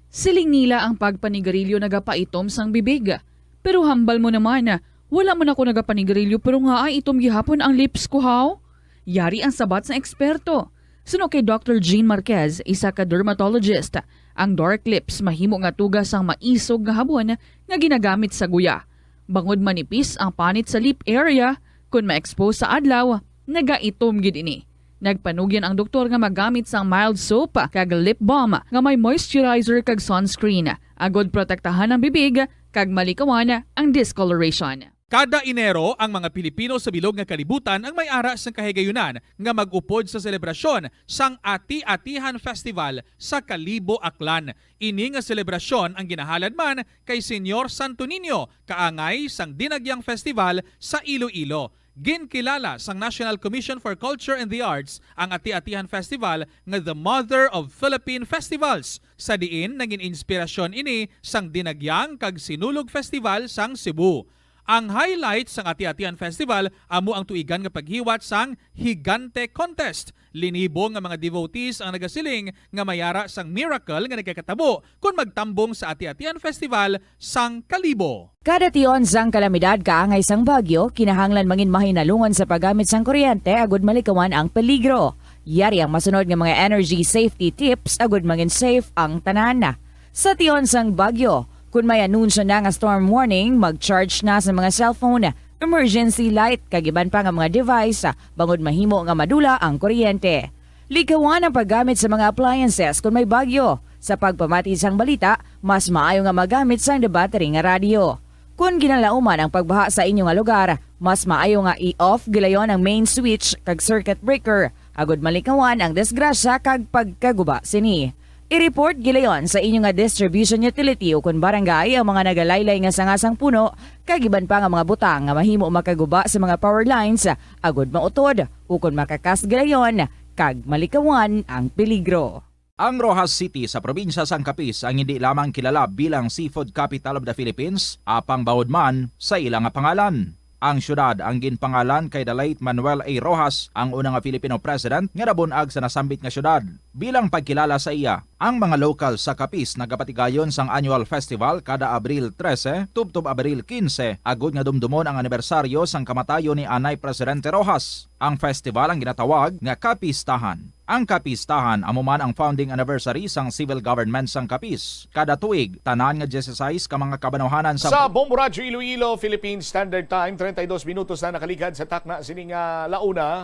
Siling nila ang pagpanigarilyo nagapaitom sang bibig. Pero hambal mo naman, wala man ako nagapanigarilyo pero nga ay itom gihapon ang lips ko, haw? Yari ang sabat sang eksperto. Suno kay Doctor Jean Marquez, isa ka dermatologist, ang dark lips mahimo nga tuga sang maisog nga habon nga ginagamit sa guya. Bangod manipis ang panit sa lip area, kon ma-expose sa adlaw, nagaitom gid ini. Nagpanugyan ang doktor nga magamit sang mild soap kag lip balm nga may moisturizer kag sunscreen, agud protektahan ang bibig kag malikawan ang discoloration. Kada Enero, ang mga Pilipino sa bilog nga kalibutan ang may ara sang kahigayunan nga mag-upod sa selebrasyon sang Ati-Atihan Festival sa Kalibo, Aklan. Ini nga selebrasyon ang ginahalad man kay Señor Santo Niño, kaangay sang Dinagyang Festival sa Iloilo. Ginkilala sang National Commission for Culture and the Arts ang Ati-Atihan Festival nga the mother of Philippine festivals, sa diin nagin inspirasyon ini sang Dinagyang kag Sinulog Festival sang Cebu. Ang highlight sang Ati-Atian Festival amo ang tuigan nga paghiwat sang Higante Contest. Linibo nga mga devotees ang nagasiling nga may ara sang miracle nga nagakatabo kon magtambong sa Ati-Atian Festival sang Kalibo. Kada tion sang kalamidad kaangay sang bagyo, kinahanglan mangin mahinalungon sa paggamit sang kuryente agud malikawan ang peligro. Yari ang masunod nga mga energy safety tips agud mangin safe ang tanan. Sa tion sang bagyo, kun may anunsyo na nga storm warning, mag-charge na sa mga cellphone, emergency light, kag iban pa nga mga device, bangod mahimo nga madula ang kuryente. Likawan ang paggamit sa mga appliances kun may bagyo. Sa pagpamati sang balita, mas maayo nga magamit sang debattery nga radyo. Kun ginalauman ang pagbaha sa inyo nga lugar, mas maayo nga i-off gilayon ang main switch kag circuit breaker, agud malikawan ang disgrasya kag pagkaguba sini. I-report gilayon sa inyo nga distribution utility ukon barangay ang mga nagalaylay nga sanga sang puno kag iban pa nga mga butang nga mahimo makaguba sa mga power lines, agud mautod ukon makakas gilayon kag malikawan ang peligro. Ang Roxas City sa probinsya sang Capiz ang hindi lamang kilala bilang Seafood Capital of the Philippines, apang bawod man sa ila nga pangalan. Ang siyudad ang ginpangalan kay the late Manuel A. Roxas, ang una nga Filipino president nga nabun-ag sa nasambit nga siyudad. Bilang pagkilala sa iya, ang mga lokal sa Capiz nagapatigayon sang annual festival kada Abril trese tubtob Abril kinse, agud nga dumdumon ang anibersaryo sang kamatayon ni anay Presidente Roxas. Ang festival ang ginatawag nga Kapistahan. Ang Kapistahan amo man ang founding anniversary sang civil government sang Capiz. Kada tuig, tanan nga dieciséis ka mga kabanwahanan sa Sa Bombo Radyo Iloilo, Philippine Standard Time, treinta y dos minutos na nakaligad sa takna sini nga launa.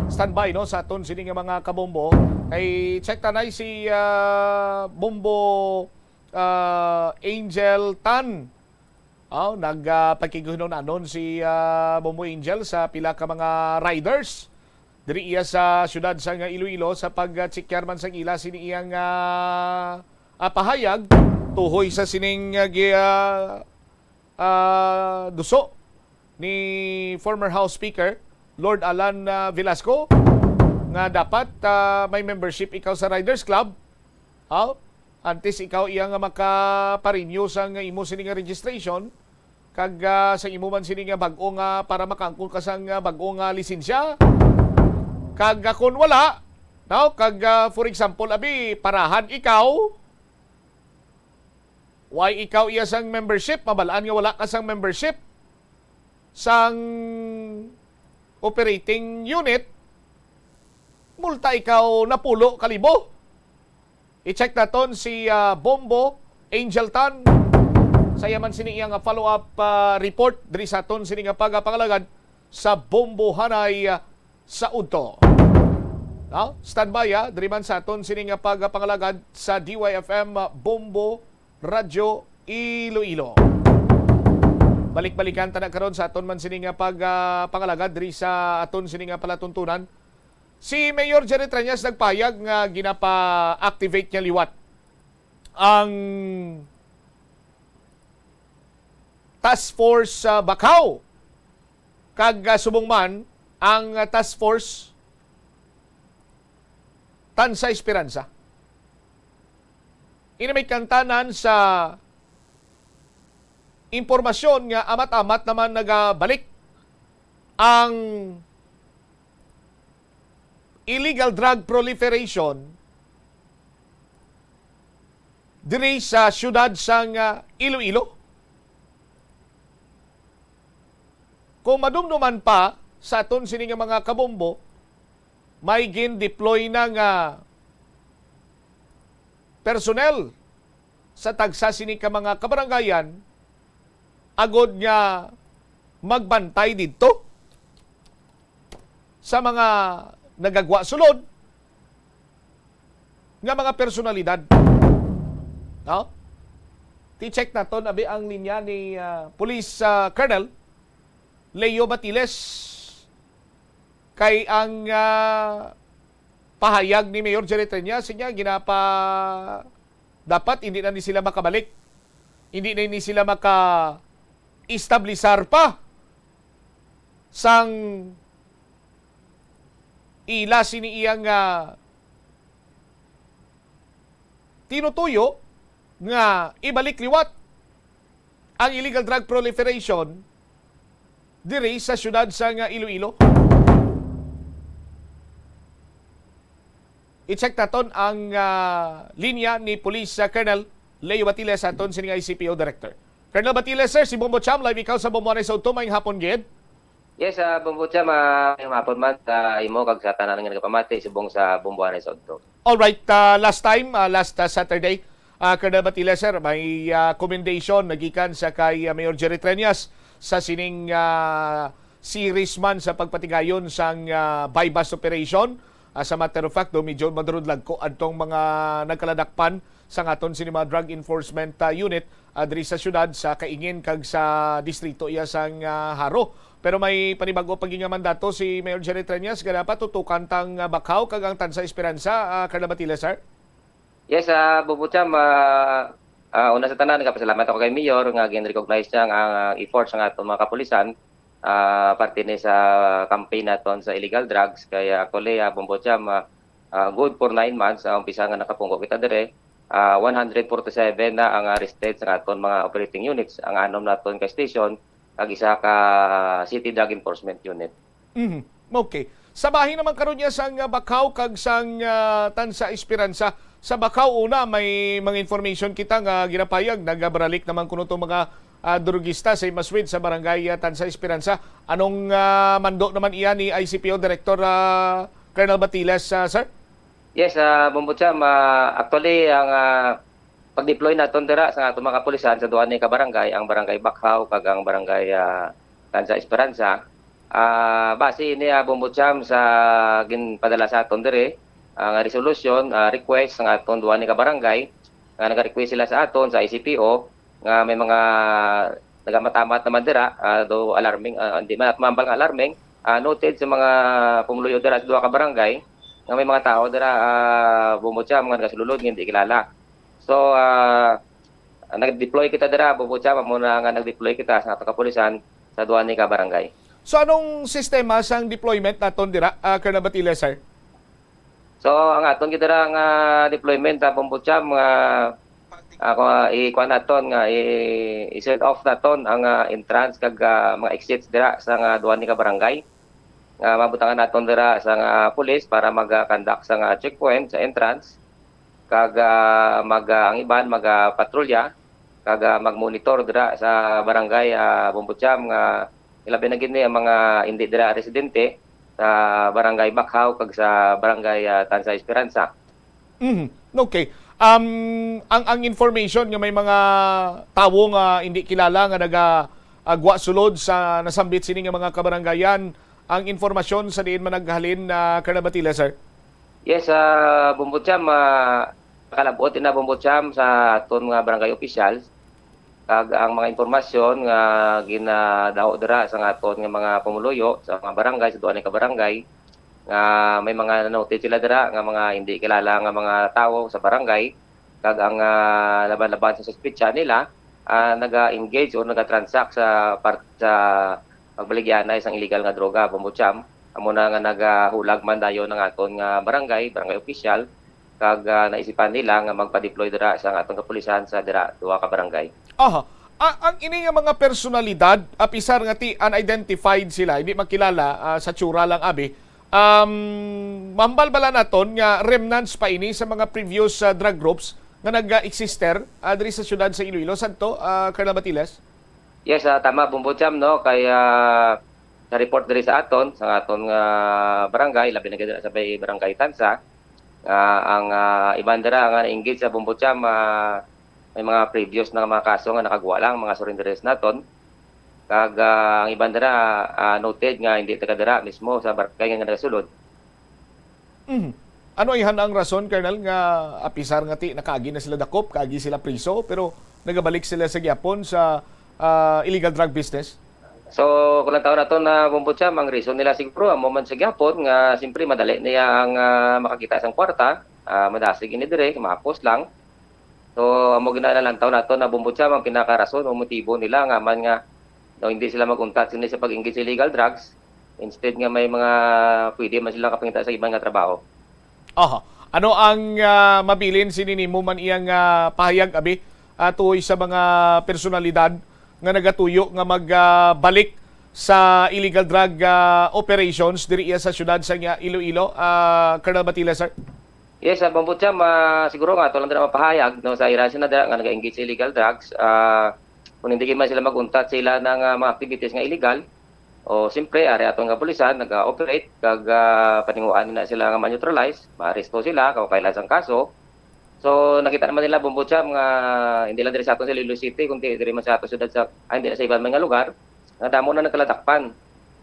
Standby, no, sa aton sini nga mga kabombo. Kay check tanay si, ah, Bombo, ah, Angel Tan. Oh, nag, ah, pagkigihon-anon si, ah, Bombo Angel sa pila ka mga riders diri iya sa siyudad sang Iloilo sa pag-check man sang ila sini iyang, ah, ah, pahayag tuhoy sa sining, ah, gi-, ah, ah, duso ni former House Speaker Lord Alan, ah, Velasco nga dapat, ah, may membership ikaw sa Riders Club. Aw, antes ikaw iya nga makaparenew sang imo sini nga registration, kag, ah, sa imo man sini nga bag-o nga para makaangkon ka sang, ah, bag-o nga lisensya. Kag, ah, kun wala, no, kag, ah, for example, abi, parahan ikaw, why ikaw iya sang membership, mabalaan nga wala ka sang membership sang operating unit, multa ikaw napulo ka libo. I-check naton si, ah, Bombo Angel Tan. Sa iya man sini iya nga follow-up, ah, report diri sa aton sini nga pagapangalagad sa Bombo Hanay, ah, sa udto. No? Standby, ah, diri man sa aton sini nga pagapangalagad sa D Y F M, ah, Bombo Radyo Iloilo. Balik-balikan ta na karon sa aton man sini nga pag, ah, pangalagad diri sa aton sini nga palatuntunan. Si Mayor Jerry Treñas nagpahayag nga ginapa-activate niya liwat ang Task Force, ah, Bacau, kag, ah, subong man ang, ah, Task Force Tansa Esperanza. Ini may kantanan sa impormasyon nga amat-amat naman nagabalik ang illegal drug proliferation diri sa siyudad sang, ah, Iloilo. Kung madumduman pa sa aton sini nga mga kabombo, may gin-deploy na nga personnel sa tagsa sini ka mga kabarangayan agod nga magbantay didto sa mga nagagwa sulod nga mga personalidad. No? Ti-check naton abi ang linya ni, ah, Police, ah, Colonel Leo Batiles, kay ang, ah, pahayag ni Mayor Jerry Treñas, siya ginapa-, dapat hindi na ni sila makabalik. Hindi na ni sila maka-establisar pa sang ila sini iyang, ah, tinutuyo nga ibalik liwat ang illegal drug proliferation diri sa siyudad sang Iloilo. I-check naton ang, ah, linya ni Police, ah, Colonel Leo Batiles, aton sining I C P O Director. Colonel Batiles, sir, si Bombo Cham, live ikaw sa Bombo Anay sa Udto. Maayong hapon gid. Yes, ah, Bombo Cham, ah, maayong hapon man sa imo kag sa tanan nga nagapamati subong sa Bombo Anay sa Udto. All right, ah, last time, ah, last, ah, Saturday, ah, Colonel Batiles, sir, may, ah, commendation nagikan sa kay, ah, Mayor Jerry Treñas sa sining, ah, series man sa pagpatigayon sang, ah, buy-bust operation. Ah, sa matter of fact, do, medyo madurod lagko adtong mga nagkaladakpan sang aton sini mga drug enforcement, ah, unit, ah, diri sa siyudad, sa Kaingin kag sa distrito iya sang, ah, Jaro. Pero may panibag-o pa gid nga mandato si Mayor Jerry Treñas nga dapat tutukan tang, ah, Bakhaw kag ang Tansa Esperanza, ah, Colonel Batiles, sir? Yes, ah, Bombo Cham, ah, ah, una sa tanan, nagapasalamat ako kay Mayor nga gin-recognize niya ang, ah, efforts ng aton mga kapulisan, ah, parte ni sa campaign naton sa illegal drugs. Kaya actually, ah, Bombo Cham, ah, ah, good for nine months, ah, umpisa nga nakapungko kita dire, ah, one hundred forty-seven na ang arrested sa aton mga operating units, ang anom naton ka station, kag isa ka city drug enforcement unit. Mhm. Okay. Sa bahin naman karon niya sang, ah, Bakhaw kag sang, ah, Tansa Esperanza. Sa Bakhaw, una, may mga information kita nga ginapayag, nagabaralik naman kuno tong mga, ah, drugista sa Imaswid sa barangay, ah, Tansa Esperanza. Anong, ah, mando naman iya ni I C P O Director, ah, Colonel Batiles, ah, sir? Yes, ah, Bombo Cham, ah, actually, ang, ah, pag-deploy naton dira sa aton mga kapulisan sa duha ni ka barangay, ang Barangay Bakhaw kag ang Barangay, ah, Tansa Esperanza, ah, base ini, ah, Bombo Cham, sa ginpadala sa aton diri, ah, nga resolution, ah, request sa aton duha ni ka barangay, nga nag-request sila sa aton sa I C P O nga may mga nagamatamat naman dira, ah, do alarming, ah, hindi man at mambal nga alarming, ah, noted sa mga pumuluyo dira sa duha ka barangay nga may mga tao dira, ah, Bombo Cham, nga nagasulod nga hindi kilala. So, ah, nag-deploy kita dira, Bombo Cham, amo na nga nag-deploy kita sa ato kapulisan sa duha ni ka barangay. So, anong sistema sang deployment naton dira, ah, Colonel Batiles, sir? So, ang aton gid dira nga deployment, ah, Bombo Cham, nga, ah, ku-, ah, i-kuan naton nga i-, i-seal off naton ang, ah, entrance kag, ah, mga exits dira sa nga duha ni ka barangay. Nga mabutangan naton dira sa nga pulis para mag-, ah, conduct sa nga checkpoint sa entrance. Kag, ah, mag, ah, ang iban magapatrolya kag, ah, magmonitor dira sa barangay, ah, Bombo Cham, nga ilabi na gid ni ang mga hindi dira residente sa barangay Bakhaw kag sa barangay, ah, Tansa Esperanza. Mhm. Okay. Um, ang, ang information nga may mga tawo nga hindi kilala nga naga, ah, gwa sulod sa nasambit sini nga mga kabarangayan, ang informasyon sa diin man naghalin, ah, Colonel Batiles, sir? Yes, ah, Bombo Cham, ah, kalab-ot ina, Bombo Cham, sa aton nga barangay officials. Kag ang mga impormasyon nga ginadaho dira sa aton nga mga pumuluyo sa mga barangay, sa duha ni ka barangay, nga may mga na-noted sila dira nga mga hindi kilala nga mga tawo sa barangay, kag ang, ah, laban-laban sa suspetsa nila, ah, naga-engage o naga-transact sa part sa pagbaligya na isang illegal nga droga, Bombo Cham. Amo na nga nagahulag man dayon ang aton nga barangay, barangay official, kag, ah, naisipan nila nga magpa-deploy dira sa aton kapulisan sa dira duha ka barangay. Aha. A-, ang ini nga mga personalidad, apisar nga ti unidentified sila, hindi makilala, ah, sa tsura lang abi. Um, mambal bala naton nga remnants pa ini sa mga previous, ah, drug groups nga nag-exister, ah, diri sa siyudad sa Iloilo, Santo, ah, Colonel Batiles? Yes, ah, tama, Bombo Cham, no? Kay, ah, sa report diri sa aton, sa aton nga barangay, labi na gid sa may barangay Tansa, nga ang, ah, iban dira nga na-engage sa Bombo Cham, ah, may mga previous na mga kaso nga nakagwa lang, mga surrenderees naton. Kag, ah, ang iban dira, ah, noted nga hindi taga dira mismo sa barangay nga nagasulod. Mhm. Ano ayhan ang rason, Colonel, nga apisar nga ti nakaagi na sila dakop, kaagi sila priso, pero nagabalik sila sa gihapon sa, ah, illegal drug business? So, kung lang taon nato na, Bombo Cham, ang reason nila siguro, amo man sa gihapon nga, siyempre, madali niya ang, ah, makakita sang kwarta, ah, madasig ini dire, mahapos lang. So, amo ginalantaw nato na, Bombo Cham, ang pinakarason o motibo nila nga man nga daw hindi sila mag-untat sini sa pag-engage sa illegal drugs, instead nga may mga pwede man sila kapangita sa iban nga trabaho. Aha. Ano ang, ah, mabilin sini nimo man iyang, ah, pahayag, abi, ah, tuoy sa mga personalidad nga nagatuyo nga mag, ah, balik sa illegal drug, ah, operations diri iya sa siyudad sa nga Iloilo, ah, Colonel Batila, sir? Yes, ah, Bombo Cham, ah, siguro nga ato lang dira mapahayag, no, sa ira sila dira nga nag-engage sa illegal drugs, ah, kung hindi man sila mag-untat sila ng, ah, mga activities nga illegal, o siyempre, ari aton nga kapulisan nag-ooperate kag, ah, paninguhaan na sila nga ma-neutralize, maaresto sila, kung kailan sang kaso. So, nakita naman nila, Bombo Cham, nga hindi lang diri sa aton sa Iloilo City, kundi diri man sa aton siyudad sa, ay, hindi na sa iban man nga lugar, nga damo na nagkaladakpan.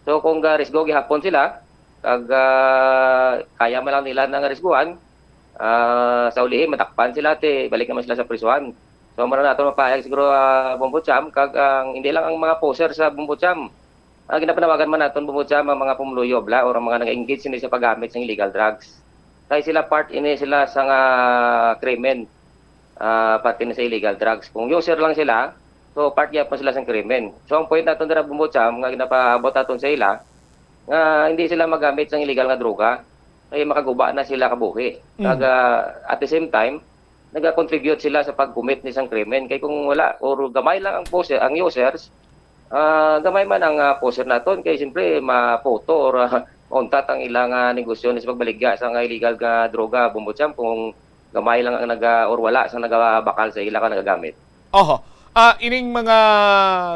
So, kung ga-risgo gihapon sila, kag, ah, kaya man lang nila nang risguhan, ah, sa ulihi, madakpan sila, ti balik naman sila sa prisuhan. So, mura na aton mapahayag siguro, ah, Bombo Cham, kag ang, hindi lang ang mga poser sa Bombo Cham, ang ginapanawagan man naton, Bombo Cham, ang mga pumuluyo, bla, or ang mga nag-engage sini sa paggamit sang illegal drugs. Kay sila, part ini sila sa nga krimen, ah, parte na sa illegal drugs. Kung user lang sila, so part gyapon sila sang krimen. So ang point naton dira, Bombo Cham, nga ginapaabot naton sa ila, nga hindi sila magamit sang illegal nga droga, kay makaguba na sila kabuhi. Mm. Kag, ah, at the same time, naga-contribute sila sa pag-commit ni sang krimen. Kay kung wala, or gamay lang ang poser, ang users, ah, gamay man ang, ah, poser naton, kay siyempre maputo or, ah, mauntat ang ilang, ah, negosyo ni sa pagbaligya sa nga illegal nga droga, Bombo Cham, kung gamay lang ang naga-, or wala sa nagabakal sa ila ka nagagamit. Oho. Ah, ining mga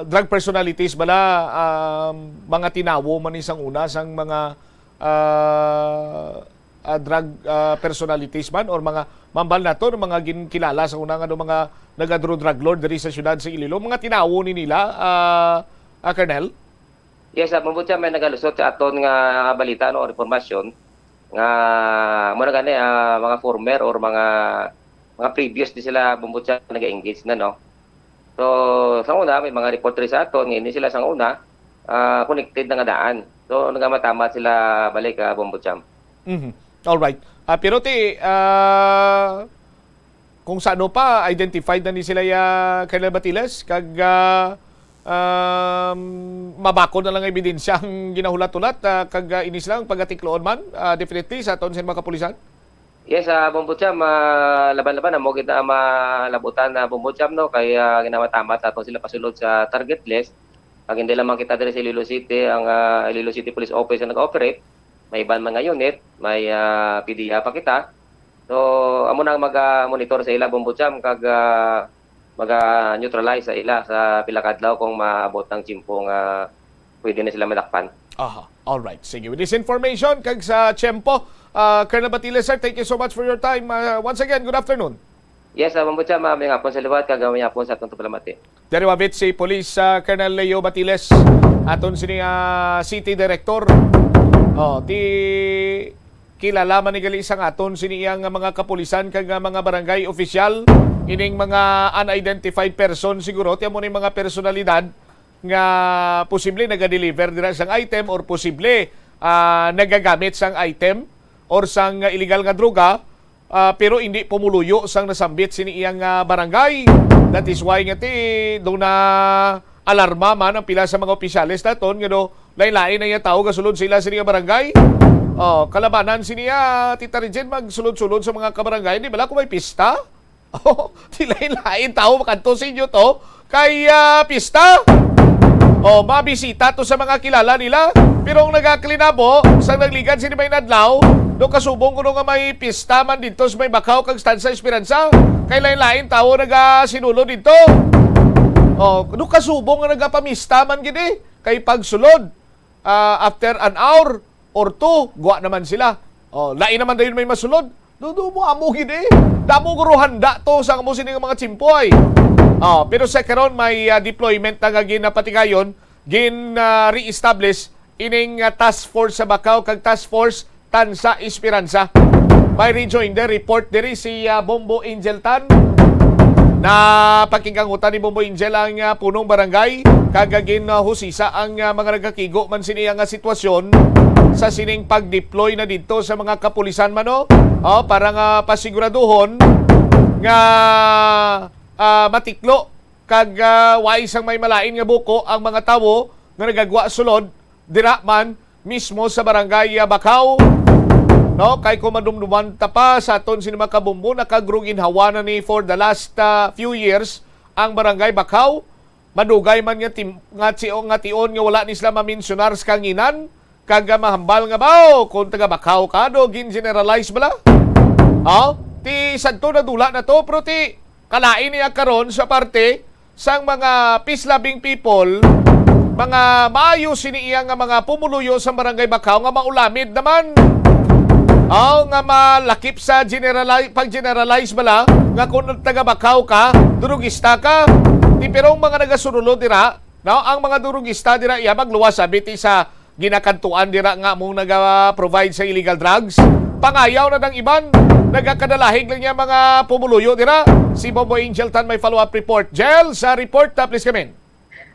drug personalities bala, um, mga tinawo man ni sang una sang mga, ah, ah, drug, ah, personalities man or mga mambal nato, mga ginkilala sa una nga mga nagadro drug lord diri sa siyudad sa Iloilo, mga tinawo ni nila, ah, ah, Colonel? Yes, ah, Bombo Cham, may nagalusot sa aton nga balita, no, or impormasyon nga mao na gani, ah, mga former or mga, mga previous di sila, Bombo Cham, nag-engage na, no? So, sa una, may mga report rin sa aton, nga ini sila sa una, ah, connected na nga daan. So, nagamatamat sila balik, ah, Bombo Cham. Mhm. All right. Ah, pero ti, ah, kung sa ano pa, identified na ni sila ya, Colonel Batiles, kag, ah, um, mabakod na lang nga ebidensya ang ginahulat-hulat, ah, kag, ah, inis lang pagatikloon man, ah, definitely sa aton sa mga kapulisan. Yes, ah, Bombo Cham, ah, laban-laban, amo gid na malabutan na, Bombo Cham, no, kay, ah, ginamatamat naton sila pasulod sa target list. Kag hindi lamang kita diri sa Iloilo City, ang, ah, Iloilo City Police Office ang nag-operate, may iban man nga unit, may, ah, P D E A pa kita. So, amo na ang mag-, ah, monitor sa ila, Bombo Cham, kag, ah, mag-, ah, neutralize sa ila sa pila ka adlaw kung maabot ang tiyempo nga pwede na sila madakpan. Aha. All right. Sige. With this information, kag sa tiyempo, ah, Colonel Batiles, sir, thank you so much for your time. Ah, once again, good afternoon. Yes, ah, Bombo Cham, ah, may hapon sa liwat, kag may hapon sa atong tapalamati. Diri wabit si Police, ah, Colonel Leo Batiles, aton sini, ah, city director. Oh, ti kilala man ni gali sang aton sini iyang mga kapulisan kag, ah, mga barangay opisyal, ining mga unidentified person siguro, ti amo ni mga personalidad nga posible naga-deliver dira sang item or posible, ah, nagagamit sang item or sang illegal nga droga, ah, pero hindi pumuluyo sang nasambit sini iyang, ah, barangay. That is why nga ti do na alarma man ang pila sa mga opisyales naton nga do lain-lain na iya tawo gasulod sila sini nga barangay. Oh, kalabanan sini iya, Tita Regine, magsulod-sulod sa mga kabarangay, di bala kung may pista? Oh, di lain-lain tawo makadto sa inyo to kay, ah, pista. Oh, mabisita to sa mga kilala nila. Pero ang nagaklinabo, sa nagligad sini may adlaw, do kasubong kuno nga may pista man dito sa may Bacau kag Stanza Esperanza. Kay lain-lain tawo nagasinulod dito. Oh, do kasubong nga nagapamista man gid eh. Kay pagsulod, ah, after an hour or two, gwa naman sila. Oh, lain naman dayon may masulod. Dudu mo amo gid eh. Damo guro handa to sa amo sini nga mga tsimpo ay. Oh, pero sa karon may, ah, deployment na nga ginapatigayon, gin, ah, re-establish ining, ah, task force sa Bacau kag task force Tansa Esperanza. May rejoinder report diri si, ah, Bombo Angel Tan. Napakig-angutan ni Bombo Angel ang, ah, punong barangay kag ginhusisa ang, ah, mga nagakigo man sini nga sitwasyon sa sining pag-deploy na didto sa mga kapulisan man, no? Oh, para nga pasiguraduhon nga, ah, matiklo kag, ah, way sang may malain nga buko ang mga tawo nga nagagwa sulod dira man mismo sa barangay, ah, Bacau, no? Kay kung madumduman ta pa sa aton sini mga kabombo, nakagroginhawa na ni for the last, ah, few years ang barangay Bacau. Madugay man nga tim-, nga tio-, nga tion nga wala ni sila mamensyonar sa kanginan, kag, ah, mahambal nga, "Baw, kung taga Bacau ka, do gin-generalize bala?" Oh, ti sadto nadula na to, pero ti kalain niya karon sa parte sang mga peace-loving people, mga maayo sini iya nga mga pumuluyo sa Barangay Bacau nga maulamid naman. Oh, nga malakip sa generali-, pag-generalize bala nga kung taga Bacau ka, drugista ka. Ti pero ang mga nagasurulod dira, no, ang mga drugista dira iya magluwas abi ti sa ginakadtuan dira nga among naga-provide sa illegal drugs. Pangayaw na dang iban, nagakadalahig lang niya mga pumuluyo dira. Si Bombo Angel Tan may follow-up report. Jel, sa report, ah, please come in.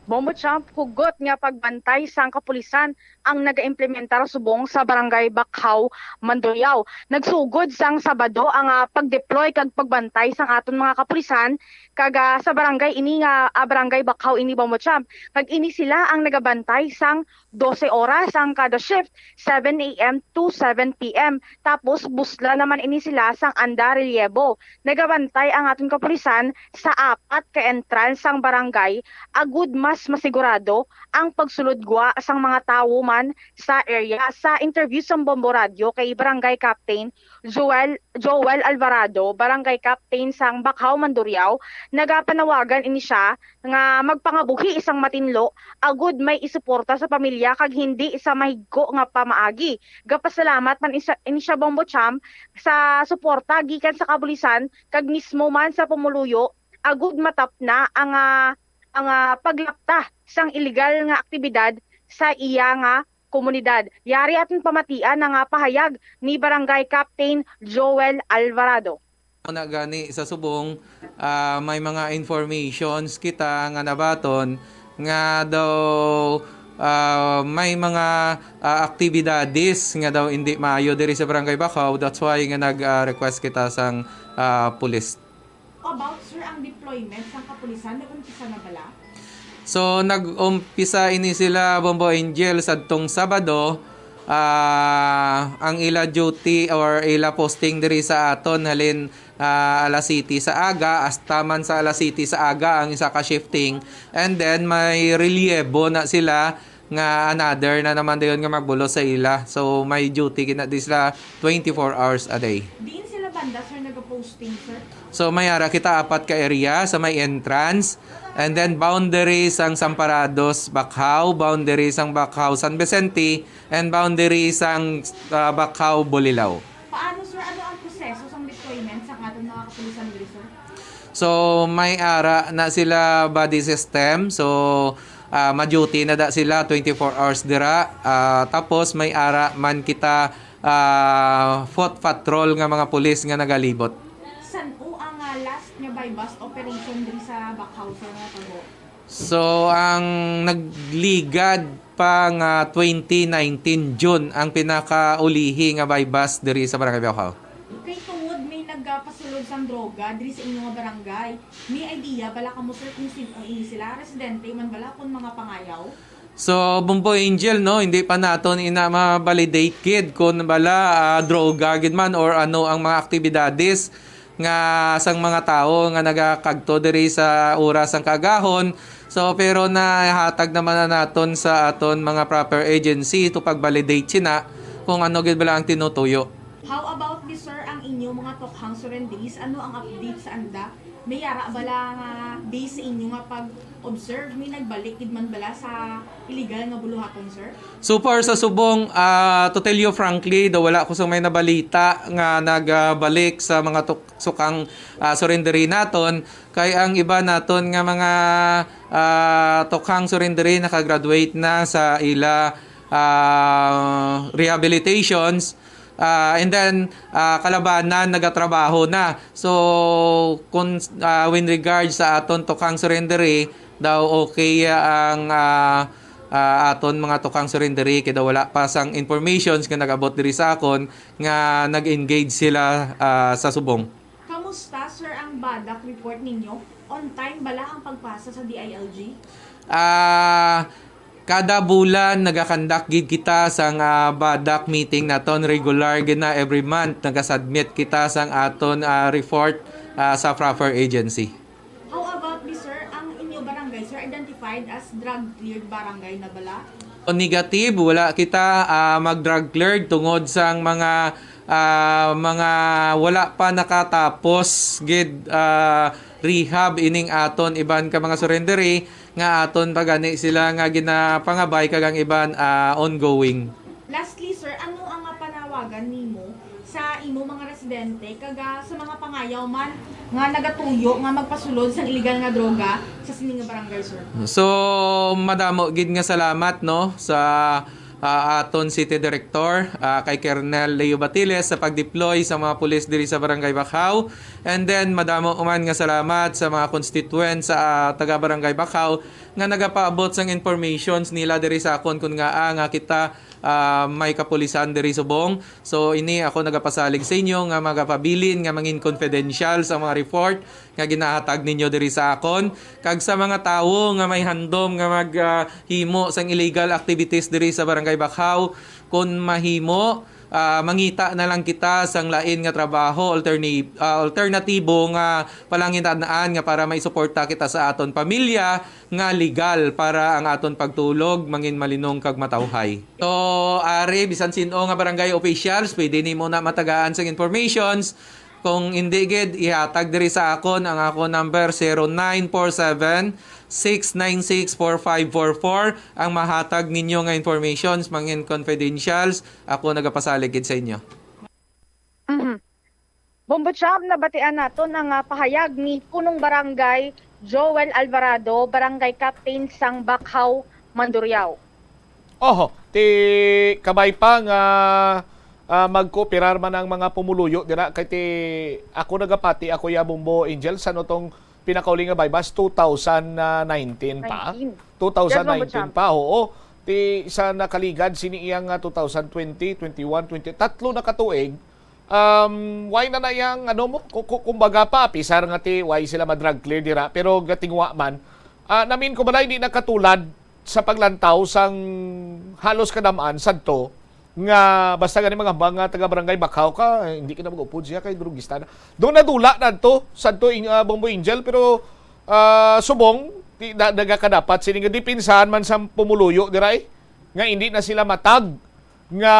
Bombo Champ, hugot nga pagbantay sang kapulisan ang nagaimplementar subong sa Barangay Bacau, Mandurriao. Nagsugod sang Sabado ang, ah, pag-deploy kag pagbantay sang aton mga kapulisan kag, ah, sa barangay ini nga, ah, Barangay Bacau ini, Bombo Champ. Kag ini sila ang nagabantay sang dose oras ang kada shift, seven a m to seven p m. Tapos, busla naman ini sila sang anda relyebo. Nagabantay ang aton kapulisan sa apat ka entrance sang barangay, agud mas masigurado ang pagsulod gwa sang mga tawo man sa area. Sa interview sang Bombo Radyo kay Barangay Captain Joel, Joel Alvarado, Barangay Captain sang Bacau, Mandurriao, nagapanawagan ini siya nga magpangabuhi sang matinlo agud may isuporta sa pamilya kag hindi sa mahigko nga pamaagi. Gapasalamat man isa, ini siya, Bombo Champ, sa suporta gikan sa kapulisan kag mismo man sa pumuluyo agud matapna ang, ah, ang, ah, paglapta sang iligal nga aktibidad sa iya nga komunidad. Yari aton pamatian ang, ah, pahayag ni Barangay Captain Joel Alvarado. Una gani sa subong, ah, may mga informations kita nga nabaton nga daw, ah, may mga, ah, aktibidades nga daw hindi maayo diri sa Barangay Bacau. That's why nga nag, ah, request kita sang, ah, pulis. About, sir, ang deployment sang kapulisan, nag-umpisa na bala? So, nag-umpisa ini sila, Bombo Angel, sadtong Sabado. Ah, ang ila duty or ila posting diri sa aton halin, ah, alas siyete sa aga, hasta man sa alas siyete sa aga ang isa ka shifting. And then, may relyebo na sila nga another na naman dayon nga magbulos sa ila. So, may duty gina di sila twenty-four hours a day. Diin sila banda, sir, nagaposting, sir? So, may ara kita apat ka area sa may entrance, and then boundary sang Samparados, Bacau, boundary sang Bacau, San Vicente, and boundary sang, ah, Bacau, Bulilao. Paano, sir? Ano ang proseso sang deployment sang aton mga kapulisan diri, sir? So, may ara na sila buddy system. So, ah, ma-duty na da sila twenty-four hours dira. Ah, tapos may ara man kita, ah, foot patrol nga mga pulis nga nagalibot. San-o ang, ah, last nga buy-bust operation diri sa Bacau, sir, nga tabo? So, ang nagligad pa nga twenty nineteen June ang pinakaulihi nga buy-bust diri sa Barangay Bacau. Kay tungod may nagapasulod sang droga diri sa inyo nga barangay, may idea bala kamo, sir, kung sin-o ini sila? Residente man bala kun mga pangayaw? So, Bombo Angel, no, hindi pa naton ina ma-validate gid kung bala, ah, droga gid man or ano ang mga aktibidades nga sang mga tawo nga nagakagto diri sa oras sang kaagahon. So, pero nahatag naman na naton sa aton mga proper agency to pag-validate sina kung ano gid bala ang tinutuyo. How about ni sir ang inyo mga tokhang surenderies? Ano ang update sa anda? May ara bala nga base sa inyo nga pag-observe, may nagbalik gid man bala sa illegal nga buluhaton, sir? So far sa subong, ah, to tell you frankly, daw wala ko sa may nabalita nga nagbalik sa mga tuk-, sukang, ah, surrendery naton. Kay ang iba naton nga mga, ah, tukhang surrendery nakagraduate na sa ila, ah, rehabilitations. Ah, and then, ah, kalabanan nagatrabaho na. So, kung, ah, when regard sa aton tukhang surrendery, daw okay ang, ah, ah, aton mga tukhang surrendery, kay daw wala pa sang informations nga nag-abot diri sa akon nga nag-engage sila, ah, sa subong. Kamusta, sir, ang BADAC report ninyo? On time bala ang pagpasa sa D I L G? Ah, kada bulan nagakandak gid kita sang, ah, BADAC meeting naton, regular gid na, every month nagasubmit kita sang aton, ah, report, ah, sa proper agency. How about ni sir, ang inyo barangay, sir, identified as drug cleared barangay na bala? Negative, wala kita ah, mag-drug cleared tungod sang mga ah, mga wala pa nakatapos gid ah, rehab ining aton iban ka mga surrenderee nga aton pa gani sila nga ginapangabay kag ang iban ah, ongoing. Lastly, sir, ano ang panawagan nimo sa imo mga residente kag ah, sa mga pangayaw man nga nagatuyo nga magpasulod sang illegal nga droga sa sini nga barangay, sir? So, madamo gid nga salamat no sa ah, aton City Director ah, kay Colonel Leo Batiles sa pag-deploy sa mga pulis diri sa Barangay Bakhaw. And then madamo man nga salamat sa mga constituents sa ah, taga Barangay Bakhaw nga nagapaabot sang informations nila diri sa akon kun ngaa nga kita ah, may kapulisan diri subong. So ini ako nagapasalig sa inyo nga magapabilin nga mangin confidential sa mga report nga ginahatag ninyo diri sa akon, kag sa mga tawo nga may handom nga maghimo sang illegal activities diri sa Barangay Bakhaw, kun mahimo, ah, mangita na lang kita sang lain nga trabaho, alterni- ah, alternatibo nga palangitan-an nga para maisuporta kita sa aton pamilya nga legal para ang aton pagtulog mangin malinong kag matawhay. So, ari, bisan sin-o nga barangay officials, pwede nimo na matagaan sang informations. Kung hindi gid, ihatag diri sa akon ang akon number, zero nine four seven, six nine six, four five four four. Ang mahatag ninyo nga informations, mangin confidentials, ako nagapasalig gid sa inyo. Mhm. Bombo Cham, nabatian naton ang ah, pahayag ni Punong Barangay Joel Alvarado, Barangay Captain sang Bakhaw, Mandurriao. Oho, ti kabay pa nga ah, magkooperar man ang mga pumuluyo dira kay ti ako nagapati ako ya Bombo Angel sa no tong pinakauli nga baybas two thousand nineteen pa. Nineteen. two thousand nineteen Yes, Bombo Cham. Pa, oo. Ti sa nakaligad sini iya nga two thousand twenty, twenty-one, twenty, tatlo na ka tuig. Um, why na na yang ano mo, ku- ku- kumbaga pa, pisar nga ti why sila ma-drug clear dira, pero gatingwa man, ah, namin ko balay di nakatulad sa paglantaw sang halos kadam-an sadto nga basta gani mga hambang nga taga Barangay Bakhaw ka, eh, hindi ka na mag-upod siya kay drugista na. Doon nadula na to, sadto in, ah, Bombo Angel, pero ah, subong, di, na, nagakadapat sini nga dipinsahan man sa pumuluyo dira eh, nga hindi na sila matag nga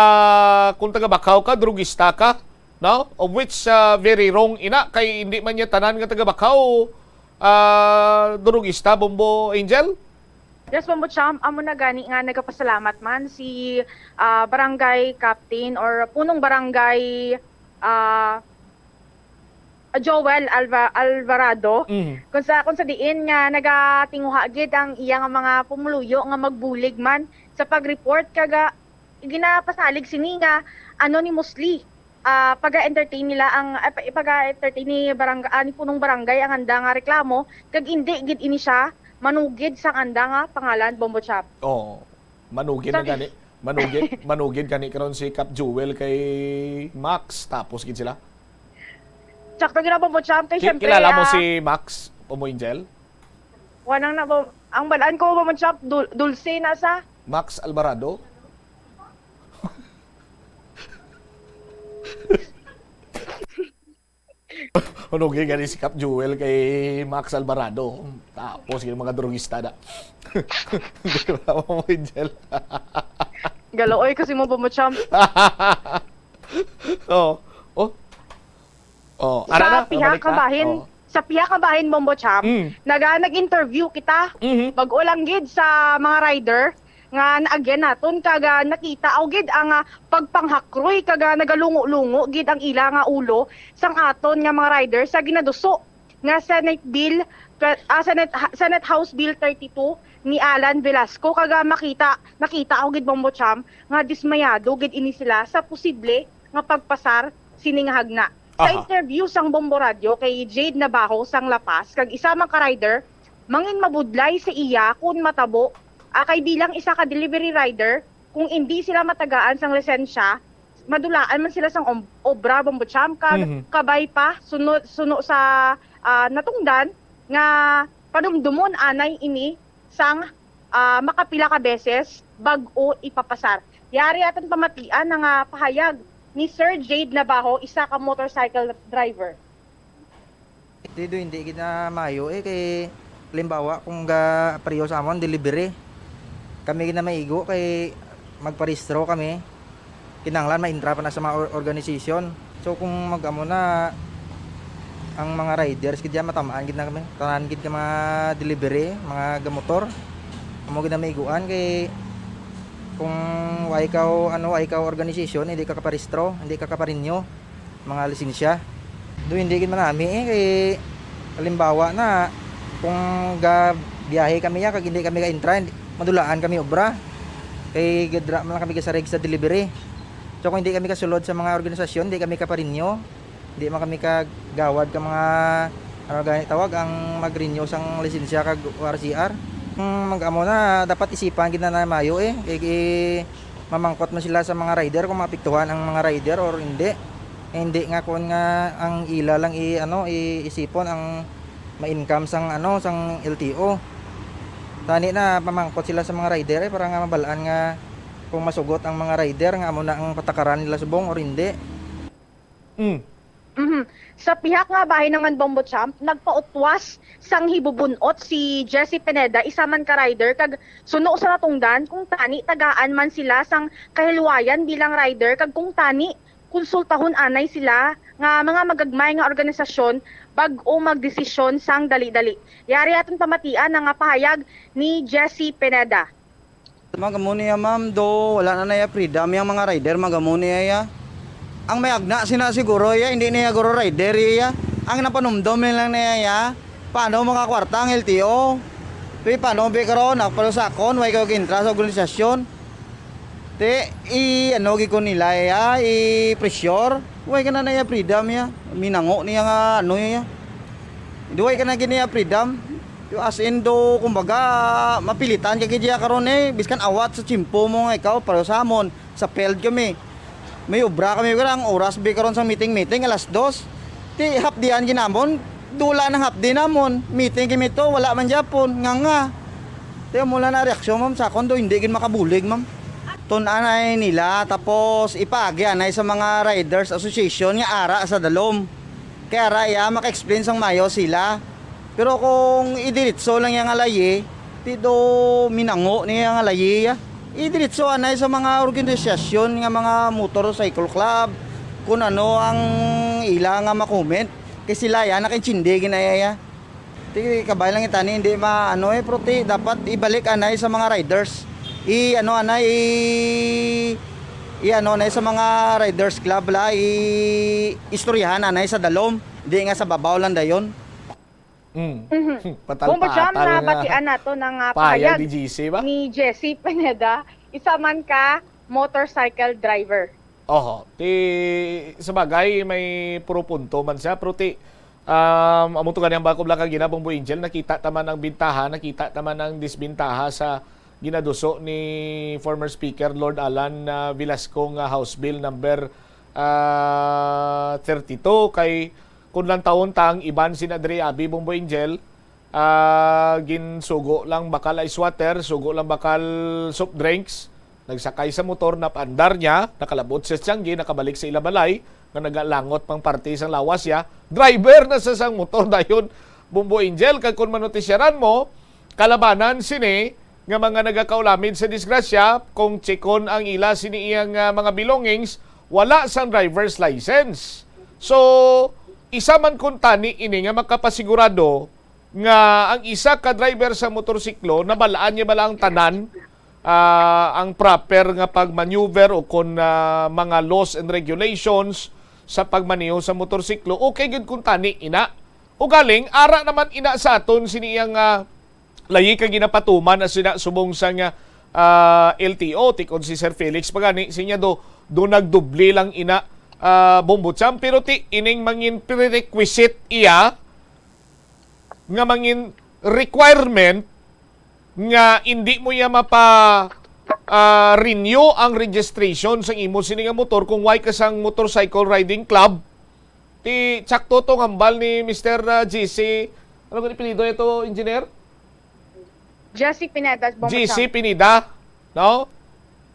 kung taga Bakhaw ka, drugista ka, no? Of which ah, very wrong ina kay hindi man niya tanan nga taga Bakhaw ah, drugista, Bombo Angel. Yes, Bombo Cham, amo na gani nga nagapasalamat man si ah, Barangay Captain or Punong Barangay ah, Joel Alva- Alvarado. Mhm. Kung sa kung sa diin nga nagatinguha gid ang iya nga mga pumuluyo nga magbulig man sa pag-report kaga ginapasalig sini nga anonymously ah, paga-entertain nila ang ah, pa- paga-entertain ni barangay ah, ni punong barangay ang anda nga reklamo kag indi gid ini siya manugid sang anda nga pangalan, Bombo Cham. Oh, manugid na Sabi- gani. Manugid, manugid gani karon si Cap Jewel kay Max tapos gid sila. Sakto gid na, Bombo Cham, kay Ki- syempre kilala mo ah, si Max, Bombo Angel? Wanang na, Bom- ang balaan ko, Bombo Cham, dul- dulce na sa Max Alvarado? Unugin gani si Cap Jewel kay Max Alvarado. Tapos yung mga drugista na. Di ba, Bombo Angel? Galoy kasi mo, Bombo Cham. Oh. Oh. Oh, ara na, Sa piha mabalik ka na. bahin, Oh. Sa piha ka bahin, Bombo Cham, Mm. naga nag-interview kita. Mhm. Bag-o lang gid sa mga rider nga naagyan naton kaga nakita aw gid ang ah, pagpanghakroy kaga nagalungo-lungo gid ang ila nga ulo sang aton nga mga rider sa ginaduso nga Senate Bill twe- ah, Senate, ha- Senate House Bill thirty-two ni Alan Velasco kaga makita nakita aw gid, Bombo Cham, nga dismayado gid ini sila sa posible nga pagpasar sini nga hagna. Sa Aha. Interview sang Bombo Radyo kay Jade Nabajo sang La Paz kag isa man ka rider, mangin mabudlay sa iya kun matabo ah, kay bilang isa ka delivery rider, kung indi sila matagaan sang lisensya, madulaan man sila sang om- obra, Bombo Cham, kag Mhm. kabay pa suno, suno sa ah, natungdan nga padumdumon anay ini sang ah, makapila ka beses bag-o ipapasar. Yari aton pamatian na nga pahayag ni Sir Jade Nabajo, isa ka motorcycle driver. Di do hindi gid na maayo eh kay Halimbawa, kung ga-, pareho sa amon, delivery. Kami gid na maigo kay magparehistro kami. Kinahanglan ma-entra pa na sa mga or-, organization. So, kung mag-amo na, ang mga riders gid yan, matamaan gid na kami. Tanan gid ka mga delivery, mga gamotor. Amo gid na maiguan kay kung wa ikaw, ano, wa ikaw organization, hindi ka kaparehistro, hindi ka kaparenew mga lisensya. Do hindi gid man nami eh, kay halimbawa na, kung ga-, biyahe kami ya, kag hindi kami ka-entra, hindi, madulaan kami obra. Kay gadra man lang kami gasarig sa delivery. So, kung hindi kami kasulod sa mga organisasyon, hindi kami kaparenew, hindi man kami kagawad ka mga, ano gani tawag, ang mag-renew sang lisensya kag O R C R. Kung mag-amo na, dapat isipan gid na na mayo eh. Kay, kay mamangkot man sila sa mga rider kung maapektuhan ang mga rider or hindi. Eh, hindi nga kuan nga ang ila lang i-, ano, i-, isipon ang ma-income sang, ano, sang L T O. Tani na mamangkot sila sa mga rider eh, para nga mabalaan nga kung masugot ang mga rider nga amo na ang patakaran nila subong or hindi. Mm. Mhm. Sa pihak nga bahin naman, Bombo Champ, nagpautwas sang hibubun-ot si Jesse Pineda, isa man ka rider, kag suno sa natungdan kung tani tagaan man sila sang kahilwayan bilang rider, kag kung tani konsultahon anay sila nga mga magagmay nga organisasyon bag-o magdesisyon sang dali-dali. Yari aton pamatian ang nga pahayag ni Jesse Pineda. Magamo niya, ma'am, do wala na naya freedom yang mga rider, magamo niya ya. Ang may agna sina siguro ya, hindi niya guro rider ya. Ang napanumdom lang niya ya, paano makakwarta ang L T O? Pi, paano bi karon, ako pala sa akon, way ko gintra sa organisasyon. Te, i ano gi ko nila ya, i pressure. Way ka na naya freedom ya. Minango niya nga ano ya. Duway ka na gini ya freedom. Yo, as in do, kumbaga, mapilitan ka gid ya karon eh. Biskan awat sa tiyempo mo nga ikaw, pero sa amon, sa field kami. May obra kami, wala ang oras bi karon sa meeting-meeting, alas dos. Ti hapdian ginamon, dula nang hapdi namon. Meeting kami to, wala man gyapon, nga nga. Ti amo lang na reaksyon, ma'am, sa akon do, hindi gid makabulig, ma'am. Tun-an ay nila, tapos ipaagi anay sa mga Riders Association nga ara sa dalom. Kay ara iya maka-explain sang mayo sila. Pero kung idiretso lang iya nga layi, ti do minango niya nga layi ya. Idiretso anay sa mga organisasyon nga mga motorcycle club, kung ano ang ila nga ma-comment. Kay sila ya, nakaintindi gid na iya ya. Ti kabay lang itani, hindi ma-, ano eh, pero ti dapat ibalik anay sa mga riders. I, ano, anay, i, i, ano, anay sa mga riders club la, i, istoryahan anay sa dalom. Hindi nga sa babaw lang dayon. Mm. Mhm. Bombo Jam, Patal-patal nga nabatian nato na nga payag pahayag ni G C ba? ni Jesse Pineda, isa man ka motorcycle driver. Oho. Ti, sa bagay, may puro punto man siya. Pero ti, um, amo to gani ang bakod lang kagina, Bombo Angel, nakita ta man ang bintaha, nakita ta man ang disbintaha sa ginaduso ni former Speaker Lord Alan ah, Velasco nga House Bill number ah, thirty-two. Kay kung lang taon ta ang iban sina Dre Abi, Bombo Angel, ah, ginsugo lang bakal ice water, sugo lang bakal soft drinks, nagsakay sa motor, napaandar niya, nakalabot sa Tiangge, nakabalik sa ila balay, nga nagalangot pang parte sang lawas ya. Driver na sa sang motor dayon, Bombo Angel, kag kung manotisyaran mo, kalabanan sini nga mga nagakaulamid sa disgrasya, kung chekon ang ila sini iyang ah, mga belongings, wala sang driver's license. So, isa man kuntani ini nga makapasigurado nga ang isa ka driver sa motorsiklo, nabalaan niya bala ang tanan, ah, ang proper nga pagmaneuver o kon ah, mga laws and regulations sa pagmaneho sa motorsiklo, okay gyud kuntani ina. Ugaling, ara naman ina sa aton sini iyang ah, layi ka ginapatuman na sina subong sa nga ah, L T O, tikon si Sir Felix pa gani, sinya do, do nagdubli lang ina ah, Bombo Champ, pero ti ining mangin prerequisite iya nga mangin requirement nga hindi mo iya mapa ah, renew ang registration sang imo sini nga motor kung way ka sang motorcycle riding club. Ti sakto to ang hambal ni Mister ah, G C. Ano gani apelyido ito, engineer? Jesse Pineda, Bombo G C Champ. Pineda, no?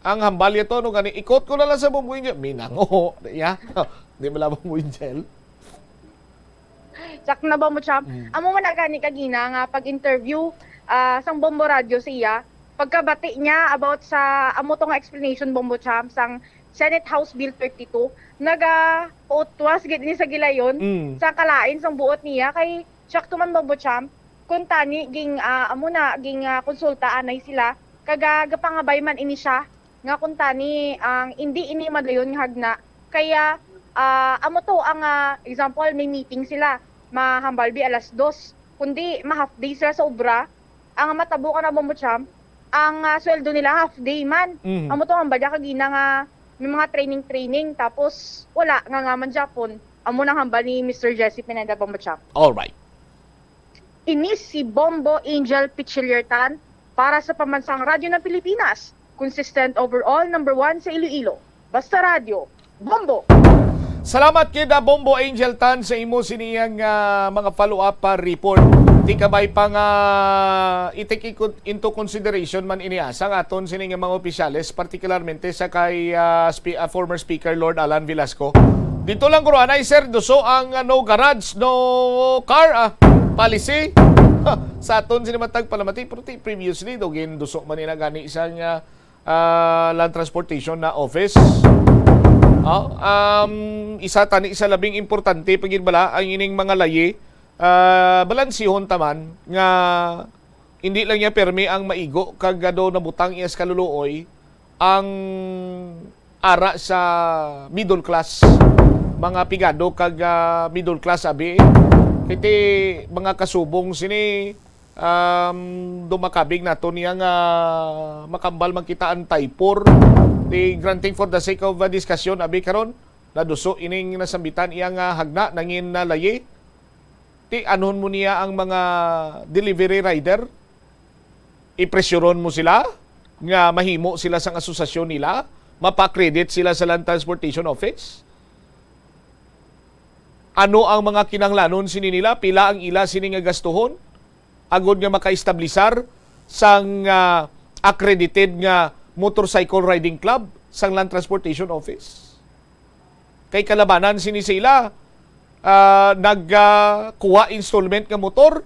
Ang hambal niya to, no, gani, ikot ko na lang sa Bombo Angel. Minango, ya. Di ba lang Bombo Angel? Sak na, Bombo Champ. Mm. Amo man na gani kagina nga pag-interview, ah, sang Bombo Radio sa iya, pagkabati niya about sa amo to nga explanation, Bombo Champ, sang Senate House Bill thirty-two, nagapautwas gid ni sa gilayon Mm. sa kalain sang buot niya kay siak to man, Bombo Champ, kung tani ging, ah, amo na, ging, ah, konsulta anay sila, kag, ah, gapangabay man ini siya nga kung tani ang indi ini madayon nga hagna. Kaya, ah, amo to ang, ah, example, may meeting sila, mahambalbi alas dos, kundi ma-half day sila sa obra. Ang matabo ka na, Bombo Champ, ang, ah, sweldo nila half day man. Mhm. Amo to ang balya kagina nga may mga training-training, tapos wala nga nga man Japon. Amo nang hambal ni Mister Jesse Pineda, Bombo Champ. All right. Ini si Bombo Angel Pichiliertan para sa Pambansang Radyo ng Pilipinas, consistent overall, number one sa Iloilo. Basta Radyo, Bombo! Salamat kid, ah, Bombo Angel Tan, sa imo siniyang, ah, mga follow-up pa report. Di kabay pa nga i-take i-, into consideration man ini, ah, sang aton sini nga mga opisyales, particularmente sa kay, ah, spe-, ah, former Speaker Lord Alan Velasco. Dito lang, guro, anay, sir, duso ang, ah, no garage, no car, ah, policy. Ha, sa aton sini matag palamati, pero ti previously, do, ginduso man nila gani sang, ah, ah, Land Transportation na office. Ah, um, isa tani sa labing importante pa gid bala ang ining mga layi, ah, balansihon taman nga hindi lang niya permi ang maigo kag ado nabutang iya sa kaluluoy ang ara sa middle class, mga pigado kag, ah, middle class abi. Kay ti mga kasubong sini, um, dumakabig nato niya nga makambal man kita ang Typhoon. Di granting for the sake of, uh, discussion, abi karon, naduso ining nasambitan iya nga hagna nangin na layi. Ti anhon mo niya ang mga delivery rider? Ipresyuron mo sila nga mahimo sila sang asosasyon nila, mapa-accredit sila sa Land Transportation Office? Ano ang mga kinahanglanon sini nila? Pila ang ila sini nga gastuhon? Agod nga makaestablisar sang, ah, accredited nga motorcycle riding club sang Land Transportation Office. Kay kalabanan sini sa ila, ah, nag, ah, kuha installment nga motor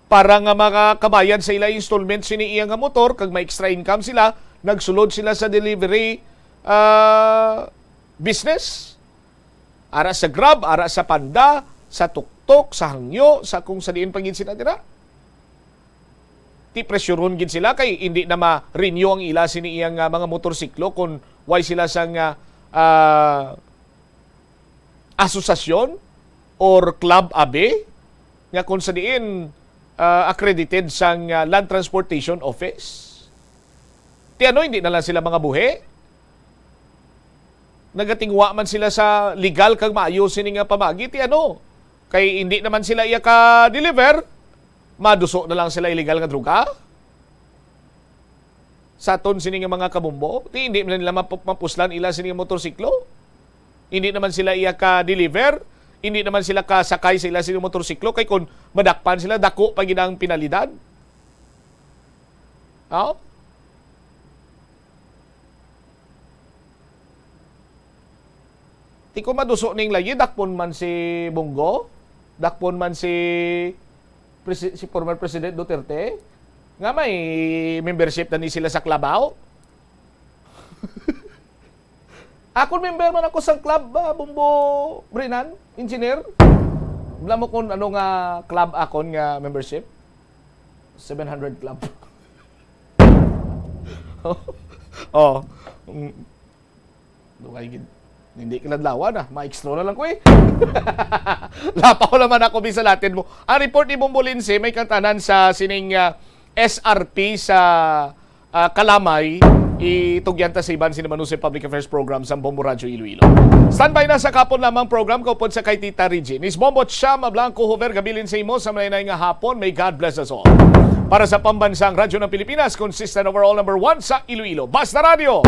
para nga makabayad sa ila installment sini iya nga motor kag may extra income sila, nagsulod sila sa delivery, ah, business. Ara sa Grab, ara sa Panda, sa Tuktok, sa Hangyo, sa kung sa diin pa gid sila dira. Ti presyuron gid sila kay hindi na ma-renew ang ila sini iyang, ah, mga motorsiklo kung way sila sang, ah, ah, asosasyon or club abi nga kung sa diin, ah, accredited sang, ah, Land Transportation Office. Ti ano, hindi na lang sila mga buhi? Nagatingwa man sila sa legal kag maayo sini nga pamagi, ti ano? Kay hindi naman sila iya ka-deliver, maduso na lang sila illegal nga droga? Sa aton sini nga mga kabombo, ti hindi man nila map-, mapuslan ila sini nga motorsiklo? Hindi naman sila iya ka-deliver, hindi naman sila kasakay sa ila sini nga motorsiklo, kay kung madakpan sila, dako pa gid ang penalidad. Oh? Ti kung maduso ning layi, dakpon man si Bong Go, dakpon man si presi-, si former President Duterte, nga may membership na ni sila sa Club Out. Akon member man ako sa club, ah, Bombo Brinan, engineer. Wala mo kung ano nga club akon nga membership? Seven hundred club. Oh. Mm. Dugay gid. Hindi kiladlawan, ah. Maestro na lang ko, eh. Lapaw naman ako, bisalatin mo. Ang report ni Bombo Lindsay, may kantanan sa sining, ah, S R P sa, ah, Kalamay. Itugyan ta sa iban sini Manusay Public Affairs Program sa Bombo Radyo Iloilo. Standby na sa kapon lamang program kaupod sa kay Tita Reggie. Ni Bombo Cham Blanco Hover, gabilin sa imo sa malinay nga hapon. May God bless us all. Para sa Pambansang Radyo ng Pilipinas, consistent overall number one sa Iloilo. Basta Radyo,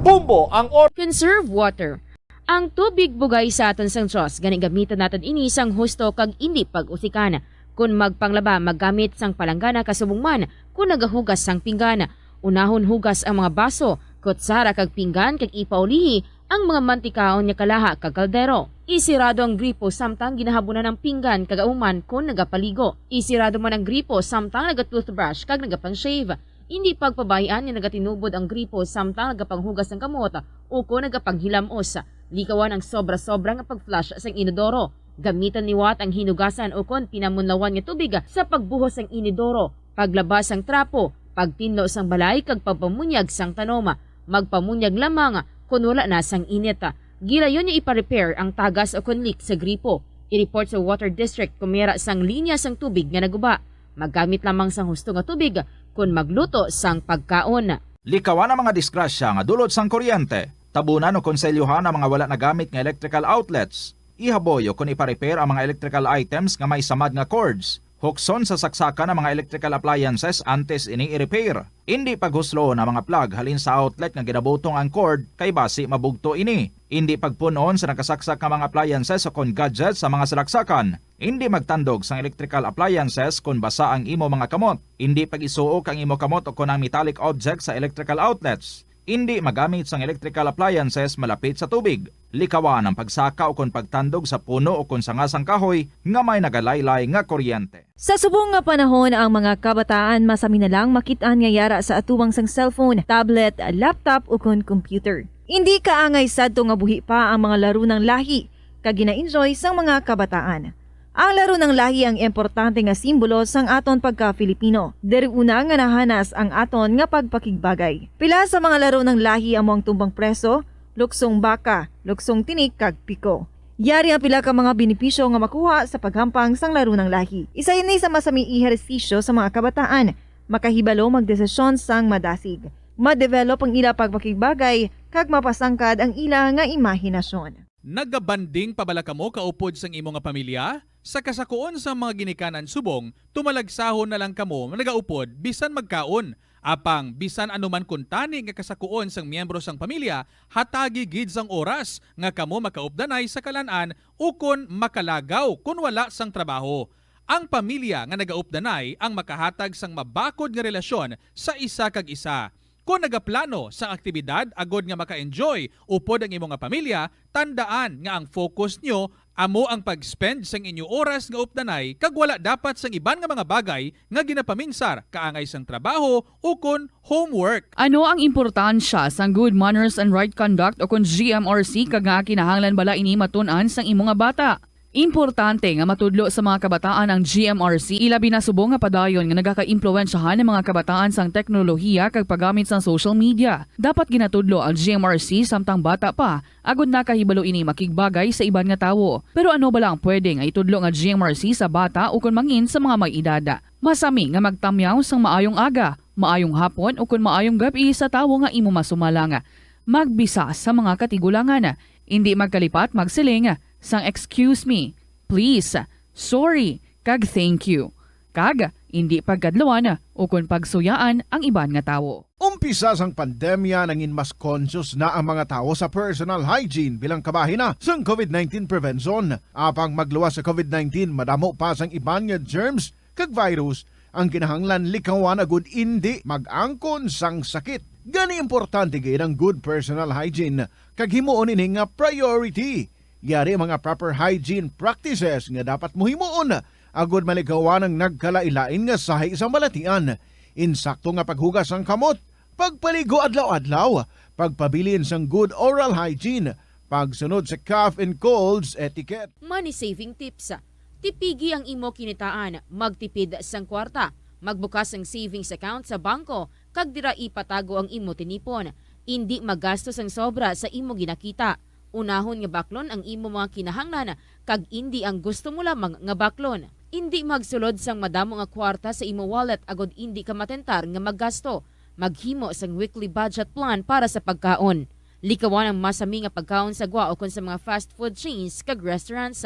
Bombo ang or- Conserve water. Ang tubig bugay sa aton sang Dios, gani gamitan naton ini sang husto kag indi pag-usikan. Kon magpanglaba, maggamit sang palanggana kasubong man kon nagahugas sang pinggan. Unahon hugas ang mga baso, kutsara kag pinggan kag ipaulihi Ang mga mantikaon nga kalaha kag kaldero. Isirado ang gripo samtang ginahabunan ang pinggan kag auman kon nagapaligo. Isirado man ang gripo samtang naga-toothbrush kag nagapang-shave. Indi pagpabay-an nga nagatinubod ang gripo samtang nagapanghugas sang kamot ukon nagapanghilamos. Likawan ang sobra-sobra nga pag-flush sang inodoro. Gamitan liwat ang hinugasan ukon pinamunlawan nga tubig sa pagbuhos sang inodoro, paglaba sang trapo, pagtinlo sang balay kag pagpamunyag sang tanom. Magpamunyag lamang kon wala na sang init. Gilayon nga ipa-repair ang tagas ukon leak sa gripo. I-report sa water district kon may ara sang linya sang tubig nga naguba. Maggamit lamang sang husto nga tubig kon magluto sang pagkaon. Likawan ang mga disgrasya nga dulot sang kuryente. Tabunan o konselyuhan ang mga wala nagamit nga electrical outlets. Ihaboy o kon ipa-repair ang mga electrical items nga may samad nga cords. Hukson sa saksakan ang mga electrical appliances antes ini i-repair. Indi paghusloon ang mga plug halin sa outlet nga ginabutong ang cord kay basi mabugto ini. Indi pagpun-on sa nakasaksak nga mga appliances o kon gadgets sa mga salaksakan. Indi magtandog sang electrical appliances kon basa ang imo mga kamot. Indi pag-isuok ang imo kamot o kon ang metallic objects sa electrical outlets. Indi magamit sang electrical appliances malapit sa tubig. Likawan ang pagsaka o kon pagtandog sa puno o kon sanga sang kahoy nga may nagalaylay nga kuryente. Sa subong nga panahon, ang mga kabataan masami na lang makit-an nga yara sa atubang sang cellphone, tablet, laptop, o kon computer. Indi kaangay sadto nga buhi pa ang mga laro nang lahi kag gina-enjoy sang mga kabataan. Ang laro nang lahi ang importante nga simbolo sang aton pagka-Filipino. Diri una nga nahanas ang aton nga pagpakigbagay. Pila sa mga laro nang lahi amo ang tumbang preso, luksong baka, luksong tinik, kag piko. Yari ang pila ka mga benepisyo nga makuha sa paghampang sang laro nang lahi. Isa ini sa masami ehersisyo sa mga kabataan, makahibalo magdesisyon sang madasig, ma-develop ang ila pagpakigbagay, kag mapasangkad ang ila nga imahinasyon. Nagabanding pa bala kamo kaupod sang imo nga pamilya? Sa kasakuon sang mga ginikanan subong, tumalagsahon na lang kamo nagaupod bisan magkaon. Apang bisan ano man kuntani nga kasakuon sang miyembro sang pamilya, hatagi gid sang oras nga kamo makaupdanay sa kalan-an ukon makalagaw kon wala sang trabaho. Ang pamilya nga nagaupdanay ang makahatag sang mabakod nga relasyon sa isa kag isa. Kon nagaplano sang aktibidad agod nga maka-enjoy upod ang imo nga pamilya, tandaan nga ang focus nyo amo ang pag-spend sang inyo oras nga updanay kag wala dapat sang iban nga mga bagay nga ginapaminsar kaangay sang trabaho ukon homework. Ano ang importansya sang good manners and right conduct ukon G M R C kag nga kinahanglan bala ini matun-an sang imo nga bata? Importante nga matudlo sa mga kabataan ang G M R C, ilabi na subong nga padayon nga nagakaimpluwensyahan ang mga kabataan sang teknolohiya kag paggamit sang social media. Dapat ginatudlo ang G M R C samtang bata pa, agod nakahibalo ini makigbagay sa iban nga tawo. Pero ano bala ang pwede nga itudlo nga G M R C sa bata ukon mangin sa mga may edad? Masami nga magtamyaw sang maayong aga, maayong hapon, ukon maayong gab-i sa tawo nga imo masumalang. Magbisa sa mga katigulangan. Indi magkalipat magsiling sang "Excuse me", "Please", "Sorry", kag "Thank you". Kag indi pagkadluan ukon pagsuyaan ang iban nga tawo. Umpisa sang pandemya, nangin mas conscious na ang mga tawo sa personal hygiene bilang kabahin na sang covid nineteen prevention. Apang magluwas sa covid nineteen, madamo pa sang iban nga germs kag virus ang kinahanglan likawan agud indi mag-angkon sang sakit. Gani, importante gid ang good personal hygiene kag himuon ini nga priority. Yari ang mga proper hygiene practices nga dapat mohimuon agud malikawan ang nagkalain-lain nga sahi sang balatian. Insakto nga paghugas sang kamot, pagpaligo adlaw-adlaw, pagpabilin sang good oral hygiene, pagsunod sa cough and colds etiquette. Money saving tips. Tipigi ang imo kinitaan, magtipid sang kwarta, magbukas sang savings account sa bangko, kag dira ipatago ang imo tinipon. Indi magasto sang sobra sa imo ginakita. Unahon nga baklon ang imo mga kinahanglan kag indi ang gusto mo lamang nga baklon. Indi magsulod sang madamo nga kwarta sa imo wallet agod indi ka matentar nga maggasto. Maghimo sang weekly budget plan para sa pagkaon. Likawan ang masami nga pagkaon sa gwa ukon sa mga fast food chains kag restaurants.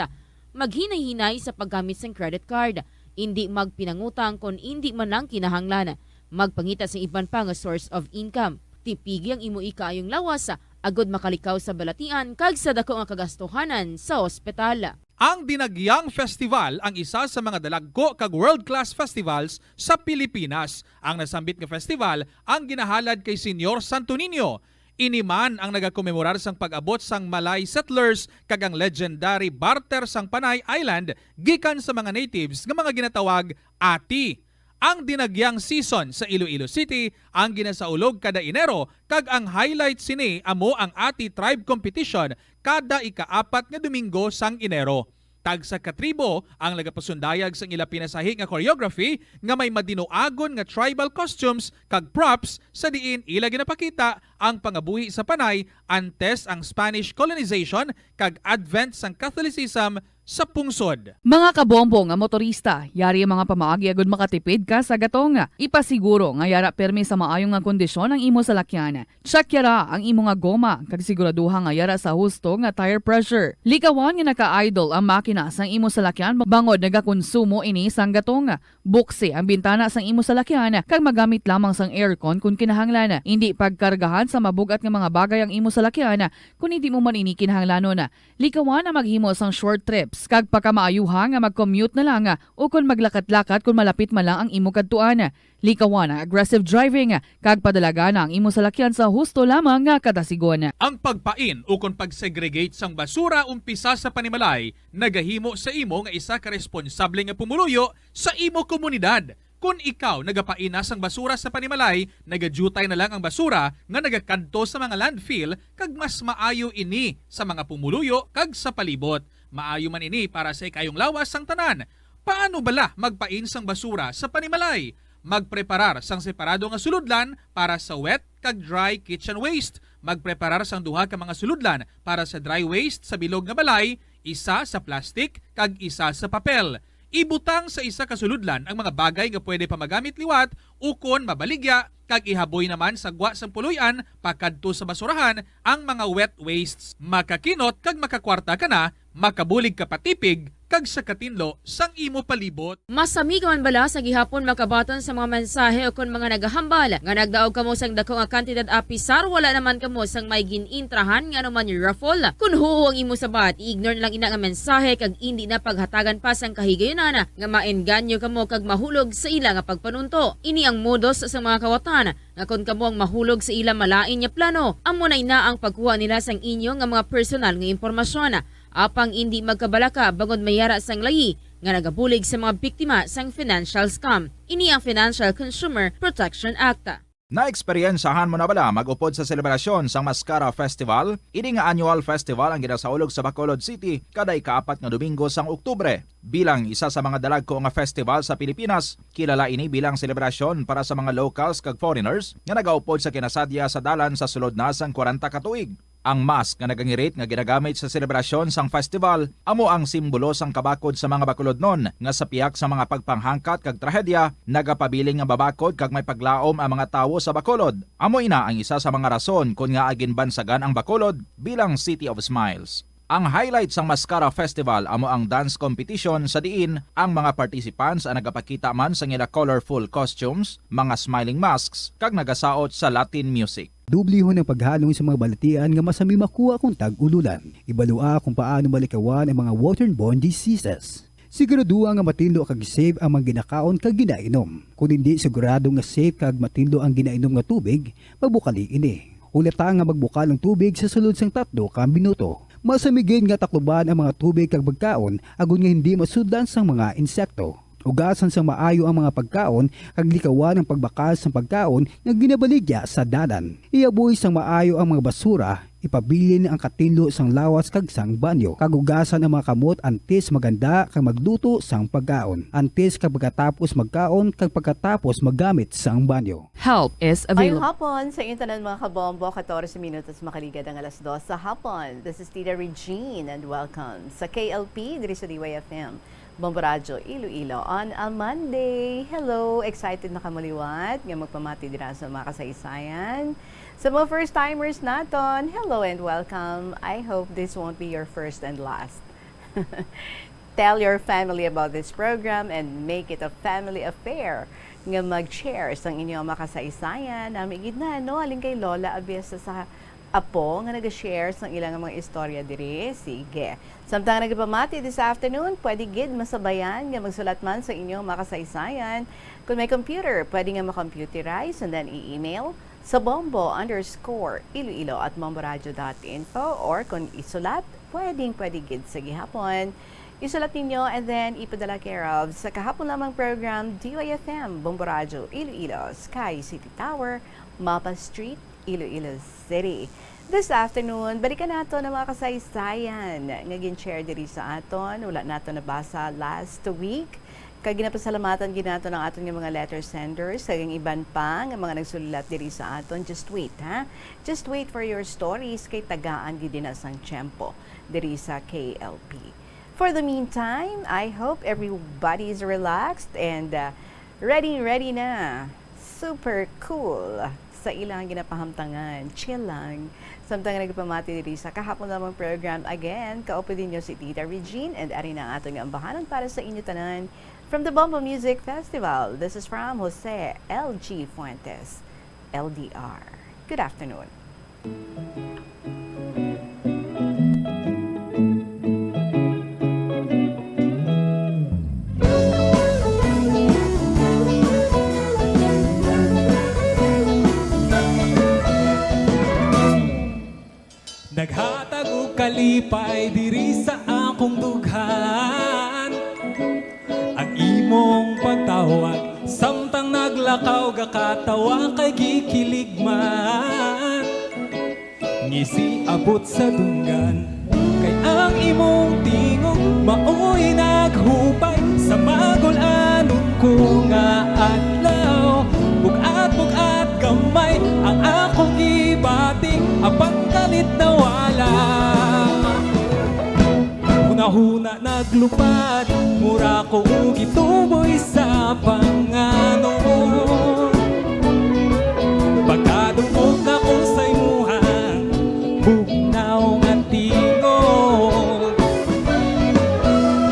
Maghinay-hinay sa paggamit sang credit card. Indi magpinangutang kon indi man lang kinahanglan. Magpangita sang iban pa nga source of income. Tipigi ang imo ikaayong lawas agod makalikaw sa balatian kag sa dako nga kagastuhanan sa ospital. Ang Dinagyang Festival ang isa sa mga dalagko kag world-class festivals sa Pilipinas. Ang nasambit nga festival ang ginahalad kay Señor Santo Niño. Ini man ang nagakomemorar sang pag-abot sang Malay settlers kag ang legendary barter sang Panay Island gikan sa mga natives nga mga ginatawag ati. Ang dinagyang season sa Iloilo City ang ginasaulog kada Enero, kag ang highlight sini amo ang Ati Tribe Competition kada ikaapat nga Domingo sang Enero. Tagsa ka tribo ang nagapasundayag sang ila pinasahi nga choreography nga may madinuagon nga tribal costumes kag props, sa diin ila ginapakita ang pangabuhi sa Panay antes ang Spanish colonization kag advent sang Catholicism sa pungsod. Mga kabombo nga motorista, yari ang mga pamaagi agud makatipid ka sa gatong. Ipasiguro nga yara pirmi sa maayo nga kondisyon ang imo salakyan. Check yara ang imo nga goma, kag siguraduha nga yara sa husto nga tire pressure. Likawan nga naka-idle ang makina sang imo salakyan bangod nagakonsumo ini sang gatong. Buksi ang bintana sang imo salakyan, kag magamit lamang sang aircon kon kinahanglan. Indi pagkargahan sa mabug-at nga mga bagay ang imo salakyan kon hindi mo man ini kinahanglanon. Likawan ang maghimo sang short trips, kag pakamaayuha nga mag-commute na lang, o kon maglakat-lakat kon malapit man lang ang imo kadtuan. Likawan ang aggressive driving, kag padalagan ang imo salakyan sa husto lamang nga kadasigon. Ang pagpain ukon pag-segregate sang basura umpisa sa panimalay nagahimo sa imo nga isa ka responsable nga pumuluyo sa imo komunidad. Kon ikaw nagapain na sang basura sa panimalay, nagadyutay na lang ang basura nga nagakadto sa mga landfill, kag mas maayo ini sa mga pumuluyo kag sa palibot. Maayo man ini para sa ikayong lawas sang tanan. Paano bala magpain sang basura sa panimalay? Magpreparar sang separado nga sulodlan para sa wet kag dry kitchen waste. Magpreparar sang duha ka mga sulodlan para sa dry waste sa bilog nga balay, isa sa plastic kag isa sa papel. Ibutang sa isa ka sulodlan ang mga bagay nga pwede pa magamit liwat ukon mabaligya, kag ihaboy naman sa gwa sang puloy-an pakadto sa basurahan ang mga wet wastes. Makakinot kag makakwarta ka na, makabulig ka patipig kag sa katinlo sang imo palibot. Masami ka man bala sa gihapon makabaton sa mga mensahe ukon mga nagahambal nga nagdaog kamo sang dako nga kantidad apisar wala naman kamo sang may gin-intrahan nga anuman raffle? Kon huo ang imo sabat, i-ignore na lang ina nga mensahe kag indi na paghatagan pa sang kahigayunan nga maengganyo kamo kag mahulog sa ila nga pagpanunto. Ini ang modus sa mga kawatan nga kon kamo ang mahulog sa ila malain nga plano, amo na ina ang pagkuha nila sang inyo nga mga personal nga impormasyon. Apang indi magkabalaka bangod may yara sang layi nga nagabulig sa mga biktima sang financial scam. Ini ang Financial Consumer Protection Act. Naeksperyensahan mo na bala mag-upod sa selebrasyon sang Mascara Festival? Ini nga annual festival ang ginasaulog sa Bacolod City kada ikaapat nga Domingo sang Oktubre. Bilang isa sa mga dalagko nga festival sa Pilipinas, kilala ini bilang selebrasyon para sa mga locals kag foreigners nga nagaupod sa kinasadya sa dalan sa sulod na sang kwarenta ka tuig. Ang mask nga nagangirit nga ginagamit sa selebrasyon sang festival amo ang simbolo sang kabakod sa mga Bacolodnon nga sa pihak sa mga pagpanghangkat kag trahedya nagapabilin nga mabakod kag may paglaom ang mga tawo sa Bacolod. Amo ina ang isa sa mga rason kon ngaa ginbansagan ang Bacolod bilang City of Smiles. Ang highlight sang Mascara Festival amo ang dance competition sa diin ang mga participants ang nagapakita man sang ila colorful costumes, mga smiling masks, kag nagasaot sa Latin music. Dublihon ang paghalong sa mga balatian nga masami makuha kon tag-ululan. Ibalua kung paano malikawan ang mga waterborne diseases. Siguraduha nga matinlo kag safe ang mga ginakaon kag ginainom. Kon indi sigurado nga safe kag matinlo ang ginainom nga tubig, magbukali ini. Hulata nga magbukal ang tubig sa sulod sang tatlo ka minuto. Masami gid nga takluban ang mga tubig kag pagkaon agod nga hindi masudlan sang mga insekto. Hugasan sang maayo ang mga pagkaon kag likawan ang pagbakal sang pagkaon nga ginabaligya sa dalan. Ihaboy sang maayo ang mga basura, ipabilin ang katinlo sang lawas kag sang banyo, kag hugasan ang mga kamot antes maghanda kag magluto sang pagkaon, antes kag pagkatapos magkaon, kag pagkatapos maggamit sang banyo. Help is available. Maayong hapon sa inyo tanan, mga kabombo. Katorse minutos makaligad ang alas dos sa hapon. This is Tita Regine and welcome sa K L P diri sa D Y F M. Bombo Radyo Iloilo on a Monday. Hello! Excited na kamo liwat nga magpamati dira sa mga kasaysayan. Sa mga first timers naton, hello and welcome. I hope this won't be your first and last. Tell your family about this program and make it a family affair nga mag-share sang inyong mga kasaysayan. Nami gid na, no? Halin kay Lola Abiesa sa apo nga naga-share sang ilang mga istorya diri. Sige. Samtang nagapamati this afternoon, pwede gid masabayan nga magsulat man sa inyong mga kasaysayan. Kung may computer, pwede nga ma-computerize and then i-email sa bombo underscore iloilo at bomboradio dot info, or kung isulat, pwedeng pwede gid sa gihapon. Isulat ninyo and then ipadala care of sa kahapon lamang program, D Y F M, Bombo Radyo, Iloilo, Sky City Tower, Mapa Street, Iloilo City. This afternoon, balikan nato ang mga kasaysayan nga gin-share diri sa aton. Wala nato nabasa last week. Kag ginapasalamatan gid nato ang aton nga mga letter senders, kag ang iban pa nga mga nagsulat diri sa aton. Just wait, ha? Just wait for your stories, kay tagaan gid na sang tiyempo diri sa K L P. For the meantime, I hope everybody is relaxed and, uh, ready, ready na. Super cool sa ilang ginapahamtangan. Chill lang. Samtang nagpamati diri sa kahapon lamang program, again, kaupod ninyo si Tita Regine, and ari na ang aton nga ambahanan para sa inyo tanan. From the Bombo Music Festival, this is from Jose L G Fuentes, L D R. Good afternoon. Naghatag og kalipay diri sa akong dughan ang imong pagtawag. Samtang naglakaw, gakatawa kay gikilig man. Ngisi abot sa dunggan, kay ang imong tingog maoy naghupay sa magul-anon ko nga adlaw. Bug-at-bug-at gamay ang akong gibati, apan kalit nawala. Hunahuna naglupad, mura ko gituboy sa panganon. Pagkadungog nako sa imuhang bugnaw nga tingog.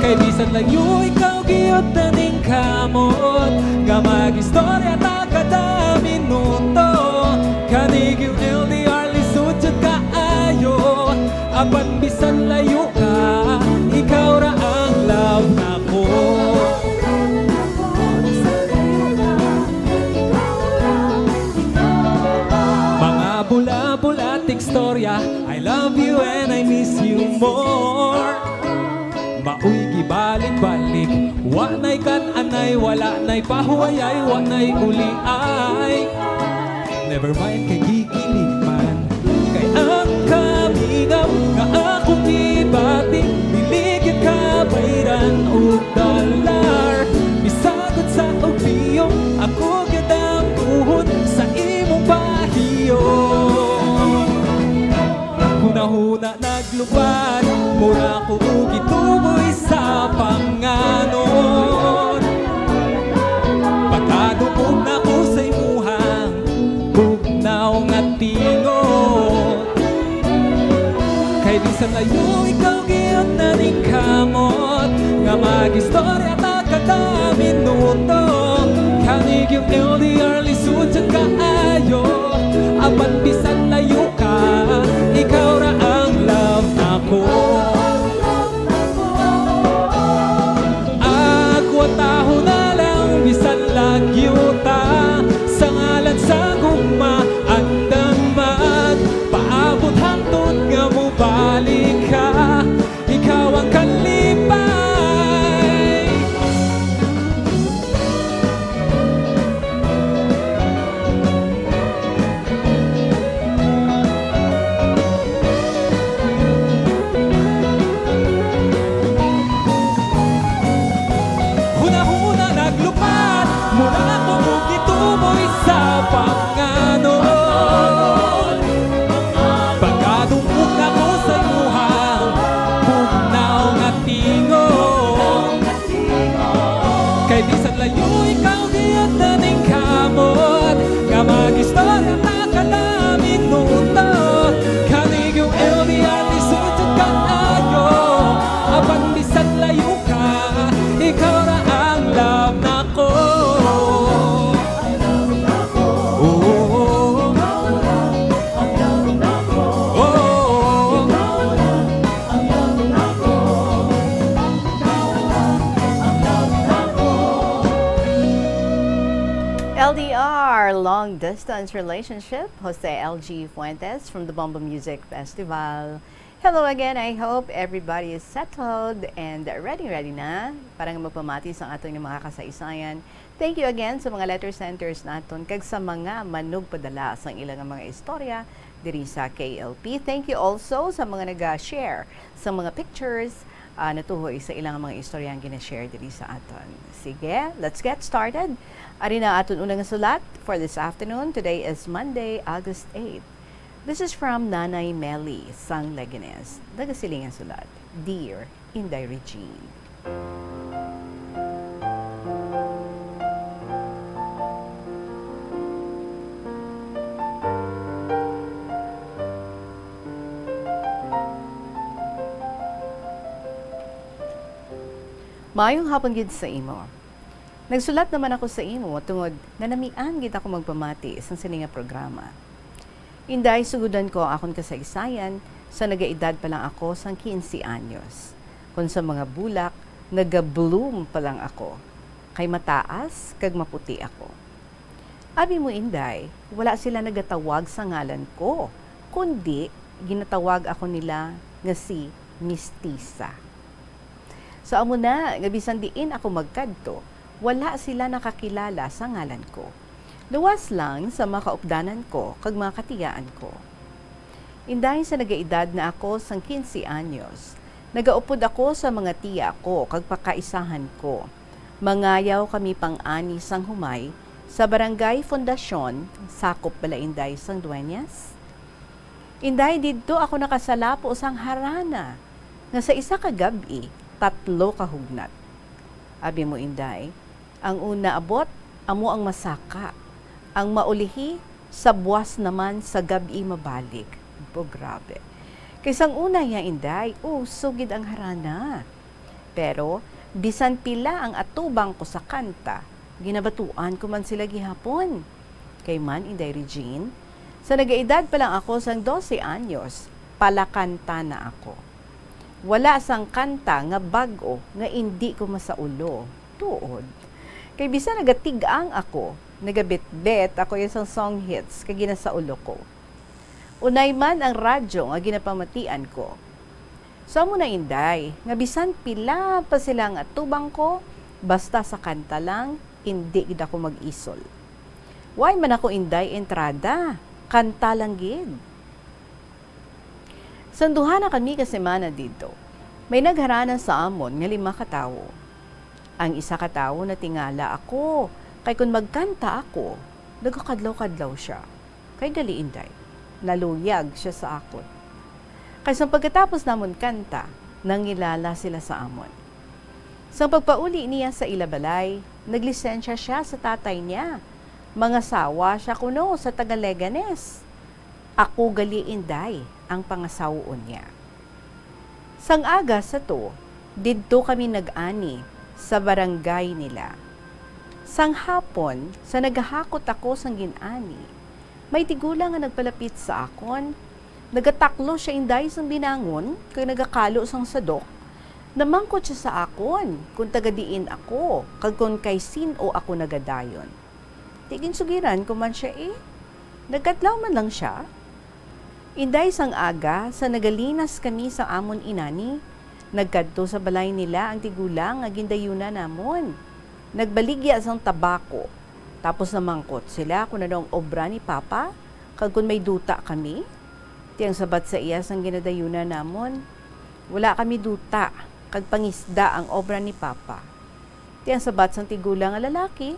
Kay bisan layo ikaw, gihot na ning kamot nga mag-istorya ta kada minuto. Kani gyud L D R, lisod jud kaayo. Apan bisan layo ka, ikaw ra ang love nako. Mga bula-bula at istorya, I love you and I miss you more. Maoy gibalik-balik, wa na'y kan-anay, wala na'y pahuwayay, wa na'y uliay. Never mind kay gikilig man, kay ang kamingaw nga akong gibati, dili gyud kabayran og dollar. Bisag unsa og biyong, ako gyud ang tuhod sa imong bahiyo. Hunahuna naglupad, mura ko gituboy sa panganon. Pagkadungog nako sa imuhang bugnaw nga tingog. Kay bisan layo ikaw, gihot na ning kamot nga mag-istorya ta kada minuto. Kani gyud L D R, lisod jud kaayo. Apan bisan layo ka, ikaw ra ang love nako. Agwataho na lang, bisan lagyo ta, sa ngalan sa gugma, andam magpaabot hangtod nga mobalik ka. Ikaw ang kalipay, Our long distance relationship, Jose L G Fuentes from the Bombo Music Festival. Hello again. I hope everybody is settled and ready, ready na para nga magpamati sa aton nga mga kasaysayan. Thank you again sa mga letter senders naton kag sa mga manugpadala sang ilang mga istorya diri sa K L P. Thank you also sa mga naga-share sa mga pictures, ah, natuhoy sa ilang mga istorya ang gina-share diri sa aton. Sige, let's get started. Ari na aton una nga sulat for this afternoon. Today is Monday, August eight. This is from Nanay Melly sang Leganes. Nagasiling ang sulat, "Dear Inday Regine." Maayong hapon gid sa imo. Nagsulat naman ako sa imo tungod nanamian gid ako magpamati sang sini nga programa. Inday, sugodan ko ang akon kasaysayan sa nagaedad pa lang ako sang quince anyos, kon sa mga bulak, naga-bloom pa lang ako, kay mataas kag maputi ako. Abi mo, Inday, wala sila nagatawag sa ngalan ko, kundi ginatawag ako nila nga si Mistisa. So, amo na nga bisan diin ako magkadto, wala sila nakakilala sa ngalan ko. Luwas lang sa mga kaupdanan ko kag mga katiyaan ko. Inday, sa nagaedad na ako sang quince anyos, nagaupod ako sa mga tiya ko kag pakaisahan ko. Mangayaw kami pang-ani sang humay sa Barangay Fundacion, sakop bala, Inday, sang Dueñas? Inday, didto ako nakasalapo sang harana nga sa isa ka gab-i, tatlo ka hugnat. Abi mo, Inday, ang una abot, amo ang masaka, ang maulihi, sa buwas naman sa gab-i mabalik. Bo, grabe. Kay sang una ya, Inday, uso gid ang harana. Pero, bisan pila ang atubang ko sa kanta, ginabatuan ko man sila gihapon. Kay man, Inday Regine, sa nagaedad pa lang ako sang dose anyos, palakanta na ako. Wala sang kanta nga bag-o nga indi ko masaulo. Tuod. Kay bisan nagatig-ang ako, nagabitbit ako ya sang song hits kag ginasaulo ko. Unay man ang radyo nga ginapamatian ko. So, amo na, Inday, nga bisan pila pa sila ang atubang ko, basta sa kanta lang, indi gid ako mag-isol. Way man ako, Inday, entrada, kanta lang gid. Sang duha na kami ka semana didto, may nagharana sa amon nga lima ka tawo. Ang isa ka tawo natingala ako, kay kon magkanta ako, nagakadlaw-kadlaw sia. Kay gali, Inday, naluyag sia sa akon. Kay sang pagkatapos namon kanta, nangilala sila sa amon. Sang pagpauli niya sa ila balay, naglisensya sia sa tatay niya. Mangasawa sia kuno sa taga Leganes. Ako gali, Inday, ang pangasawon niya. Sang aga sa to, didto kami nag-ani sa barangay nila. Sang hapon, sa nagahakot ako sang gin-ani, may tigulang nga nagpalapit sa akon. Nagataklo sia, Inday, sang binangon kag nagakalo sang sadok. Namangkot sia sa akon kon taga diin ako kag kon kay sin-o ako nagadayon. Di ginsugiran ko man sia, eh. Nagkadlaw man lang sia. Inday, sang aga, sa nagalinas kami sa amon inani, nagkadto sa balay nila ang tigulang nga gindayunan namon. Nagbaligya sang tabako. Tapos namangkot sila kon ano ang obra ni Papa, kag kon may duta kami. Ti ang sabat sa iya sang ginadayunan namon, "Wala kami duta, kag pangisda ang obra ni Papa." Ti ang sabat sang tigulang nga lalaki,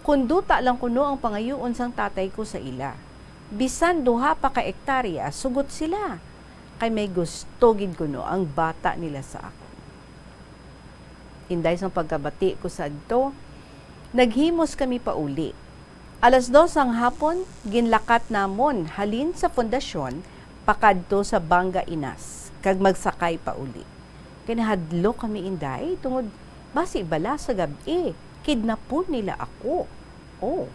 "Kon duta lang kuno ang pangayuon sang tatay ko sa ila, bisan duha pa ka ektarya, sugot sila, kay may gusto gid kuno ang bata nila sa akon." Inday, sang pagkabati ko sadto, naghimos kami pauli. Alas dos sang hapon, ginlakat namon halin sa pundasyon pakadto sa Banga Inas, kag magsakay pauli. Kay nahadlok kami, Inday, tungod basi bala sa gab-i, kidnapon nila ako. Oh.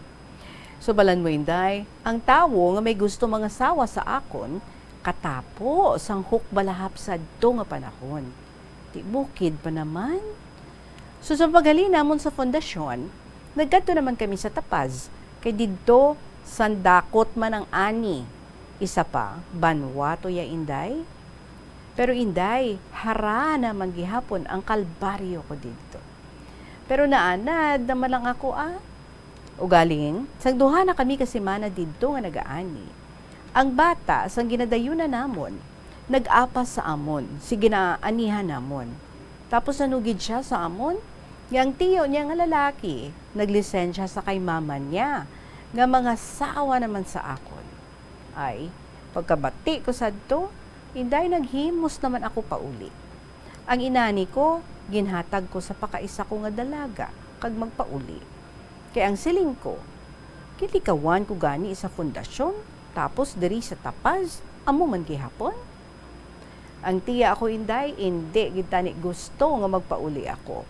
Subalan mo, Inday, ang tawo nga may gusto mangasawa sa akon, katapo sang hukbalahap sadto nga panahon. Ti bukid pa naman. So, sa paghalin namon sa pundasyon, nagkadto naman kami sa tapaz Kay didto, sandakot man ang ani. Isa pa, banwa to ya, Inday. Pero, Inday, harana man gihapon ang kalbaryo ko didto. Pero naanad naman lang ako, ah. Ugaling, sang duha na kami ka semana didto nga nagaani, ang bata sang ginadayunan namon nag-apas sa amon, si ginaanihan namon. Tapos nanugid sia sa amon, nga ang tiyo niya nga lalaki naglisensya sa kay mama niya, nga mangasawa naman sa akon. Ay, pagkabati ko sadto, Inday, naghimos naman ako pauli. Ang inani ko, ginhatag ko sa pakaisa ko nga dalaga kag magpauli. Kay ang siling ko, gilikawan ko gani sa fundasyon, tapos diri sa Tapaz, amo man gihapon? Ang tiya ako, Inday, indi gid tani gusto nga magpauli ako.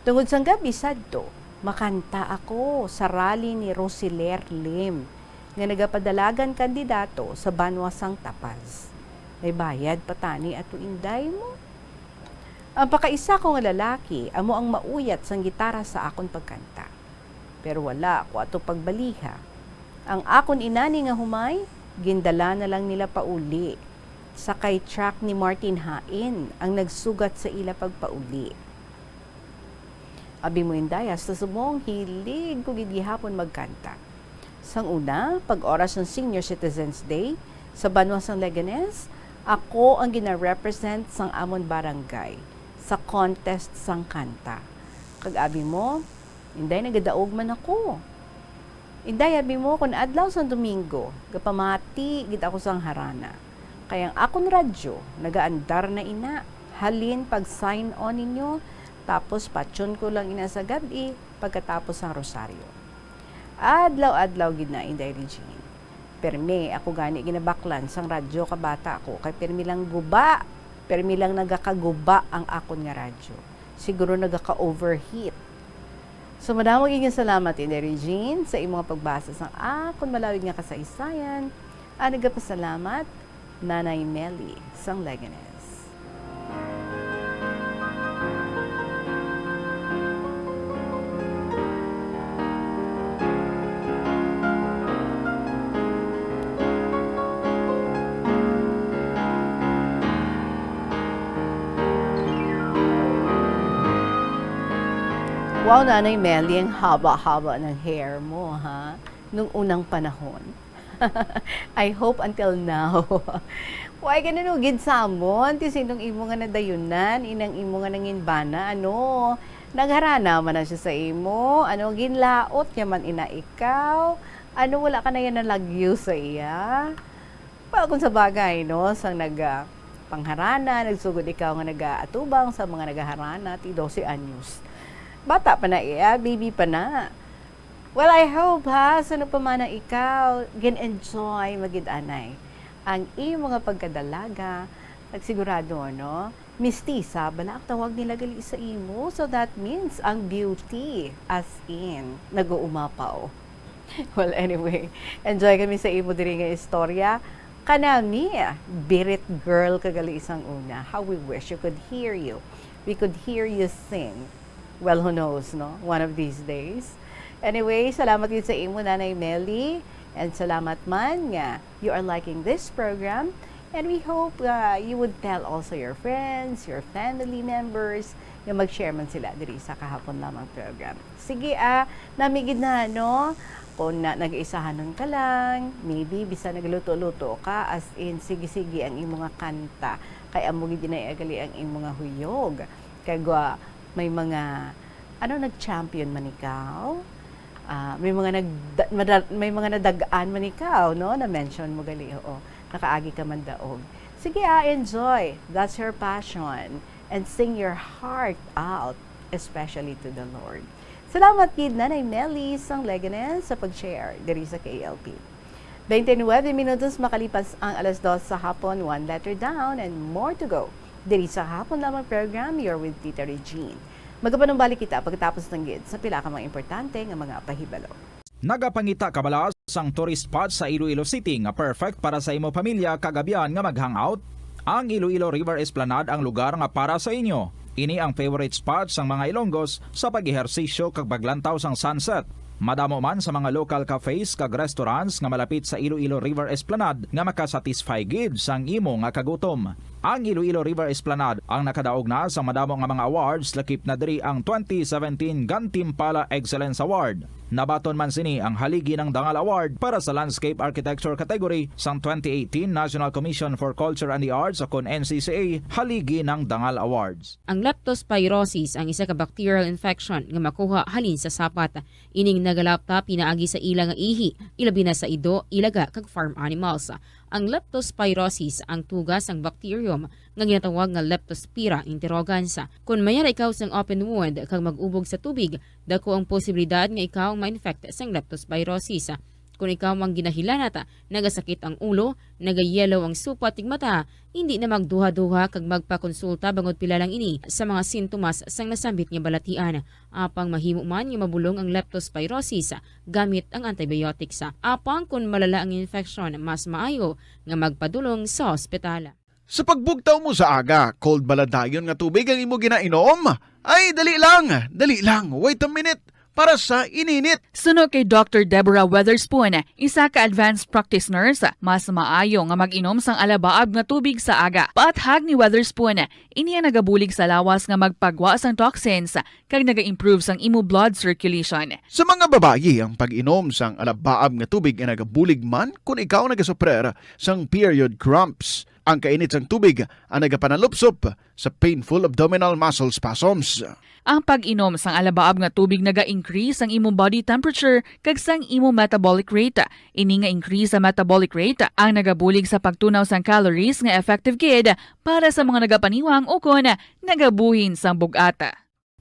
Tungod sang gab-i sadto, makanta ako sa rally ni Rosiler Lim, nga nagapadalagan kandidato sa banwa sang Tapaz. May bayad pa tani ato, Inday, mo? Ang pakaisa ko nga lalaki amo ang mauyat sang gitara sa akon pagkanta. Pero wala ako ato pagbaliha. Ang akon inani nga humay, gindala na lang nila pauli. Sakay truck ni Martin Hain ang nagsugat sa ila pagpauli. Abi mo, Inday, hasta subong hilig ko gid gihapon magkanta. Sang una, pag oras sang Senior Citizens Day, sa banwa sang Leganes, ako ang gina-represent sang amon barangay sa contest sang kanta. Kag abi mo, Inday, nagadaog man ako. Inday, abi mo, kun adlaw sang Domingo, gapamati gid ako sang harana. Kay ang akon radyo nagaandar na ina. Halin pag-sign on ninyo, tapos patyon ko lang ina sa gab-i pagkatapos sang rosaryo. Adlaw-adlaw gid na, Inday Regine. Permi ako gani ginabaklan sang radyo kabata ako, kay permi lang guba, permi lang nagakaguba ang akon nga radyo. Siguro nagaka-overheat. So, madamo gid nga salamat, Inday Regine, sa imong pagbasa sang akon malawig nga kasaysayan. Ah, nagapasalamat, Nanay Meli sang Leganes. Wow, Nanay Meli, ang haba-haba ng hair mo, ha? Nung unang panahon. I hope until now. Why ka nanugid sa amon? Ti sinong imo nga nadayunan, inang imo nga nanginbana, ano? Nagharana man na siya sa imo, ano? Ginlaot niya man ina ikaw, ano? Wala ka na yan nalagyo sa iya? Well, kung sa bagay, no? Sang nag, ah, pangharana, nagsugod ikaw nga nagaatubang sa mga nagaharana, ti dose anyos. Bata pa na iya, baby pa na. Well, I hope, ha, sa nagpamana ikaw, gin-enjoy magid anay ang imo nga pagkadalaga. Nagsigurado, no? Mistisa, bala ang tawag nila gali sa imo. So that means ang beauty, as in, nag-uumapaw. Well, anyway, enjoy kami sa imo diri nga istorya. Kanami, birit girl ka gali sang una. How we wish you could hear you. We could hear you sing. Well, who knows, no? One of these days. Anyway, salamat gid sa imo, Nanay Meli. And salamat man nga you are liking this program. And we hope, uh, you would tell also your friends, your family members, nga mag-share man sila diri sa Kahapon Lamang program. Sige, ah, nami gid na, no? Kung na, nag-isahanon ka lang, maybe bisan nagluto-luto ka, as in, sige-sige ang imo nga kanta. Kay amo gid na gali ang imo nga huyog. Kay gwa, may mga, ano, nag-champion man ikaw? Ah, may mga nagda-, mada-, may mga nadag-an man ikaw, no? Na-mention mo gali, oo. Nakaagi ka man daog. Sige, ah, enjoy. That's your passion. And sing your heart out, especially to the Lord. Salamat gid, Nanay Meli sang Leganes, sa pag-share diri sa K L P. Twenty-nine minutos makalipas ang alas dos sa hapon, one letter down and more to go. Diri sa Hapon Lamang program, you're with Tita Regine. Magapanumbalik kita pagkatapos ng gid sa pila ka mga importante nga mga pahibalo. Nagapangita ka bala sang tourist spot sa Iloilo City nga perfect para sa imo pamilya kag abyan nga mag-hangout? Ang Iloilo River Esplanade ang lugar nga para sa inyo. Ini ang favorite spot sang mga Ilonggos sa pag-ehersisyo kag paglantaw sang sunset. Madamo man sa mga local cafes kag restaurants nga malapit sa Iloilo River Esplanade nga makasatisfy gid sang imo nga kagutom. Ang Iloilo River Esplanade ang nakadaog na sa madamo nga mga awards, lakip na diri ang twenty seventeen Gantimpala Excellence Award. Nabaton man sini ang Haligi ng Dangal Award para sa Landscape Architecture category sang twenty eighteen National Commission for Culture and the Arts, o kon N C C A, Haligi ng Dangal Awards. Ang leptospirosis ang isa ka bacterial infection nga makuha halin sa sapat. Ining nagalapta pinaagi sa ila nga ihi, ilabi na sa ido, ilaga, kag farm animals. Ang leptospirosis ang tuga sang bacterium nga ginatawag nga Leptospira interrogans. Kon mayara ikaw sang open wound kag mag-ubog sa tubig, dako ang posibilidad nga ikaw ma-infect sang leptospirosis. Kon ikaw ang ginahilanat, nagasakit ang ulo, nagayelo ang supat tig mata, hindi na magduha-duha kag magpakonsulta bangod pila lang ini sa mga sintomas sang nasambit nga balatian. Apang mahimo man nga mabulong ang leptospirosis gamit ang antibiotics. Apang kon malala ang infeksyon, mas maayo nga magpadulong sa ospital. Sa pagbugtaw mo sa aga, cold bala dayon nga tubig ang imo ginainom? Ay, dali lang, dali lang, wait a minute, para sa ininit. Suno kay Doctor Deborah Weatherspoon, isa ka advanced practice nurse, mas maayo nga mag-inom sang alabaab nga tubig sa aga. Paathag ni Weatherspoon, ini ang nagabulig sa lawas nga magpagwa sang toxins kag naga-improve sang imo blood circulation. Sa mga babayi, ang pag-inom sang alabaab nga tubig ay nagabulig man kon ikaw nagasuprer sang period cramps. Ang kainit sang tubig ang nagapanalupsop sa painful abdominal muscle spasms. Ang pag-inom sang alabaab nga tubig naga-increase sang imo body temperature kag sang imo metabolic rate. Ini nga increase sa metabolic rate ang nagabulig sa pagtunaw sang calories nga effective gid para sa mga nagapaniwang ukon nagabuhin sang bug-at.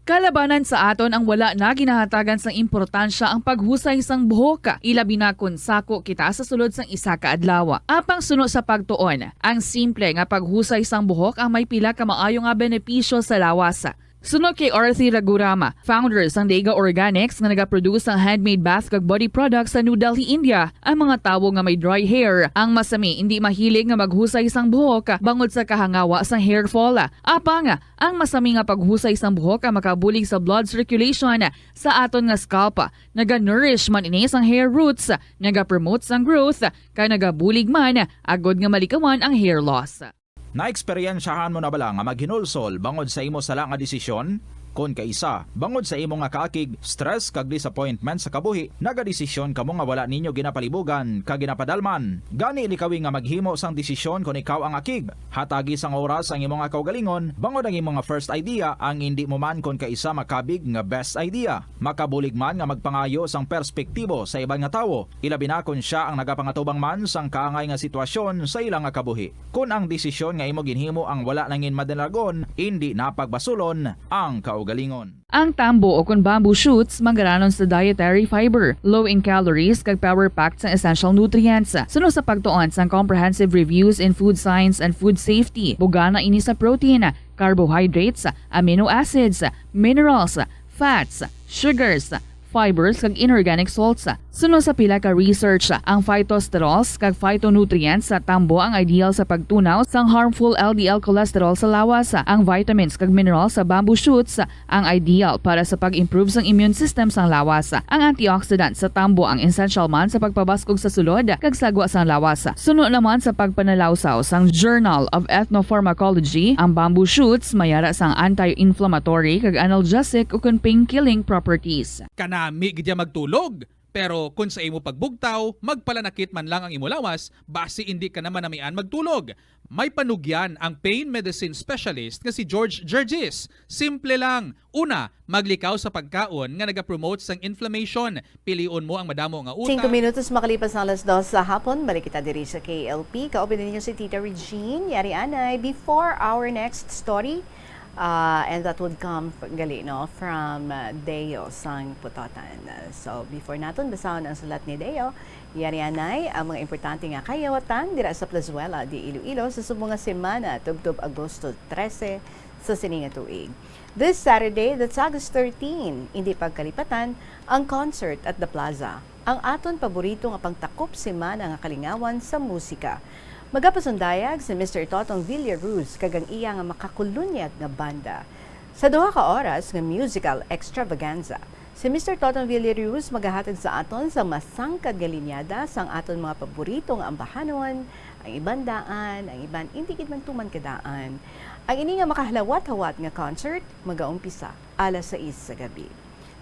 Kalabanan sa aton ang wala na ginahatagan sang importansya ang paghusay sang buhok, ilabi na kon sako kita sa sulod sang isa ka adlaw. Apang suno sa pagtuon, ang simple nga paghusay sang buhok ang may pila ka maayo nga benepisyo sa lawas. Suno kay Arthi Ragurama, founder sang Dega Organics nga nagaproduce sang handmade bath kag body products sa New Delhi, India, ang mga tawo nga may dry hair ang masami indi mahilig nga maghusay sang buhok bangod sa kahangawa sang hair fall. Apang ang masami nga paghusay sang buhok ang makabulig sa blood circulation sa aton nga scalp, naga-nourish man ini sang hair roots, naga-promote sang growth, kag nagabulig man agod nga malikawan ang hair loss. Naeksperyensyahan mo na bala nga maghinulsol bangod sa imo sala nga desisyon? Kon kaisa, bangod sa imo nga kaakig, stress, kag disappointment sa kabuhi, nagadesisyon kamo nga wala ninyo ginapalibugan kag ginapadalman. Gani, likawi nga maghimo sang desisyon kon ikaw ang akig. Hatagi sang oras ang imo nga kaugalingon, bangod ang imo nga first idea ang indi mo man kon kaisa makabig nga best idea. Makabulig man nga magpangayo sang perspektibo sa iban nga tawo, ilabi na kon sia ang nagapangatubang man sang kaangay nga sitwasyon sa ila nga kabuhi. Kon ang desisyon nga imo ginhimo ang wala nangin madalagon, indi na pagbasulon ang kaugalingon. Ang tambo o kon bamboo shoots manggaranon sa dietary fiber, low in calories, kag power-packed sang essential nutrients. Suno sa pagtuon sang Comprehensive Reviews in Food Science and Food Safety, bugana ini sa protein, carbohydrates, amino acids, minerals, fats, sugars, fibers, kag inorganic salts. Suno sa pila ka research, ang phytosterols kag phytonutrients sa tambo ang ideal sa pagtunaw sang harmful L D L cholesterol sa lawas. Ang vitamins kag minerals sa bamboo shoots ang ideal para sa pag-improve sang immune system sang lawas. Ang antioxidant sa tambo ang essential man sa pagpabaskog sa sulod kag sagwa sang lawas. Suno naman sa pagpanalawsaw sang Journal of Ethnopharmacology, ang bamboo shoots mayara sang anti-inflammatory kag analgesic ukon pain-killing properties. Kanami gid ya magtulog, pero kon sa imo pagbugtaw, magpalanakit man lang ang imo lawas, basi indi ka na manamian magtulog. May panugyan ang pain medicine specialist nga si George Gergis. Simple lang. Una, maglikaw sa pagkaon nga nagapromote sang inflammation. Pilion mo ang madamo nga uta. Singko minutos makalipas ang alas dos sa hapon, balik kita diri sa K L P. Kaupod ninyo si Tita Regine. Yari anay, before our next story, uh, and that would come f-, gali, no, from, uh, Deo sang Putotan. Uh, so, before naton basahon ang sulat ni Deo, yari anay ang mga importante nga kayawatan dira sa Plazuela de Iloilo sa subong nga semana, tubtob Agosto trese sa sini nga tuig. This Saturday, that's August thirteen, indi pagkalipatan ang concert at the Plaza, ang aton paborito nga pangtakop semana nga kalingawan sa musika. Magapasundayag si Mister Totong Villaruz kag ang iya nga makakulunyag nga banda sa duha ka oras nga musical extravaganza. Si Mister Toton Villarius magahatag sa aton sa masangkad nga linyada sang aton mga paborito nga ambahanon, ang iban daan, ang iban indi gid man tuman kadaan. Ang ini nga makahalawat-hawat nga concert magaumpisa alas sais sa gabi.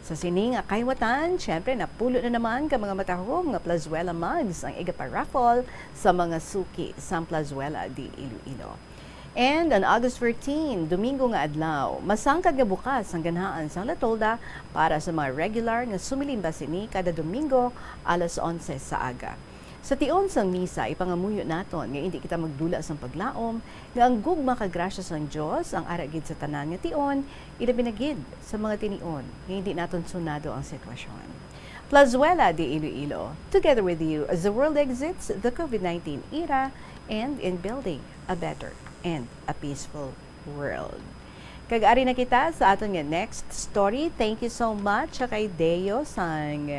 Sa sini nga kahiwatan, syempre, napulo na naman ka mga matahom nga Plazuela mugs ang igaparaffle sa mga suki sang Plazuela de Iloilo. And on August thirteen, Domingo nga adlaw, masangkad nga bukas ang ganhaan sang La Tolda para sa mga regular nga sumilimba sini kada Domingo alas onse sa aga. Sa tion sang misa, ipangamuyo naton nga indi kita magdula sang paglaom, nga ang gugma kag grasya sang Dios ang ara gid sa tanan nga tion, ilabi na gid sa mga tinion nga indi naton sunado ang sitwasyon. Plazuela de Iloilo, together with you as the world exits the COVID nineteen era and in building a better and a peaceful world. Kag ari na kita sa aton nga next story. Thank you so much sa kay Deo sang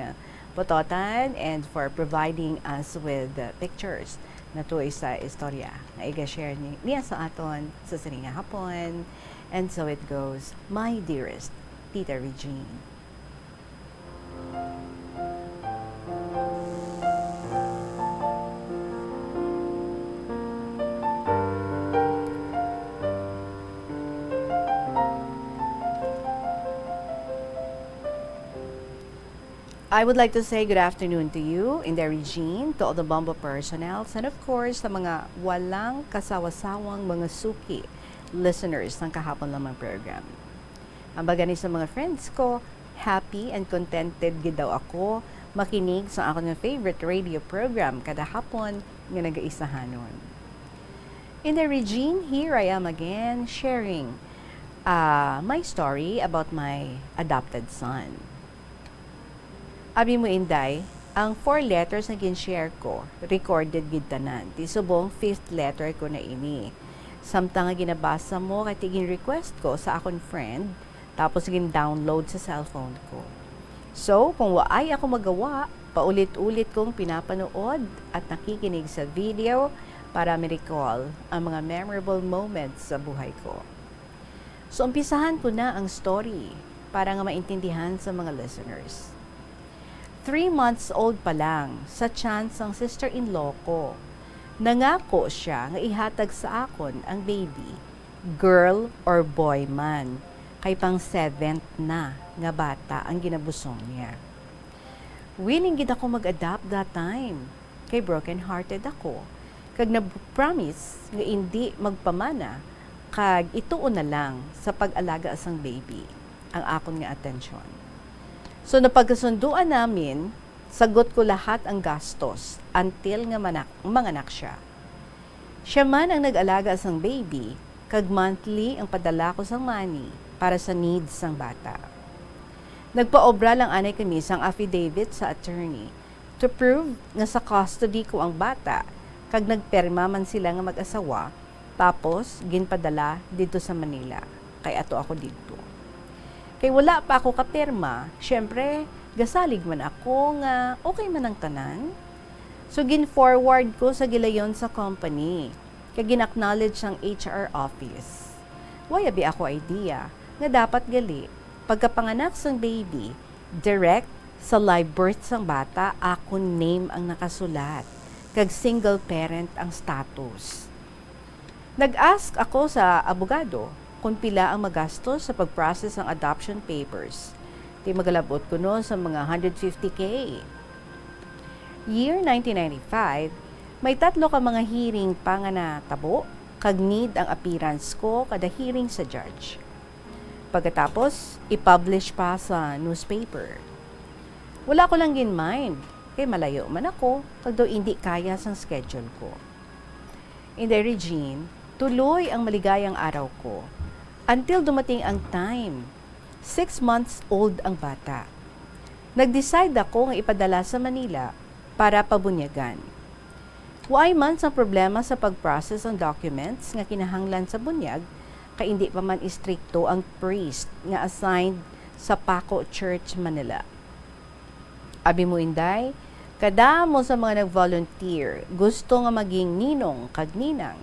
Pototan and for providing us with, uh, pictures na tuoy sa istorya nga iga-share ni-, niya sa aton sa sini nga hapon. And so it goes, my dearest Tita Regine. I would like to say good afternoon to you, Inday Regine, to all the Bombo personnel, and of course, sa mga walang kasawasawang mga suki listeners ng Kahapon Lamang program. Ang baga ni sa mga friends ko, happy and contented gid daw ako makinig sa akon nga favorite radio program kada hapon nga nagaisahanon. Inday Regine, here I am again sharing, uh, my story about my adopted son. Abi mo, Inday, ang four letters nga gin-share ko, recorded gid tanan. Ti subong fifth letter ko na ini. Samtang nga ginabasa mo, kay ti gin-request ko sa akon friend, tapos gin-download sa cellphone ko. So, kung waay ako magawa, paulit-ulit kong pinapanuod at nakikinig sa video para ma-recall ang mga memorable moments sa buhay ko. So, umpisahan ko na ang story para nga maintindihan sa mga listeners. Three months old pa lang, sa tiyan sang sister-in-law ko, nangako siya nga ihatag sa akon ang baby, girl or boy man, kay pang seventh na nga bata ang ginabusong niya. Willing gid ako mag-adopt that time, kay broken-hearted ako, kag nag-promise nga indi magpamana kag ituon na lang sa pag-alaga sang baby ang akon nga atensyon. So, napagkasunduan namin, sagot ko lahat ang gastos until nga manak-, manganak siya. Siya man ang nag-alaga sang baby, kag monthly ang padala ko sang money para sa needs sang bata. Nagpaobra lang anay kami sang affidavit sa attorney to prove nga sa custody ko ang bata, kag nagpirma man sila nga mag-asawa, tapos ginpadala didto sa Manila, kay ato ako didto. Kay wala pa ako kapirma, syempre, gasalig man ako nga okay man ang tanan. So, gin-forward ko sa gilayon sa company, kag gin-acknowledge sang H R office. Way abi ako idea nga dapat gali, pagkapanganak sang baby, direct sa live birth sang bata, akon name ang nakasulat, kag single parent ang status. Nag-ask ako sa abogado kung pila ang magastos sa pag-process sang adoption papers. Ti magalabot kuno sa mga hundred fifty K. Year nineteen ninety-five, may tatlo ka mga hearing pa nga natabo, kag need ang appearance ko kada hearing sa judge. Pagkatapos, i-publish pa sa newspaper. Wala ko lang gin-mind, kay malayo man ako, kag daw indi kaya sang schedule ko. Inday Regine, tuloy ang maligayang araw ko. Until dumating ang time, six months old ang bata. Nag-decide ako nga ipadala sa Manila para pabunyagan. Waay man sang problema sa pag-process ang documents nga kinahanglan sa bunyag, kay indi pa man istrikto ang priest nga assigned sa Paco Church, Manila. Abi mo, Inday, kadamo sa mga nag-volunteer gusto nga maging ninong kag ninang.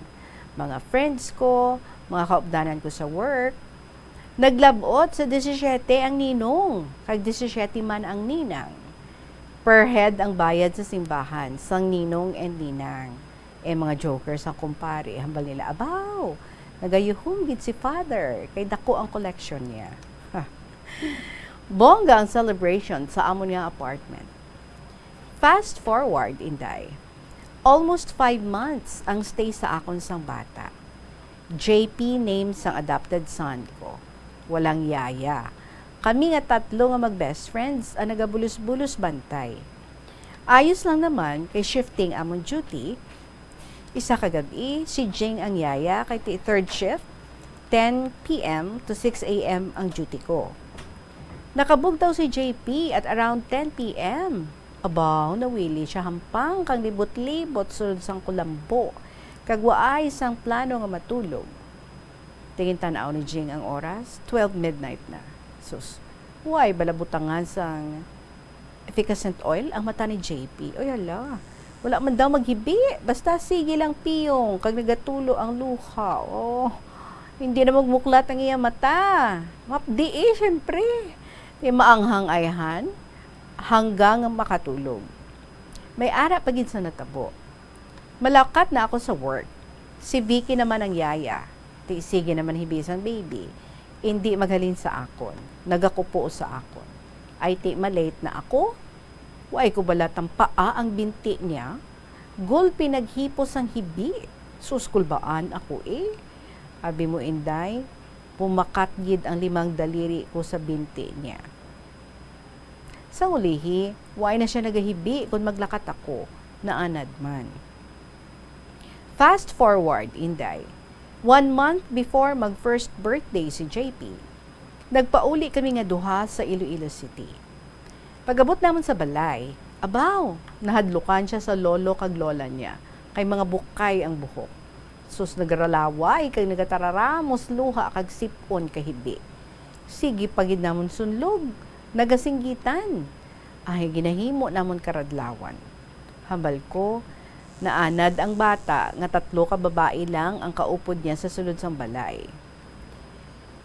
Mga friends ko, mga kaupdanan ko sa work, Naglab-ot sa disisiete ang ninong, kag disisiete man ang ninang. Per head ang bayad sa simbahan sang ninong and ninang. Eh, mga jokers ang kumpare, hambal nila, "Abaw, nagayuhom gid si Father, kay dako ang collection niya." Bongga ang celebration sa amon nga apartment. Fast forward, Inday. Almost five months ang stay sa akon sang bata. J P name sang adopted son ko. Walang yaya. Kami nga tatlo nga mag-best friends ang nagabulos-bulos bantay. Ayos lang naman kay shifting amon duty. Isa ka gab-i, si Jing ang yaya kay ti-, third shift, ten P M to six A M ang duty ko. Nakabugtaw si J P at around ten P M. Abaw, nawili siya hampang kag libot-libot sulod sang kulambo, kag waay sang plano nga matulog. Tingin tan-aw ni Jing ang oras, twelve midnight na. Sus, waay bala butangan sang efficascent oil ang mata ni J P. Oy, hala, wala man daw maghibi. Basta sige lang piyong, kag nagatulo ang luha. Oh, hindi na magmuklat ang iya mata. Mapdi, eh, syempre. Di maanghang ayhan, hanggang makatulog. May ara pa gid sa natabo. Malakat na ako sa work. Si Vicky naman ang yaya. Ti sige naman hibi sang baby. Indi maghalin sa akon. Nagakupo sa akon. Ay ti ma-late na ako. Waay ko bala tampaa ang binti niya. Gulpi naghipos ang hibi. Sus, kulbaan ako, eh. Abi mo, Inday, pumakat gid ang limang daliri ko sa binti niya. Sang ulihi, waay na siya nagahibi kon maglakat ako, naanad man. Fast forward, Inday. One month before mag first birthday si J P, nagpauli kami nga duha sa Iloilo City. Pag-abot namon sa balay, abaw, nahadlukan siya sa lolo kag lola niya, kay mga bukay ang buhok. Sus, nagaralaway kag nagatararamos luha kag sip-on kahibi. Sige pa gid namon sunlog, nagasinggitan. Ay, ginahimo namon karadlawan. Hambal ko, naanad ang bata nga tatlo ka babayi lang ang kaupod niya sa sulod sang balay.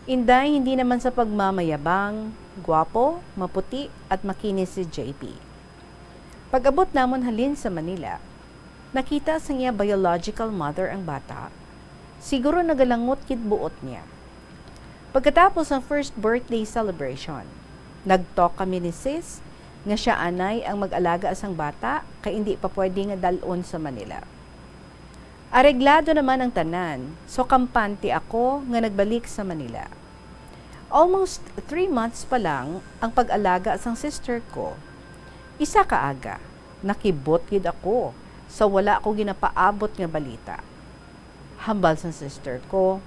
Inday, hindi naman sa pagmamayabang, gwapo, maputi, at makinis si J P. Pag-abot namon halin sa Manila, nakita sang iya biological mother ang bata. Siguro nagalangot gid buot niya. Pagkatapos sang first birthday celebration, nag-talk kami ni sis nga siya anay ang mag-alaga sang bata kay indi pa pwede nga dal-on sa Manila. Areglado naman ang tanan, so kampante ako nga nagbalik sa Manila. Almost three months pa lang ang pag-alaga sang sister ko. Isa ka aga, nakibot gid ako sa wala ko ginapaabot nga balita. Hambal sang sister ko,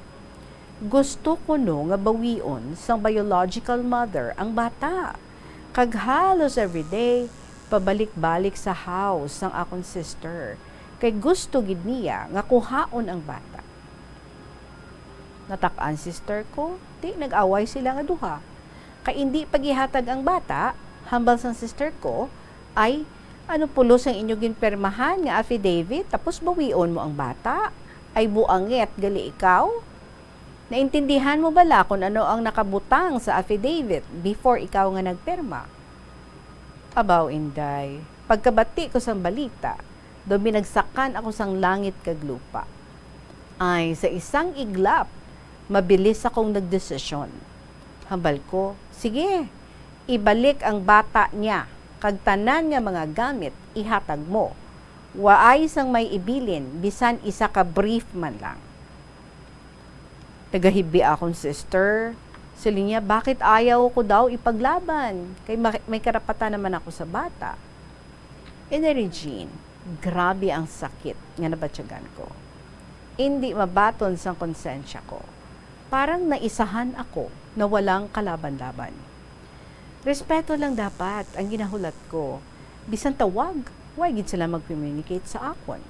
gusto ko no nga bawion sang biological mother ang bata. Kag halos everyday, pabalik-balik sa house sang akon sister, kay gusto gid niya nga kuhaon ang bata. Natak-an sister ko, ti nag-away sila nga duha. Kay indi pa gihatag ang bata, hambal sang sister ko, ay, ano pulos ang inyo ginpirmahan nga affidavit, tapos bawion mo ang bata? Ay, buangit gali ikaw? Naintindihan mo bala kung ano ang nakabutang sa affidavit before ikaw nga nagpirma? Abaw, Inday, pagkabati ko sang balita, daw binagsakan ako sang langit kag lupa. Ay, sa isang iglap, mabilis akong nagdesisyon. Hambal ko, sige, ibalik ang bata niya, kag tanan nga mga gamit ihatag mo. Waay sang may ibilin, bisan isa ka brief man lang. Nagahibi akon sister. Siling niya, bakit ayaw ko daw ipaglaban? Kay ma-, may karapatan naman ako sa bata. Inday Regine, grabe ang sakit nga nabatyagan ko. Indi mabaton sang konsensya ko. Parang naisahan ako na walang kalaban-laban. Respeto lang dapat ang ginahulat ko. Bisan tawag, way gid sila mag-communicate sa akon.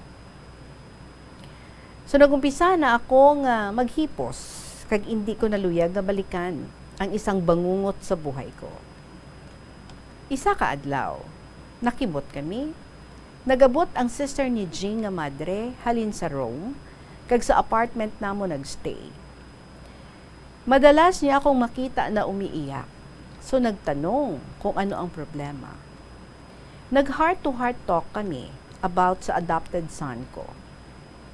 So, nag-umpisa na ako nga maghipos, kag indi ko naluyag nga balikan ang isang bangungot sa buhay ko. Isa ka adlaw, nakibot kami. Nag-abot ang sister ni Jing nga madre halin sa Rome, kag sa apartment namo nagstay. Madalas niya akong makita na umiiyak, so nagtanong kung ano ang problema. Nag-heart-to-heart talk kami about sa adopted son ko.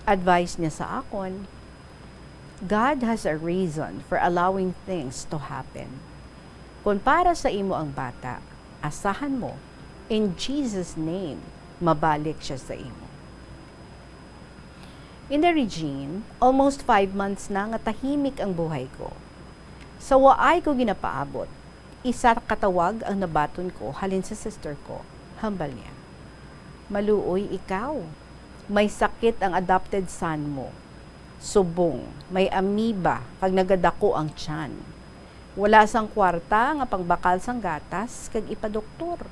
Advice niya sa akon, "God has a reason for allowing things to happen. Kung para sa imo ang bata, asahan mo, in Jesus' name, mabalik siya sa imo." Inday Regine, almost five months na nga tahimik ang buhay ko. Sa waay ko ginapaabot, isa ka tawag ang nabaton ko halin sa sister ko. Hambal niya, "Maluoy ikaw. May sakit ang adopted son mo. Subong, may amoeba kag nagadako ang tiyan. Wala sang kwarta nga pangbakal sang gatas kag ipadoktor.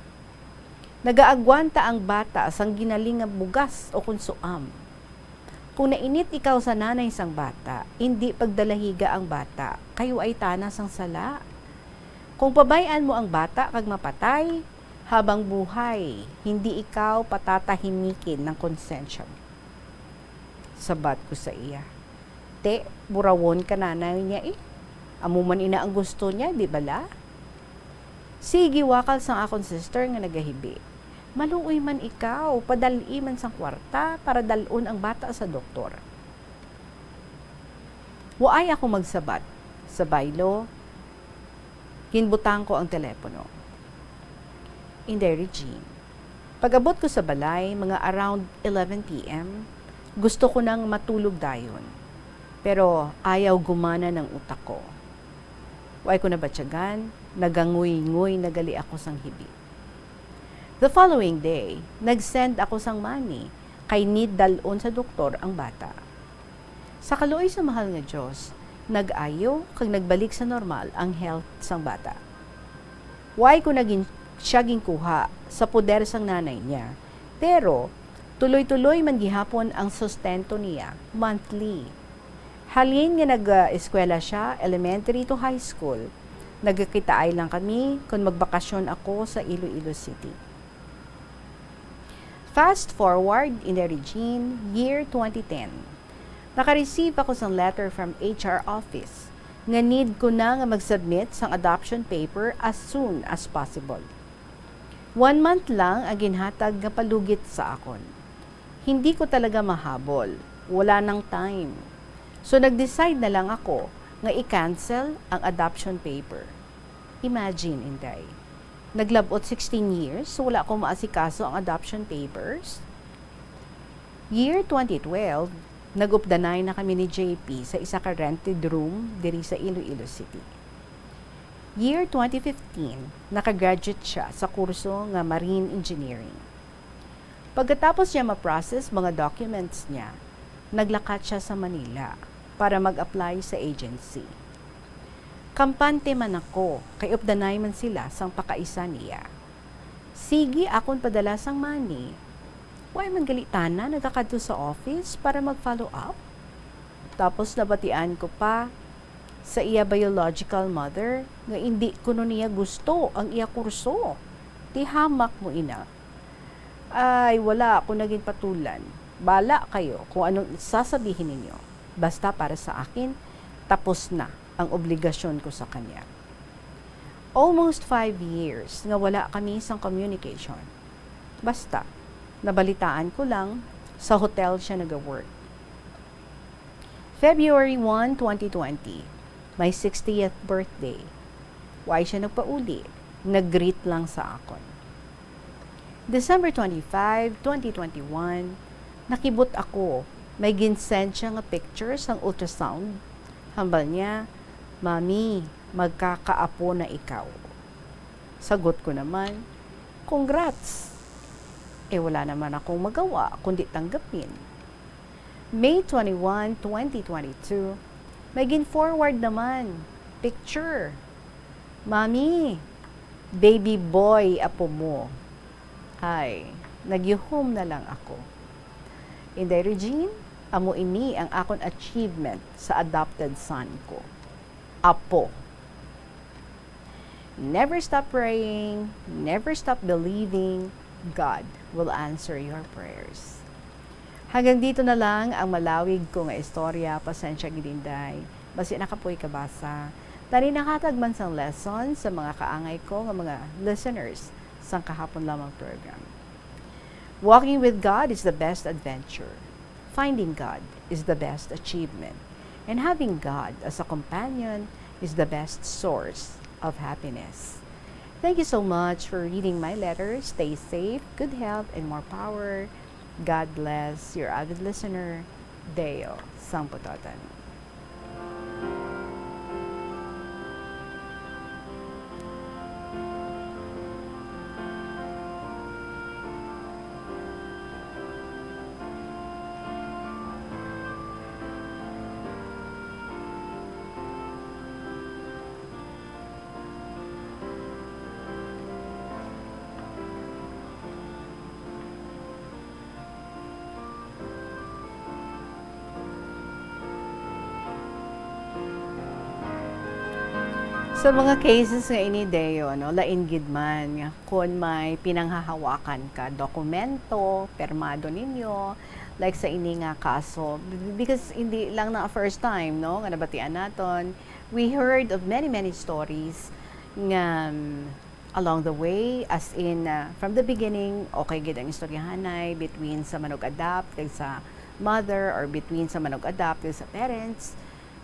Nagaagwanta ang bata sang ginaling nga bugas o kon suam. Kung nainit ikaw sa nanay sang bata, indi pagdalahiga ang bata, kay waay tana sang sala. Kung pabay-an mo ang bata kag mapatay, habang buhay, hindi ikaw patatahimikin ng konsensya mo." Sabat ko sa iya, "Te, burawon ka nanay niya eh. Amo man ina ang gusto niya, di bala?" Sige, wakal sang akon sister nga nagahibi, "Maluoy man ikaw, padal-i man sang kwarta para dal-on ang bata sa doktor." Waay ako magsabat. Sa baylo, ginbutang ko ang telepono. Inday Regine, pag-abot ko sa balay, mga around eleven P M, gusto ko nang matulog dayon. Pero ayaw gumana ng utak ko. Way ko nabatyagan, naganguy-nguy na gali ako sang hibi. The following day, nag-send ako sang money kay need dal-on sa doktor ang bata. Sa kaluoy sa mahal nga Dios, nag-ayo kag nagbalik sa normal ang health sang bata. Way ko na gin-, siya ginkuha sa poder sang nanay niya, pero tuloy-tuloy man gihapon ang sustento niya, monthly. Halin nga nag-eskwela siya, elementary to high school, nagakitaay lang kami kon magbakasyon ako sa Iloilo City. Fast forward, Inday Regine, year twenty ten. Naka-receive ako sang letter from H R office nga need ko na nga mag-submit sang adoption paper as soon as possible. One month lang ang ginhatag nga palugit sa akon. Hindi ko talaga mahabol. Wala nang time. So, nag-decide na lang ako nga i-cancel ang adoption paper. Imagine, Inday. Naglabot sixteen years, wala ko maasikaso ang adoption papers. Year twenty twelve, nag-updanay na kami ni J P sa isa ka rented room diri sa Iloilo City. Year twenty fifteen, nakagraduate siya sa kurso nga Marine Engineering. Pagkatapos niya ma-process mga documents niya, naglakat siya sa Manila para mag-apply sa agency. Kampante man ako, kay updanay man sila sang pakaisa niya. Sige akon padala sang money. Way man gali tana nagakadto sa office para mag-follow up. Tapos nabatian ko pa sa iya biological mother nga indi kuno niya gusto ang iya kurso. Ti hamak mo ina. Ay, wala ako na ginpatulan. Bala kayo kung anong sasabihin ninyo. Basta para sa akin, tapos na ang obligasyon ko sa kanya. Almost five years nga wala kami sang communication. Basta, nabalitaan ko lang, sa hotel siya naga-work. February one, twenty twenty, my sixtieth birthday. Way siya nagpauli, nag-greet lang sa akon. December twenty-five, twenty twenty-one, nakibot ako, may gin-send siya nga picture sang ultrasound. Hambal niya, "Mami, magkakaapo na ikaw." Sagot ko naman, "Congrats!" Eh, wala naman akong magawa kundi tanggapin. May twenty-one, twenty twenty-two, may gin-forward naman. Picture. "Mami, baby boy apo mo." Ay, nagyuhom na lang ako. Inday Regine, amo ini ang akon achievement sa adopted son ko. Apo. Never stop praying, never stop believing, God will answer your prayers. Hanggang dito na lang ang malawig ko nga istorya. Pasensya gid, Inday. Basi nakapoy ka basa. Tani nakahatag man sang lesson sa mga kaangay ko nga mga listeners sang kahapon lamang program. Walking with God is the best adventure. Finding God is the best achievement. And having God as a companion is the best source of happiness. Thank you so much for reading my letter. Stay safe, good health, and more power. God bless your avid listener, Deo Samputotan. Sa mga cases nga ini, Deo, no, lain gid man nga kon may pinanghahawakan ka dokumento, pirmado ninyo, like sa ini nga kaso, b-, because hindi lang na first time, no, nga nabatian naton, we heard of many, many stories nga, um, along the way, as in, uh, from the beginning, okay gid ang istoryahanay between sa manug-adopt kag sa mother or between sa manug-adopt kag sa parents.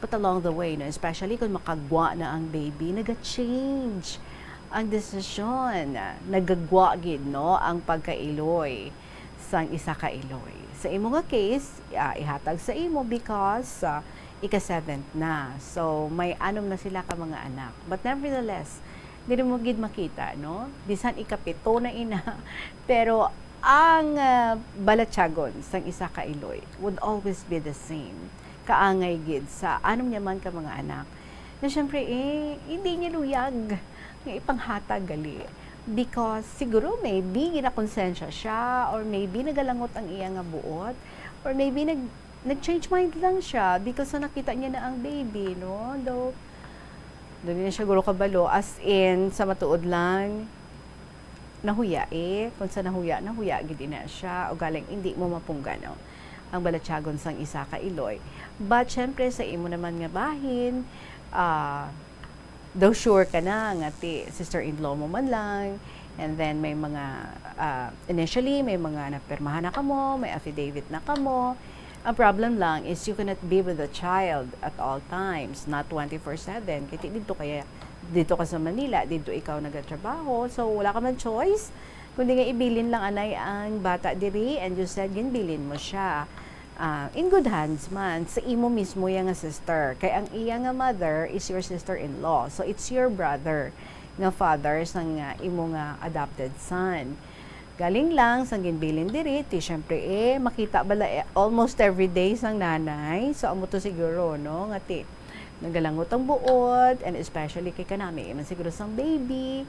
But along the way, no, especially kung makagwa na ang baby, naga-change ang desisyon. Nagagwa gid, no, ang pagkailoy sang isa ka iloy. Sa imo nga case, ah, ihatag sa imo because, ah, ika-seventh na. So, may anom na sila ka mga anak. But nevertheless, diri mo gid makita, no? Bisan ikapito na ina, pero ang, ah, balatyagon sang isa ka iloy would always be the same. Kaangay gid sa anom niya man ka mga anak. Na syempre, eh, hindi niya luyag nga ipanghatag gali. Because siguro maybe ginakonsensya siya, or maybe nagalangot ang iya nga buot, or maybe nag-, nag-change mind lang siya because sa nakita niya na ang baby, no? Though, dili na siya guro kabalo, as in, sa matuod lang, nahuya eh. Kung sa nahuya, nahuya gid ina siya. O galing, hindi mo mapunggan, no? Ang balatyagon sang isa ka iloy. But, syempre, sa imo naman nga bahin, ah, daw sure ka na nga ti sister-in-law mo man lang, and then may mga, ah, initially, may mga napirmahan na kamo, may affidavit na kamo. Ang problem lang is you cannot be with the child at all times, not twenty-four seven. Kay ti didto kaya, didto ka sa Manila, didto ikaw nagatrabaho, so wala ka man choice kundi nga ibilin lang anay ang bata diri, and you said ginbilin mo siya. Ah, in good hands man, sa imo mismo iya nga sister. Kay ang iya nga mother is your sister-in-law. So, it's your brother nga father sang, ah, imo nga adopted son. Galing lang sang ginbilin diri, ti syempre, eh, makita bala, eh, almost every day sang nanay. So, amo to siguro, no, nga ti nagalangot ang buot, and especially kay kanami man siguro sang baby.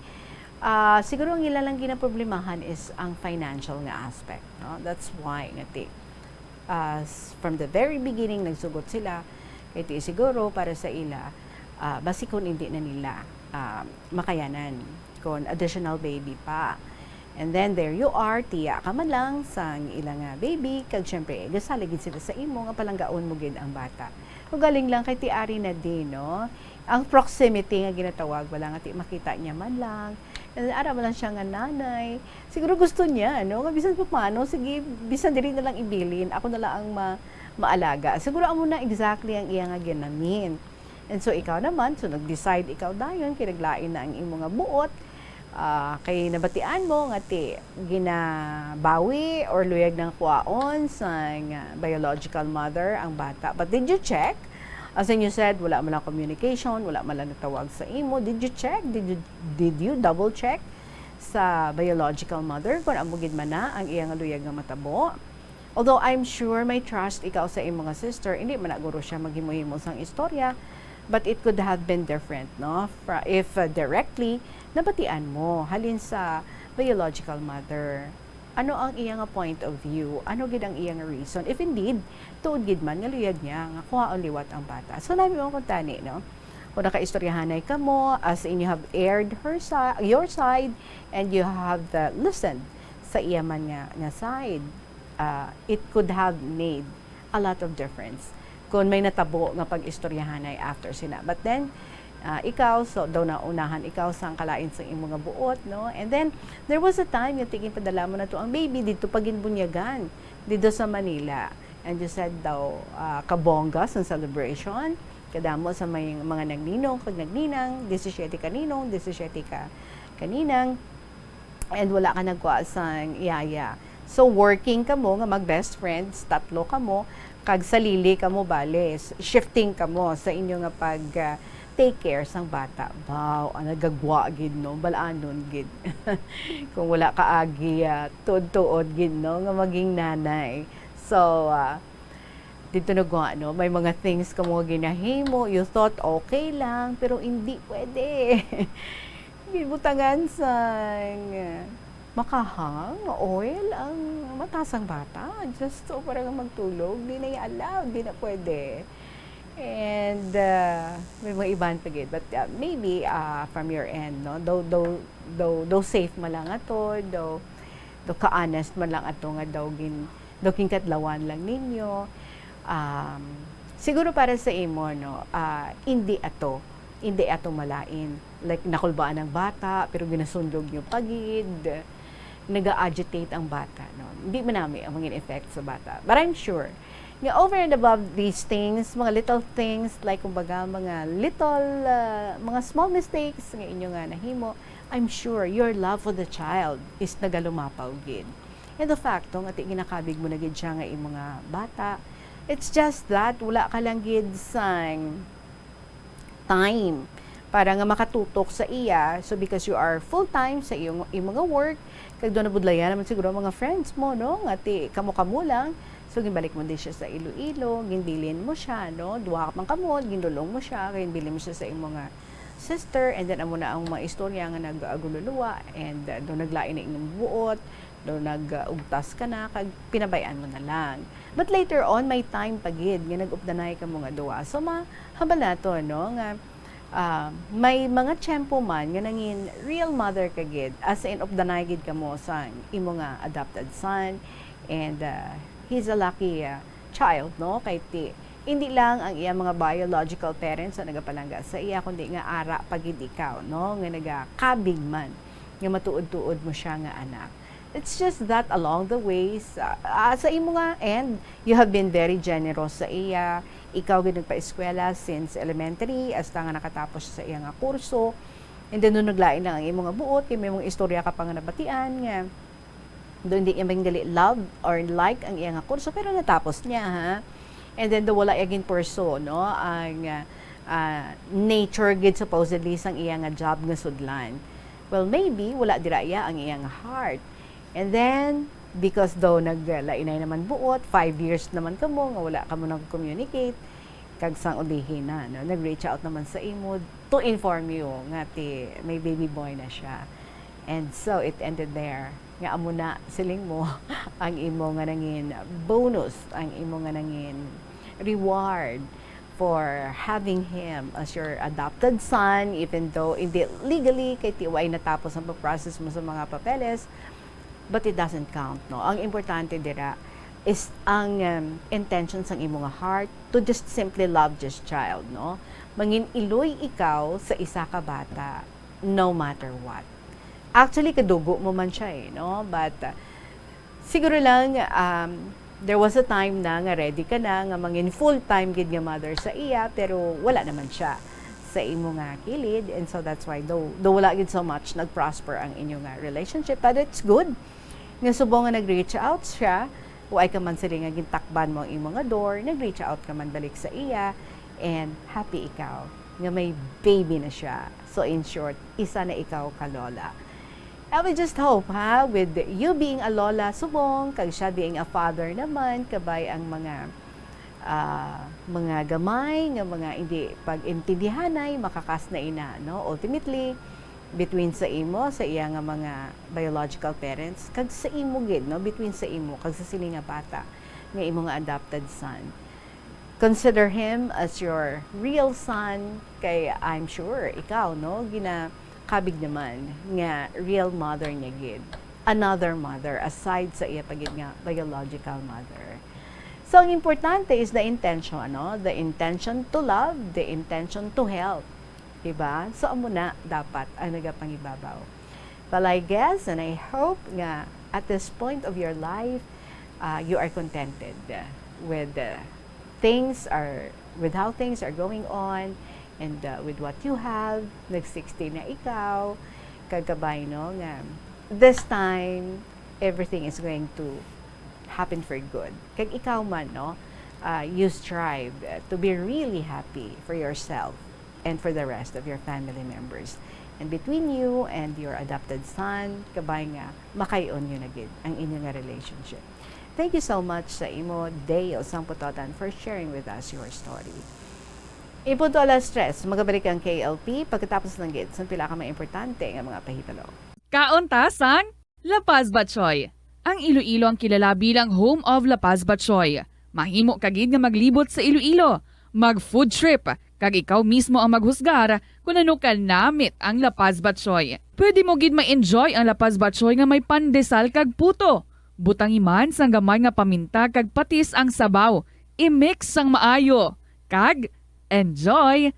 Ah, siguro ang ila lang ginaproblemahan is ang financial nga aspect, no? That's why nga ti, ah, s-, from the very beginning, nagsugot sila kay ti siguro para sa ila, ah, basi kon hindi na nila, ah, makayanan kon additional baby pa. And then, there you are, tiya ka man lang sang ila nga baby, kag syempre, gasalig gid sila sa imo nga palanggaon mo gid ang bata. Ugaling lang kay ti ari na din, no? Ang proximity nga ginatawag, wala nga ti makita niya man lang. And ara man lang siya nga nanay. Siguro gusto niya, no? Nga bisan pa paano, sige, bisan diri na lang ibilin, ako na lang ang ma-, maalaga. Siguro amo na exactly ang iya nga ginamin. And so, ikaw naman, so nag-decide ikaw dayon, kay naglain na ang imo nga buot, ah, kay nabatian mo nga ti ginabawi or luyag nang kuhaon sang, ah, biological mother ang bata. But did you check? As in, you said, wala man lang communication, wala man lang natawag sa imo. Did you check? Did you, did you double check sa biological mother kung amo gid man na ang iya nga luyag nga matabo? Although I'm sure may trust ikaw sa imo nga sister, hindi man na guro siya maghimo-himo sang istorya, but it could have been different, no? Fra-, if, uh, directly, nabatian mo, halin sa biological mother. Ano ang iya nga point of view? Ano gid ang iya nga reason? If indeed, tuod gid man nga luyag niya nga kuhaon liwat ang bata. So, nami mo kung tani, no? Kung nakaistoryahanay kamo, as in you have aired her si-, your side, and you have, uh, listened sa iya man nga, nga side, uh, it could have made a lot of difference. Kung may natabo nga pag-istoryahanay after sina. But then, ah, ikaw, so, daw naunahan ikaw sang kalain sang imo nga buot, no? And then, there was a time nga tigin padala mo na to ang baby dito pa ginbunyagan, dito sa Manila. And you said daw, ah, kabongga sa celebration, kadamo sa may mga nagninong kag nagninang, disisiete ka ninong, disisiete ka kaninang, and wala ka nagkuha sang yaya. So, working kamo nga mag-best friends, tatlo kamo, kag salili kamo, bale, s-, shifting kamo sa inyo nga pag, ah, take care sang bata. Baw, ang nagagwa gid, no? Balanon gid. Kung wala ka agi, ah, tuod-tuod gid, no? Nga maging nanay. So, ah, dito na gwa, no? May mga things kamo nga ginahimo, you thought okay lang, pero hindi pwede. Ginbutangan sang makahang nga oil ang mata sang bata. Just so, para nga magtulog, di na i-allow, di na pwede. And, ah, may mga iban pa gid. But, ah, maybe, ah, from your end, no? Daw, daw, daw, daw safe man lang ato, daw, daw ka-honest man lang ato nga daw gin-, daw ginkadlawan lang ninyo. Um, siguro para sa imo, no, ah, hindi ato, hindi ato malain. Like, nakulbaan ang bata, pero ginasundog nyo pa gid. Naga-agitate ang bata, no? Hindi man nami ang mga effect sa bata. But I'm sure, nga over and above these things, mga little things, like, kumbaga, mga little, ah, mga small mistakes nga inyo nga nahimo, I'm sure your love for the child is nagalumapaw gid. And the fact, no, nga ti-, ginakabig mo na gid siya nga imo nga bata, it's just that wala ka lang gid sang time para nga makatutok sa iya. So, because you are full-time sa iyong, imo nga work, kag daw nabudlayan naman siguro ang mga friends mo, no? Nga ti-, kamo-kamo lang. So, ginbalik mo din siya sa Iloilo, ginbilin mo siya, no? Duha man kamo, ginlulong mo siya, kag ginbilin mo siya sa imo nga sister, and then amo na ang mga istorya nga nag-agululuwa, and, uh, daw naglain na inyong buot, daw nag-ugtas ka na, kag pinabay-an mo na lang. But later on, may time pa gid nga nag-updanay kamo nga duha. So, mahambal nato, no, nga, ah, may mga tiyempo man nga nangin real mother ka gid, as in, updanay gid kamo sa imo nga adopted son, and, ah, he's a lucky, ah, child, no? Kay ti-, hindi lang ang iyang mga biological parents ang nagapalangga sa iya, kundi nga ara pa gid ikaw, no? Nga nagakabig man nga matuod-tuod mo siya nga anak. It's just that along the ways, ah, ah, sa imo nga end, you have been very generous sa iya. Ikaw gid nagpaeskwela since elementary hasta nga nakatapos siya sa iya nga kurso. And then, nung naglain lang ang imo nga buot, kay may mga istorya ka pa nga nabatian nga do hindi niya man gali love or like ang iya nga kurso, pero natapos niya, ha? And then, do wala iya ginpursue, no? Ang, ah, ah, nature gid supposedly sang iya nga job nga sudlan. Well, maybe, wala dira iya ang iya nga heart. And then, because daw naglainay naman buot, five years naman kamo nga wala kamo nag-communicate, kag sang ulihi na, no? Nag-reach out naman sa imo to inform you nga ti-, may baby boy na siya. And so, it ended there. Nga amo na, siling mo, ang imo nga nangin bonus, ang imo nga nangin reward for having him as your adopted son, even though hindi legally, kay ti-, way natapos ang process mo sa mga papeles, but it doesn't count, no? Ang importante dira is ang, um, intention sang imo nga heart to just simply love this child, no? Mangin-iloy ikaw sa isa ka bata, no matter what. Actually, kadugo mo man siya, eh, no? But, uh, siguro lang, um, there was a time na nga ready ka na nga mangin full-time gid nga mother sa iya, pero wala naman siya sa imo nga kilid, and so that's why, though, though wala gid so much nag-prosper ang inyo nga relationship, but it's good nga subong nga nag-reach out siya, way ka man sila nga gintakban mo ang imo nga door, nag-reach out ka man balik sa iya, and happy ikaw nga may baby na siya. So, in short, isa na ikaw ka lola. I will just hope, ha, with you being a lola subong, kag siya being a father naman, kabay ang mga, ah, mga gamay nga mga hindi pag-intindihanay, makakas na ina, no? Ultimately, between sa imo, sa iya nga mga biological parents, kag sa imo gid, no? Between sa imo, kag sa sini nga bata, nga imo nga adopted son. Consider him as your real son, kay I'm sure ikaw, no, ginakabig naman nga real mother niya gid. Another mother aside sa iya pa gid nga biological mother. So, ang importante is the intention, no? The intention to love, the intention to help. Diba? So, amo na dapat ang nagapangibabaw. Well, I guess and I hope nga at this point of your life, uh, you are contented, uh, with, uh, things are, with how things are going on, and, uh, with what you have. Nag sixty na ikaw, kag kabay, no, nga this time, everything is going to happen for good. Kag ikaw man, no, uh, you strive, uh, to be really happy for yourself and for the rest of your family members. And between you and your adopted son, kabay nga makayon nyo na gid ang inyo nga relationship. Thank you so much sa imo, Dale Sangputotan, for sharing with us your story. Ipunto alas tres, magabalik ang K L P pagkatapos lang gid sang pila ka mga importante nga mga pahitalo. Kaon ta sang La Paz Batchoy. Ang Iloilo ang kilala bilang home of La Paz Batchoy. Mahimo ka gid nga maglibot sa Iloilo, mag food trip, kag ikaw mismo ang maghusgar kon ano ka namit ang La Paz Batchoy. Pwede mo gid ma-enjoy ang La Paz Batchoy nga may pandesal kag puto. Butangi man sang gamay nga paminta kag patis ang sabaw. I-mix sang maayo. Kag enjoy!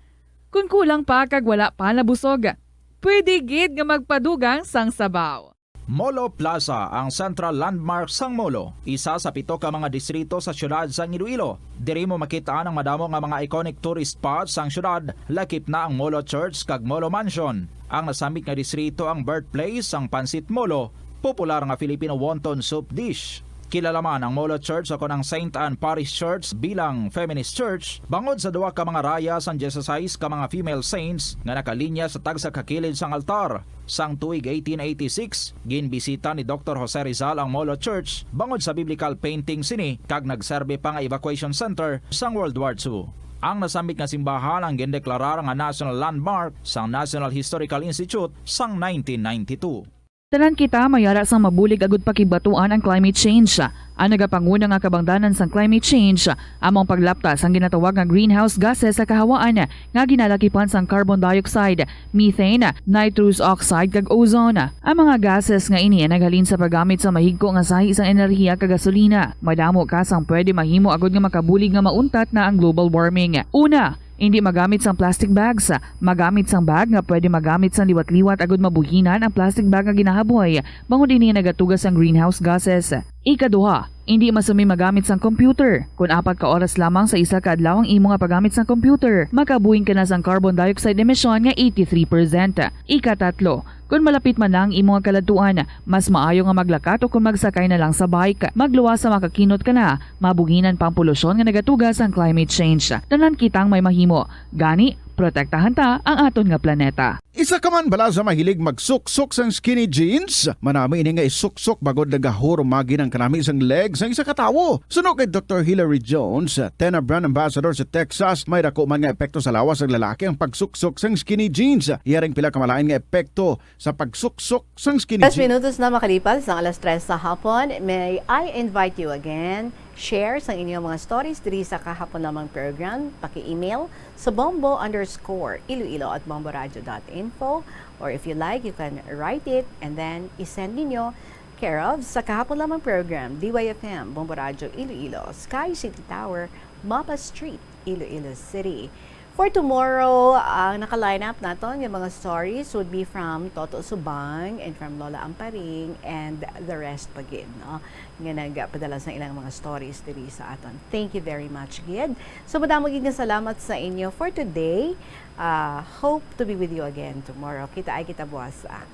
Kon kulang pa kag wala pa nabusog, pwede gid nga magpadugang sang sabaw. Molo Plaza, ang central landmark sang Molo, isa sa pito ka mga distrito sa siyudad sang Iloilo. Diri mo makit-an ang madamo nga mga iconic tourist spots sang siyudad, lakip na ang Molo Church kag Molo Mansion. Ang nasambit nga distrito ang birthplace sang Pancit Molo, popular nga Filipino wonton soup dish. Kilala man ang Molo Church o kon ang Saint Anne Parish Church bilang feminist church bangod sa duha ka mga raya sang dieciséis ka mga female saints nga nakalinya sa tagsa ka kilid sang altar. Sang tuig eighteen eighty-six, ginbisita ni Doktor Jose Rizal ang Molo Church bangod sa biblical painting sini kag nagserbi pa nga evacuation center sang World War Two. Ang nasambit nga simbahan ang gindeklarar nga national landmark sang National Historical Institute sang nineteen ninety-two. Tanan kita may ara sang mabulig agud pakigbatuan ang climate change. Ang nagapanguna nga kabangdanan sang climate change amo ang paglapta sang ginatawag nga greenhouse gases sa kahawaan nga ginalakipan sang carbon dioxide, methane, nitrous oxide, kag ozone. Ang mga gases nga ini naghalin sa paggamit sa mahigko nga sahi sang enerhiya kag gasolina. Madamo ka sang pwede mahimo agud nga makabulig nga mauntat na ang global warming. Una, indi magamit sang plastic bags. Magamit sang bag nga pwede magamit sang liwat-liwat agud mabuhinan ang plastic bag nga ginahaboy, bangod ini nagatuga sang greenhouse gases. Ikaduha, indi masumi magamit sang computer. Kon apat ka oras lamang sa isa ka adlaw ang imo nga paggamit sang computer, makabuhin ka na sang carbon dioxide emission nga eighty-three percent. Ikatatlo, kon malapit man na ang imo nga kaladtuan, mas maayo nga maglakat o kon magsakay na lang sa bike. Magluwas sa makakinot ka na, mabuhinan pa ang polusyon nga nagatuga sang climate change. Tanan kitang may mahimo. Gani, protektahan ta ang aton nga planeta. Isa ka man bala sa mahilig magsuksok sang skinny jeans? Manami ini nga isuksok bangod nagahurumagi ang kanami sang leg sang isa ka tawo. Suno kay Doktor Hilary Jones, Tena brand ambassador sa Texas, may dako man nga epekto sa lawas sang lalaki ang pagsuksok sang skinny jeans. Iya ring pila ka malain nga epekto sa pagsuksok sang skinny jeans. Tres minutos na makalipas sang alas tres sa hapon. May I invite you again share sang inyong mga stories diri sa Kahapon Lamang program, paki-email sa bombo underscore iloilo at bomboradio dot info, or if you like, you can write it and then isend ninyo care of sa Kahapon Lamang program, D Y F M, Bombo Radio Iloilo, Sky City Tower, Mapa Street, Iloilo City. For tomorrow, ang naka-line up naton nga mga stories would be from Toto Subang and from Lola Amparing and the rest pa gid, no, nga nagpadala sa ilang mga stories diri sa aton. Thank you very much gid. So, madamo gid nga salamat sa inyo for today. Ah, hope to be with you again tomorrow. Kita ay kita buwas, ah.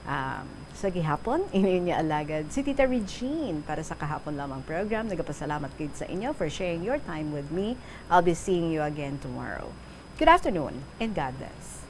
Um, sa gihapon, ini inyo alagad, si Tita Regine para sa Kahapon Lamang program. Nagapasalamat gid sa inyo for sharing your time with me. I'll be seeing you again tomorrow. Good afternoon and God bless.